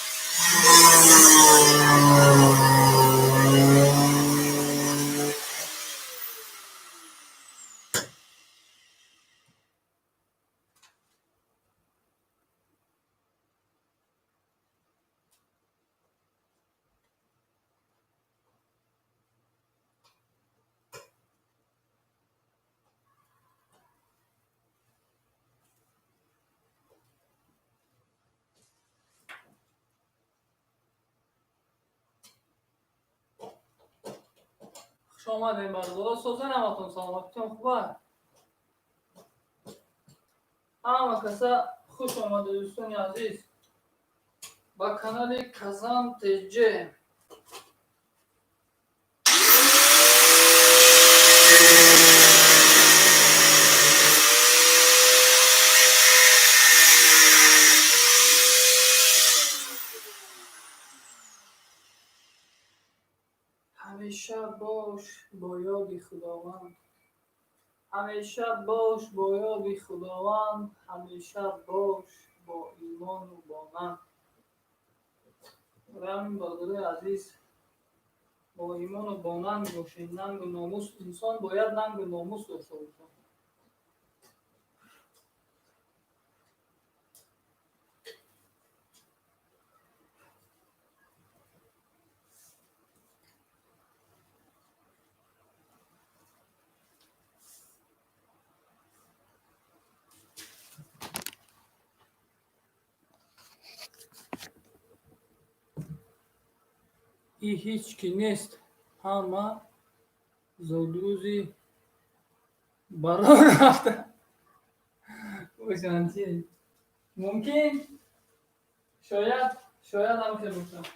Хуш омадем, бародаро. Созен ҳаматон, саломатитон хуб аст? Ҳама каса хуш омада, дӯстони азиз, ба канали Казан ТЖ. Ҳамеша бош бо ёди Худованд, ҳамеша бош бо ёди Худованд, ҳамеша бош бо имону бо нанг. Барои бародарои азиз, бо имону бо нанг бошед. Нангу номус, инсон бояд нангу номус дошта бошад. И ҳеҷ кӣ нест, ҳама зодрӯзи барор рафта бошанд. Чи мумкин, шояд ҳам хел бошад.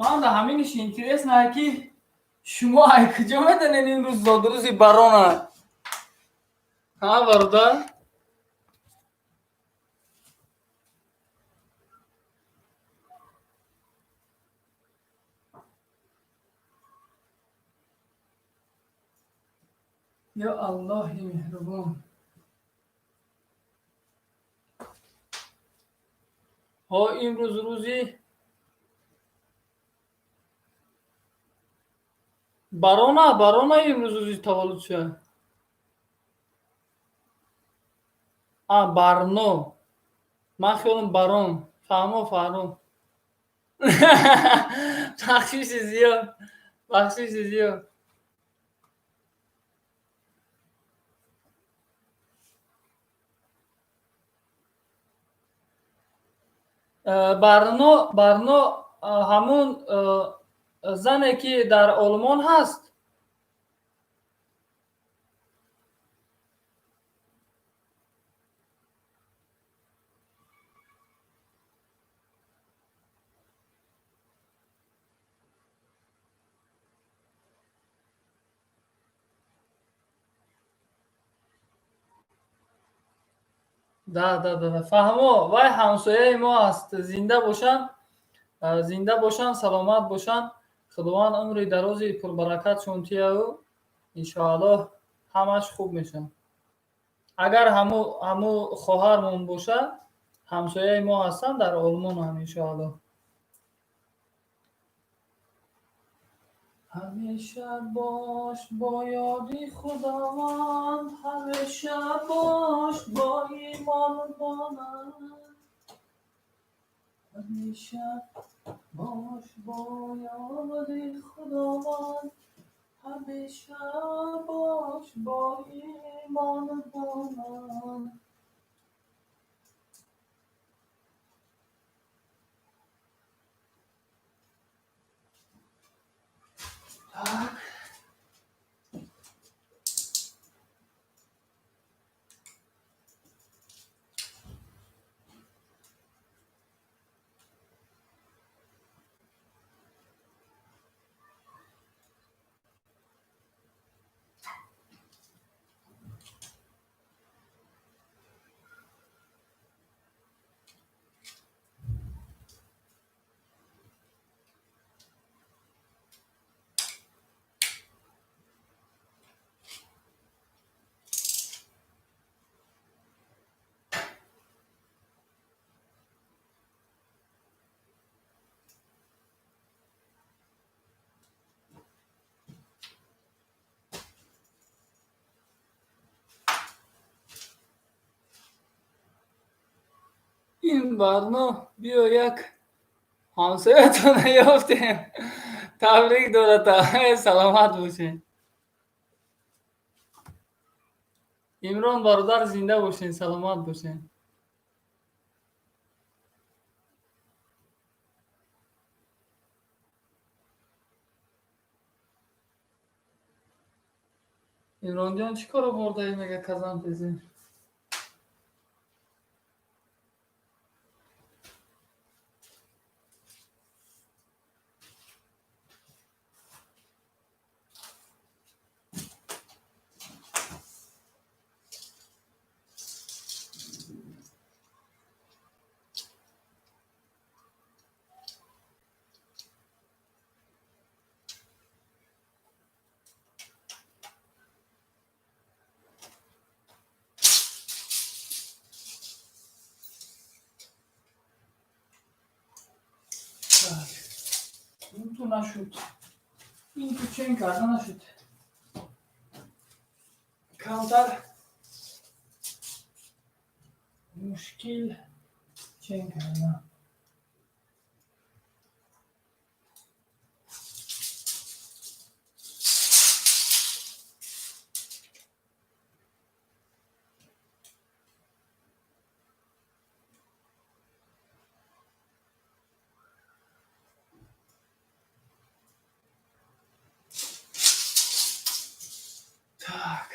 Ман да ҳаминиш интересно, ки шумо ай куҷо медонед имрӯз зодрӯзи барона? Ҳа, бародар? Ё Аллоҳи меҳрубон! Ҳо, имрӯз рӯзи барона, барона имрӯз рӯзи таваллуд шуда. А, Барно. Ман хиёлам барон. Фаҳмо, фаҳмо. Бахшиши зиёд, бахшиши зиёд. Барно, Барно ҳамун зане, ки дар Олмон ҳаст? Да, фаҳмо, вай ҳамсояи мо аст. Зинда бошанд, зинда бошанд, саломат бошанд. Худованд умри дарози пурбаракатшон тияву иншоаллоҳ ҳамаш хуб мешавад. Агар ҳаму хоҳармон бошад, ҳамсояи мо ҳастанд, дар Олмон ҳам, иншоаллоҳ. Ҳамеша бош бо ёди Худованд, ҳамеша бош бо имону бо нанг, ҳамеша бош бо ёди Худованд, ҳамеша бош бо имону бо нанг. Так. Ин барно биё як ҳамсоятона ёфтем. Табрик дората. Саломат бошед. Имрон бародар, зинда бошед, саломат бошед. Имронҷон, чӣ коро бурдаӣ, мега казан тезӣ? Ин ту нашуд. Ин ту чен карда нашуд. Камтар мушкил чен карда. Так.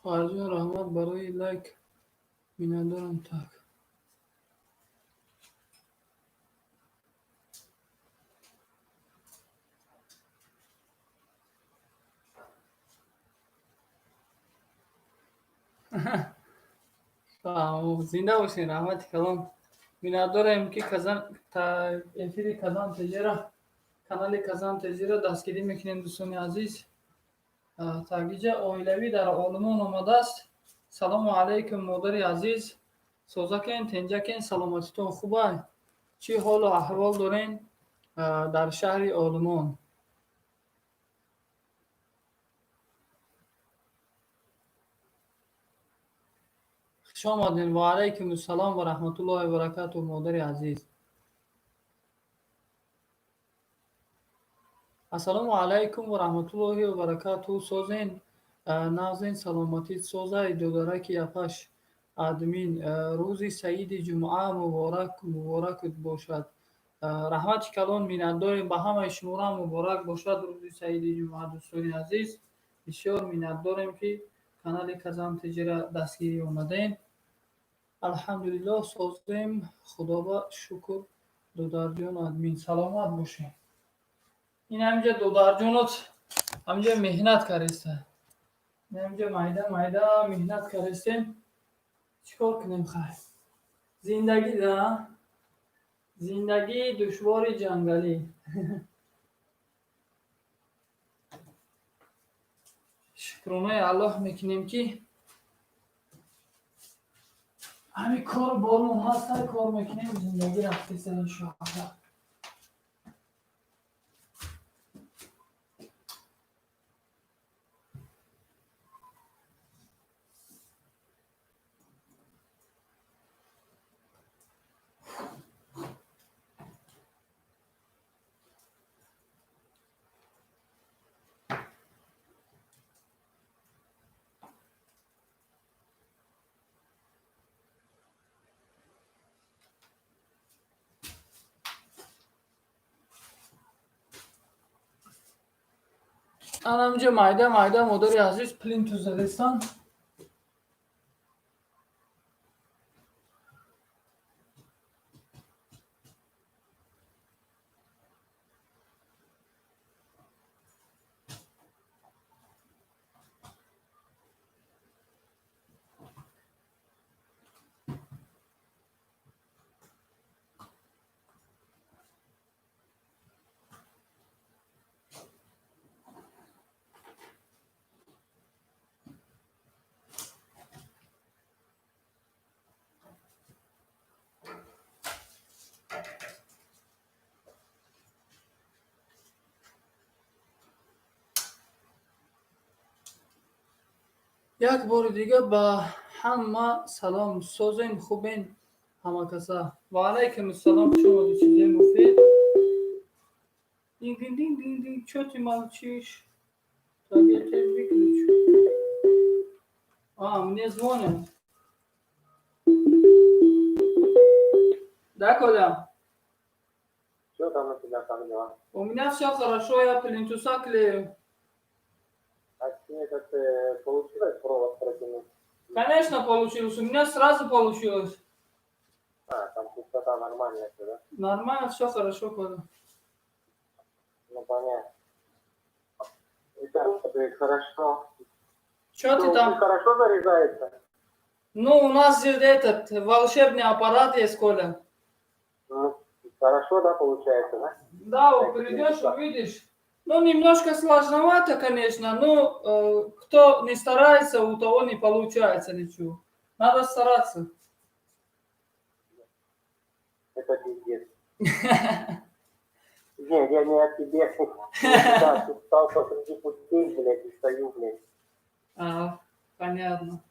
Хоҳарҷон, раҳмат барои лайк, миннатдорам. Так. Зинда бошед, раҳмати калон. Миннатдорем, ки эфири Казан ТЖра, канали Казан ТЖра дастгирӣ мекунем, дӯстони азиз. Тагиҷа оилавӣ дар Олмон омадааст. Салому алайкум, модари азиз. Созакен, тенҷакен, саломатитон хубай? Чӣ ҳолу аҳвол дорен дар шаҳри Олмон? Хуш омадем. Ва алайкум ассалом ва раҳматуллоҳи ва баракатуҳ, модари азиз. Ассалому алайкум ва раҳматуллоҳи ва баракатуҳ. Созен, нағзен, саломатит созай, додараки апаш админ. Рӯзи саиди ҷумъа муборак, муборакат бошад. Раҳмати калон, миннатдорем, ба ҳамаи шуморо муборак бошад рӯзи саиди ҷумъа, дӯстони азиз. Бисёр миннатдорем, ки канали Казан ТЖра дастгирӣ омадем. Алҳамдулиллоҳ, созем, худоба шукр, додарҷон админ, саломат бошед. Ин ҳаминҷа додарҷонот ҳаминҷа меҳнат кардаста. Ин ҳаминҷа майда майда меҳнат кардастем. Чӣ кор кунем, хайр? Зиндагӣ да? Зиндагии душвори ҷангалӣ. Шукронаи Аллоҳ мекунем, ки ҳамин кору бормон ҳаст, кор мекунем, зиндагӣ рафтеста, иншоаллоҳ. Анамҷа майда майда, модари азиз, плинтус задестан. Як бори дига ба ҳама салом. Созем, хубен ҳамакаса? Ва алайкум ассалом, хуш омадед, чизои муфид. Динг динг динг динг динг, чё ты молчишь? Так, я тебя выключу. А, мне звонят. Да, Коля? Что там у тебя, как дела? У меня все хорошо, я плинтуса клею. А тебе как получилось провод протянуть? Конечно, получилось. У меня сразу получилось. А, там чистота нормальная всё, да? Нормально, все хорошо, Коля. Ну, понятно. Итак, ты хорошо. Чё ты Ну, там? Хорошо заряжается? Ну, у нас же этот волшебный аппарат есть, Коля. Ну, хорошо, да, получается, да? Да, вот придешь, увидишь. Ну, немножко сложновато, конечно, но кто не старается, у того не получается ничего. Надо стараться. Это пиздец. Не, я не о тебе. Да, тут стал посреди пустынь, блядь, и стою, блядь. А, понятно.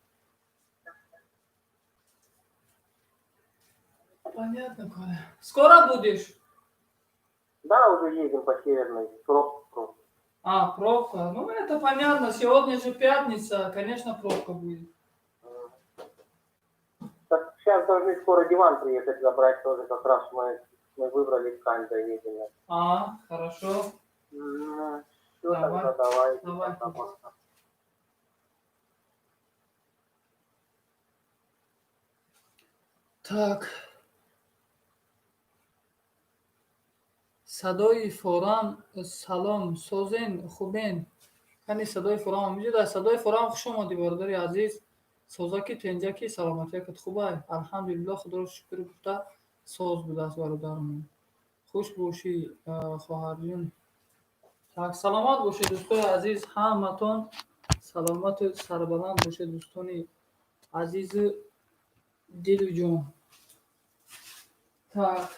Понятно, Коля. Скоро будешь? Да, уже едем по Северной. Пробка. А, пробка. Ну, это понятно. Сегодня же пятница. Конечно, пробка будет. Так, сейчас должны скоро диван приехать забрать тоже. Как раз мы выбрали ткань, доедем. А, хорошо. Ну, все, Давай. тогда давай. Давай. Пока-пока. Так. Садои форам, салом, созен, хубен? Кани садои форам ҳамиҷо. Дар садои форам хуш омадӣ, бародари азиз. Созаки, тенҷаки, саломатиякат хубай? Алҳамдулилло, худоро шукр гуфта соз будааст бародарамон. Хуш бошӣ, хоҳарҷон. Так, саломат бошед, дӯстои азиз, ҳаматон саломату сарбаланд бошед, дӯстони азизу дилу ҷон. Так.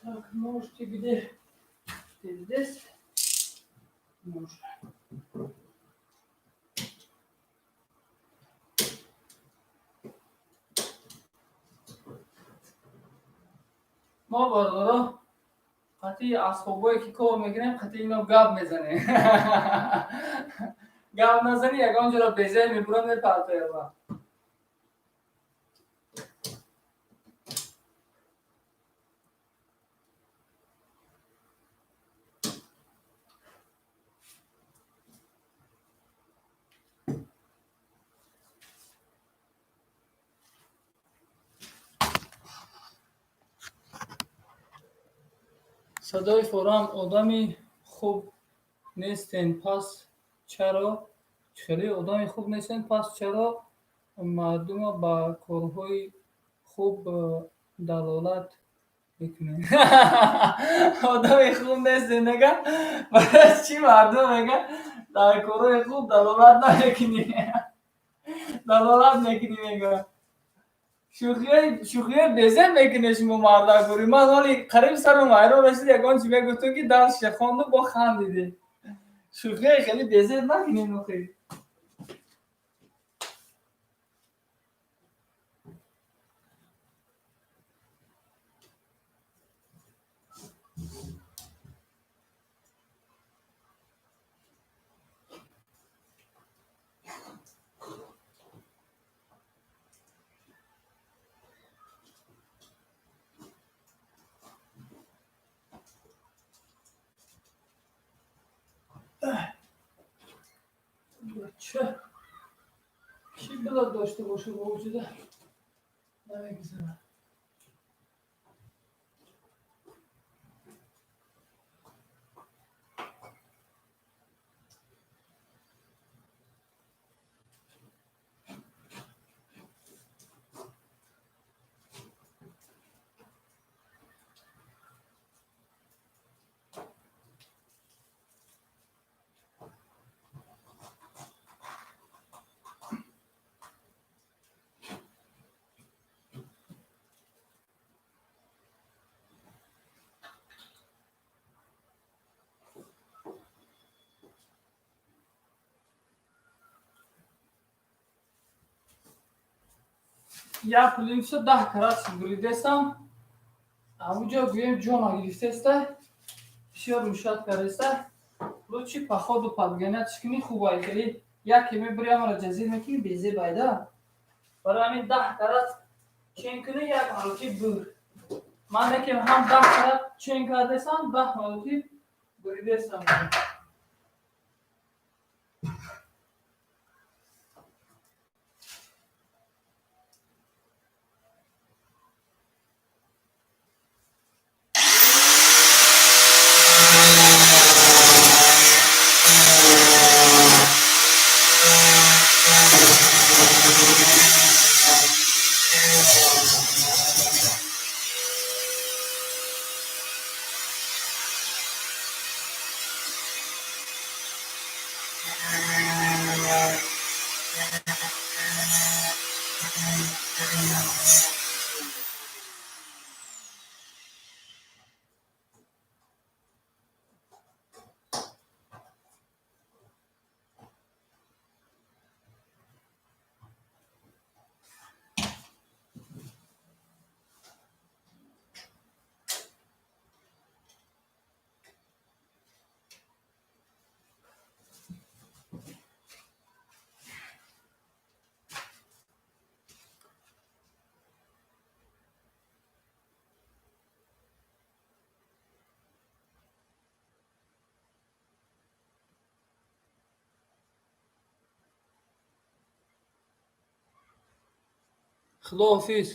Так, можете где? Ты здесь? Можно. Мо, бародаро, қатъи асбобое ки кор мекунем, қатъи ино гап мезанем. Гап назанӣ, ягон ҷоро безел мебурад, мепартояба. Садои форам, одами хуб нестен, пас чаро хеле одами хуб нестен, пас чаро мардума ба корҳои хуб далолат мекунед? Одами хуб нестен, мега, барои чӣ мардум, мега, дар корҳои хуб далолат намекунӣ, далолат мекунӣ, мега. Шӯхиҳои безеб мекунед шумо, мардакгӯрӣ. Ман ҳоли қариб сарам ҳайрон расид, ягон чи мегуфтум, ки дарсша хонду, бо хандидӣ. Шӯхиҳои хеле безеб накунед охи. Бача кӣ билад дошта боша, бо вуҷуда намегузарад. Як плинтуса 10 карат буридестам, ҳамуҷо гӯем ҷона гирифтеста, бисёр мушат кареста. Лучше по ходу подгонять кунӣ, хубай. Хеле яке мебури, ҳамаро ҷазир мекунӣ, безебайда. Барои ҳамин 10 карат чен кунӣ, як маротиб бур. Ман лекин ҳам 10 карат чен кардесам, 10 маротиб буридестам. Худоҳофиз.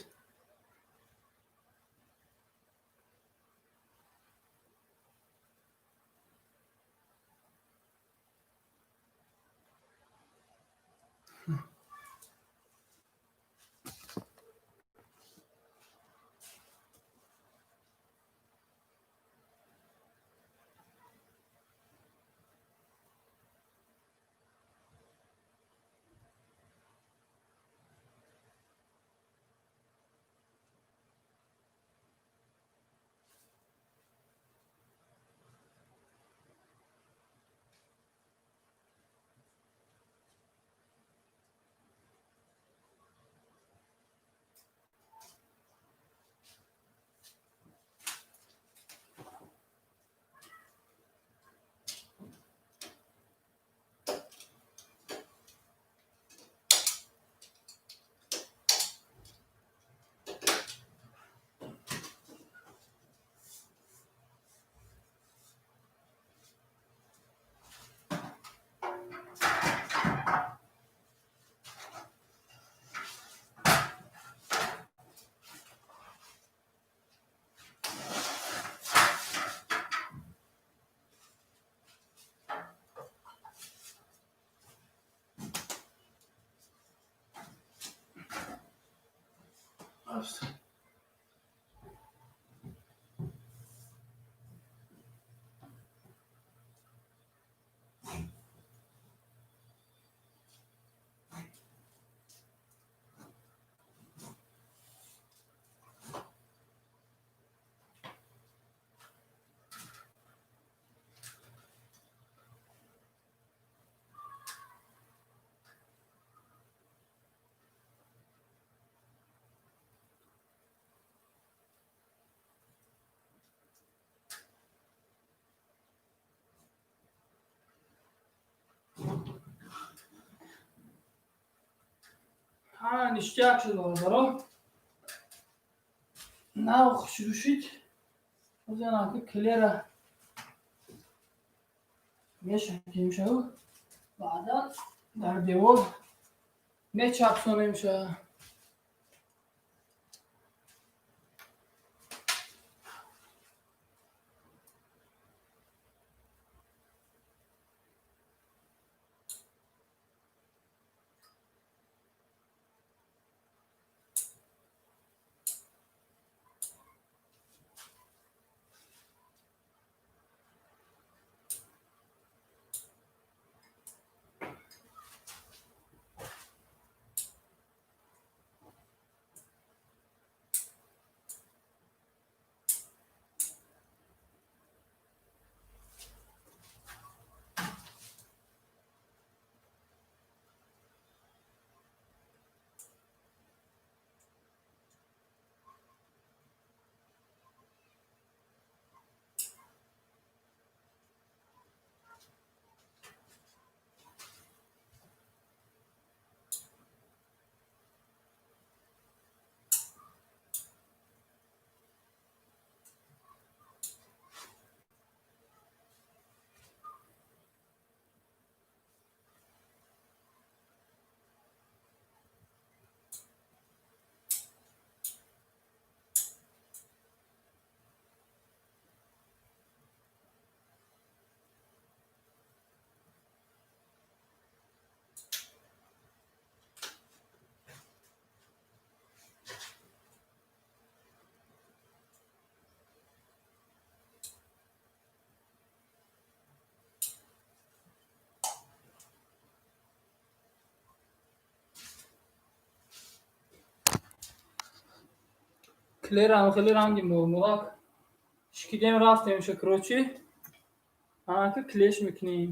Ҳа, ништяк шуд, бародаро. Нав хушрӯ шуд. Озанаки клера мешакемшаву баъдан дар девор мечапсонемша. Клерам хеле ранги мурмурак шикидем, рафтемша. Короче, анака клеш мекунем.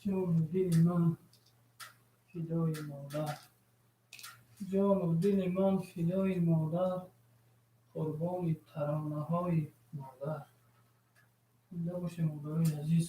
Ҷону дили ман фидои модар, ҷону дили ман фидои модар, қурбони таронаҳои модар. Зинда бошед, модарои азиз.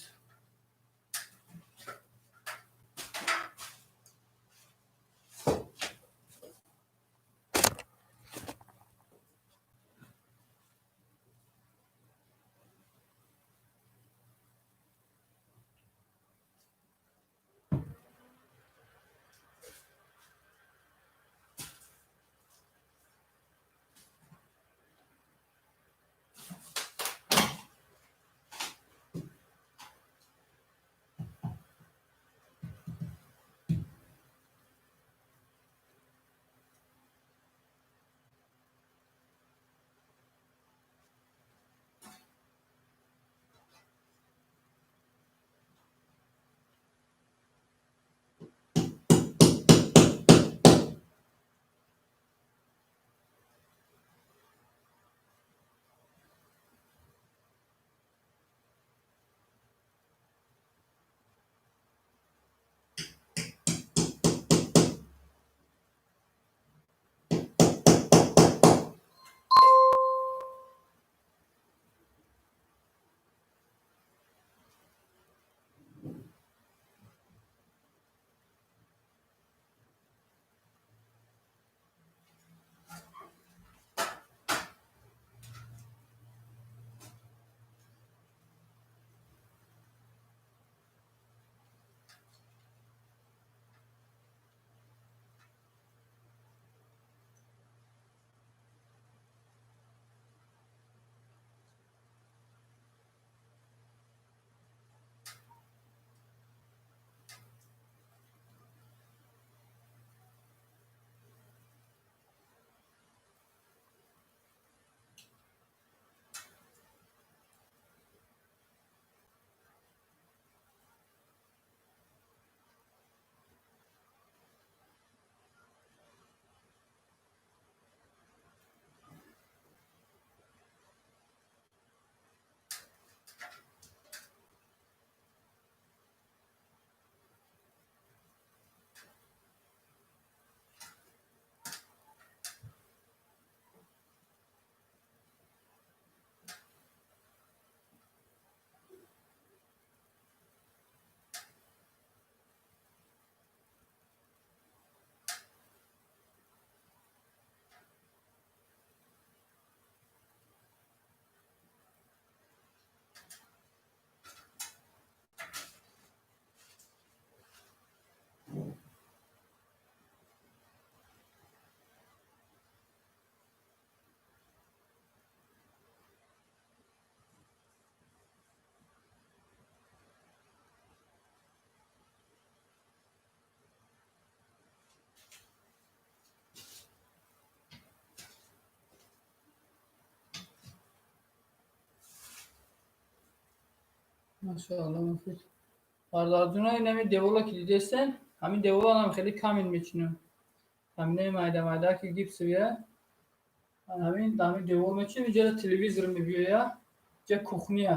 Машаалло, муфид. Бародарҷоно, ин ҳамин девола ки дидестен, ҳамин деволам хеле камин мечинам. Ҳаминаи майда майда ки гипсовия. Ҳамин девол мечинем, инҷа телевизор мебиёя, инҷа кухния.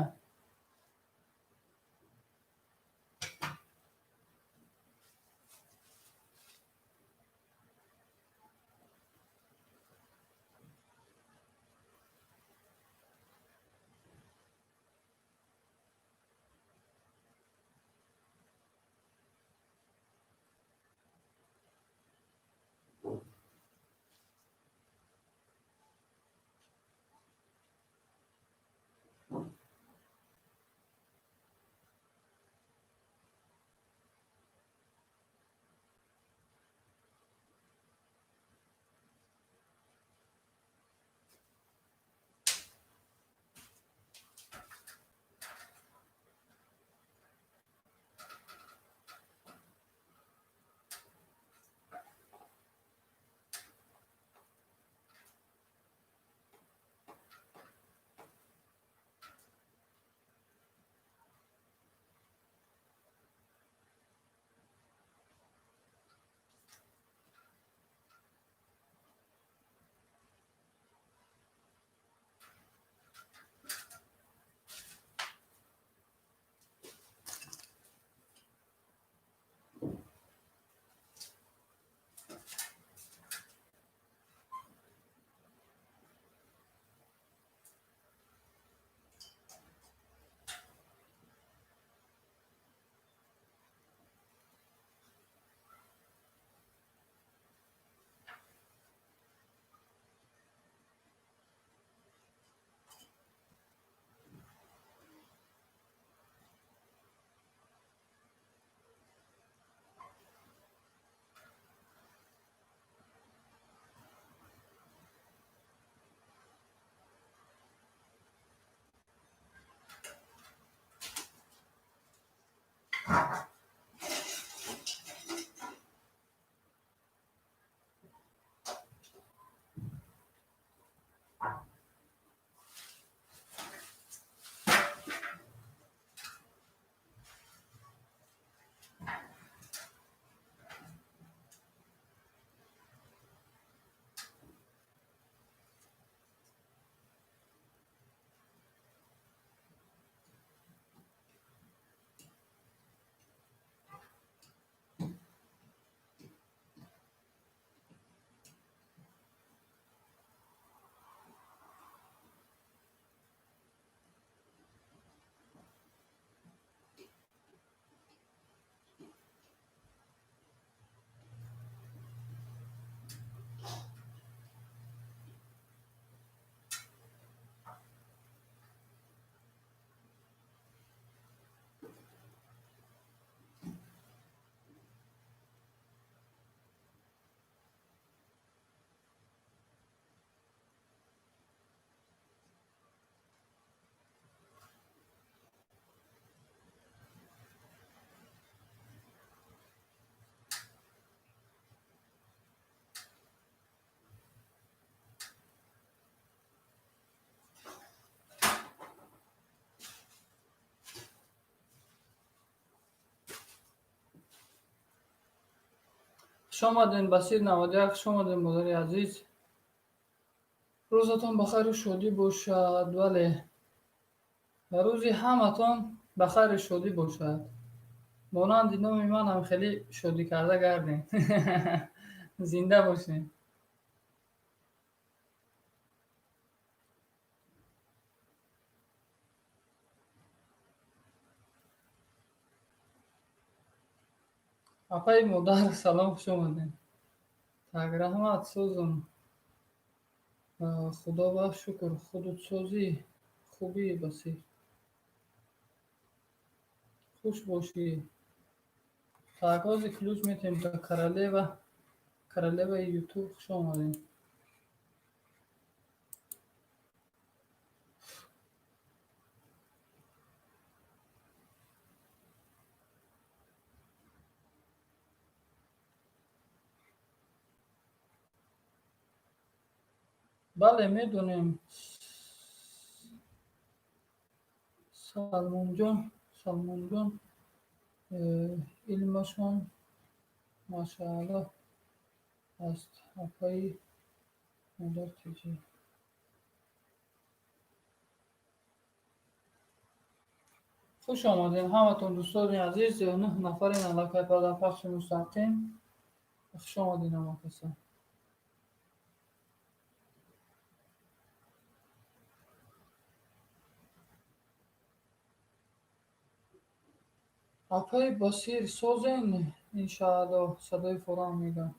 Хуш омадем, Басир 91, хуш омадем, модари азиз. Рӯзатон ба хайру шодӣ бошад. Бале, рӯзи ҳаматон ба хайру шодӣ бошад. Монанди номи манам хеле шодӣ карда гардем. Зинда бошем. Апаи модар, салом, хуш омадем. Так, раҳмат, созум. Худо ба шукр, худутсозӣ, хубӣ, Басир. Хуш бошӣ. Так, ҳозир ключ метем ба королева. Королеваи Ютуб, хуш омадем. Бале, медонем. Салмонҷон, Салмонҷон, илмашон машааллоҳ аст. Апаи модар тиҷӣ. Хуш омадем ҳаматон, дӯстони азиз. 9 нафарин аллакай дар пахши мустақим. Хуш омадем ҳама каса. Апаи Басир, созен, иншааллоҳ, садои форам мегӯям.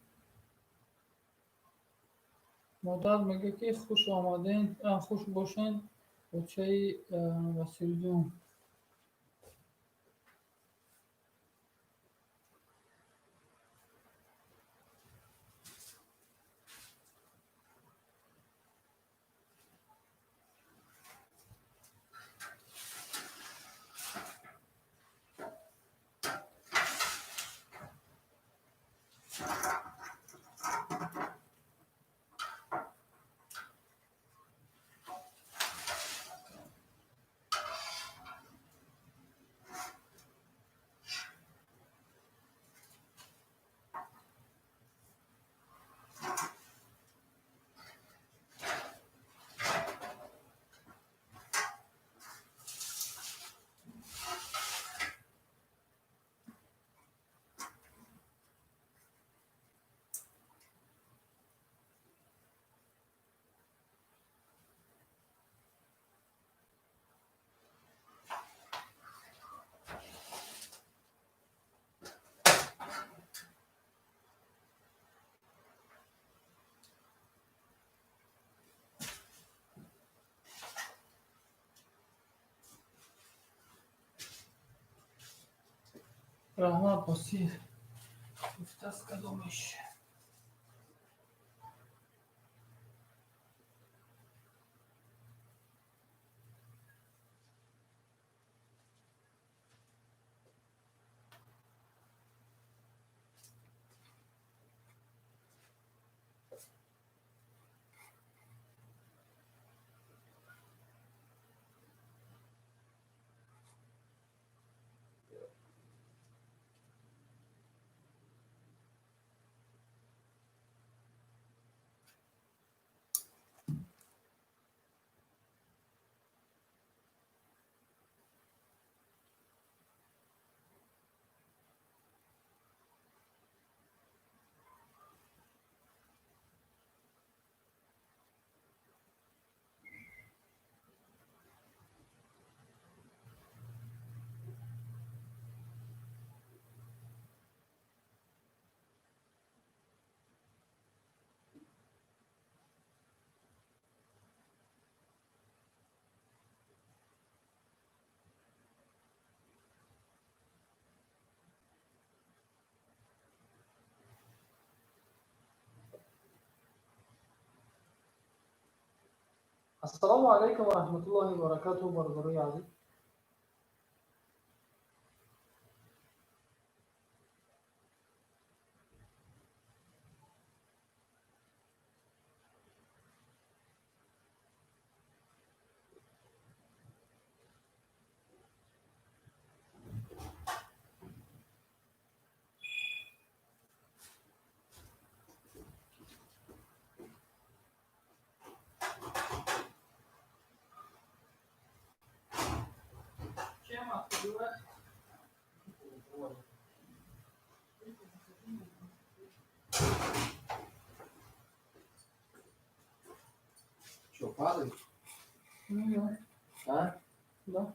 Модар мегӯяд, ки хуш омаден, хуш бошен, очаи Басирҷон. Раҳмат, Басир. Гуфтааст кадомиш. Ассалому алайкум ва раҳматуллоҳи ва баракатуҳ, бародарои азиз. Что, падает? Ну да. А? Да.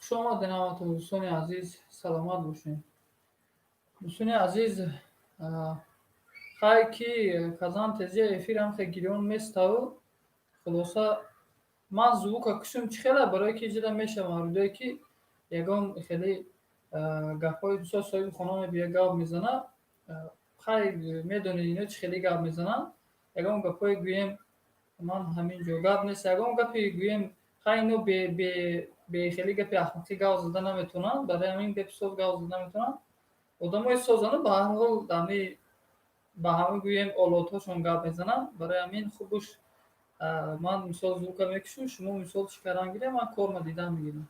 Хуш омадед ҳаматон, дӯстони азиз, саломат бошед. Дӯстони азиз, хай ки казан тезия эфирам хе гирён меставу. Хулоса, ман звука кушум чӣ хела, барое ки иҷода мешавам рӯдое ки ягон хеле гапҳои дӯсто соҳиби хона мебия, гап мезана. Хай, медонед, ино чӣ хеле гап мезананд. Ягон гапҳое гӯем, ман ҳамин ҷо гап нест, ягон гапе гӯем, хай, ино бе хеле гапи ахмақӣ гап зада наметавонанд. Барои ҳамин гапи соз гап зада наметавонанд. Одамои созану ба ҳар ҳол ами ба ҳама гӯем олотҳошон гап мезананд. Барои ҳамин хубуш ман мисол звука мекушам, шумо мисол чӣ кардан гирем, ман корма дидан мегирам.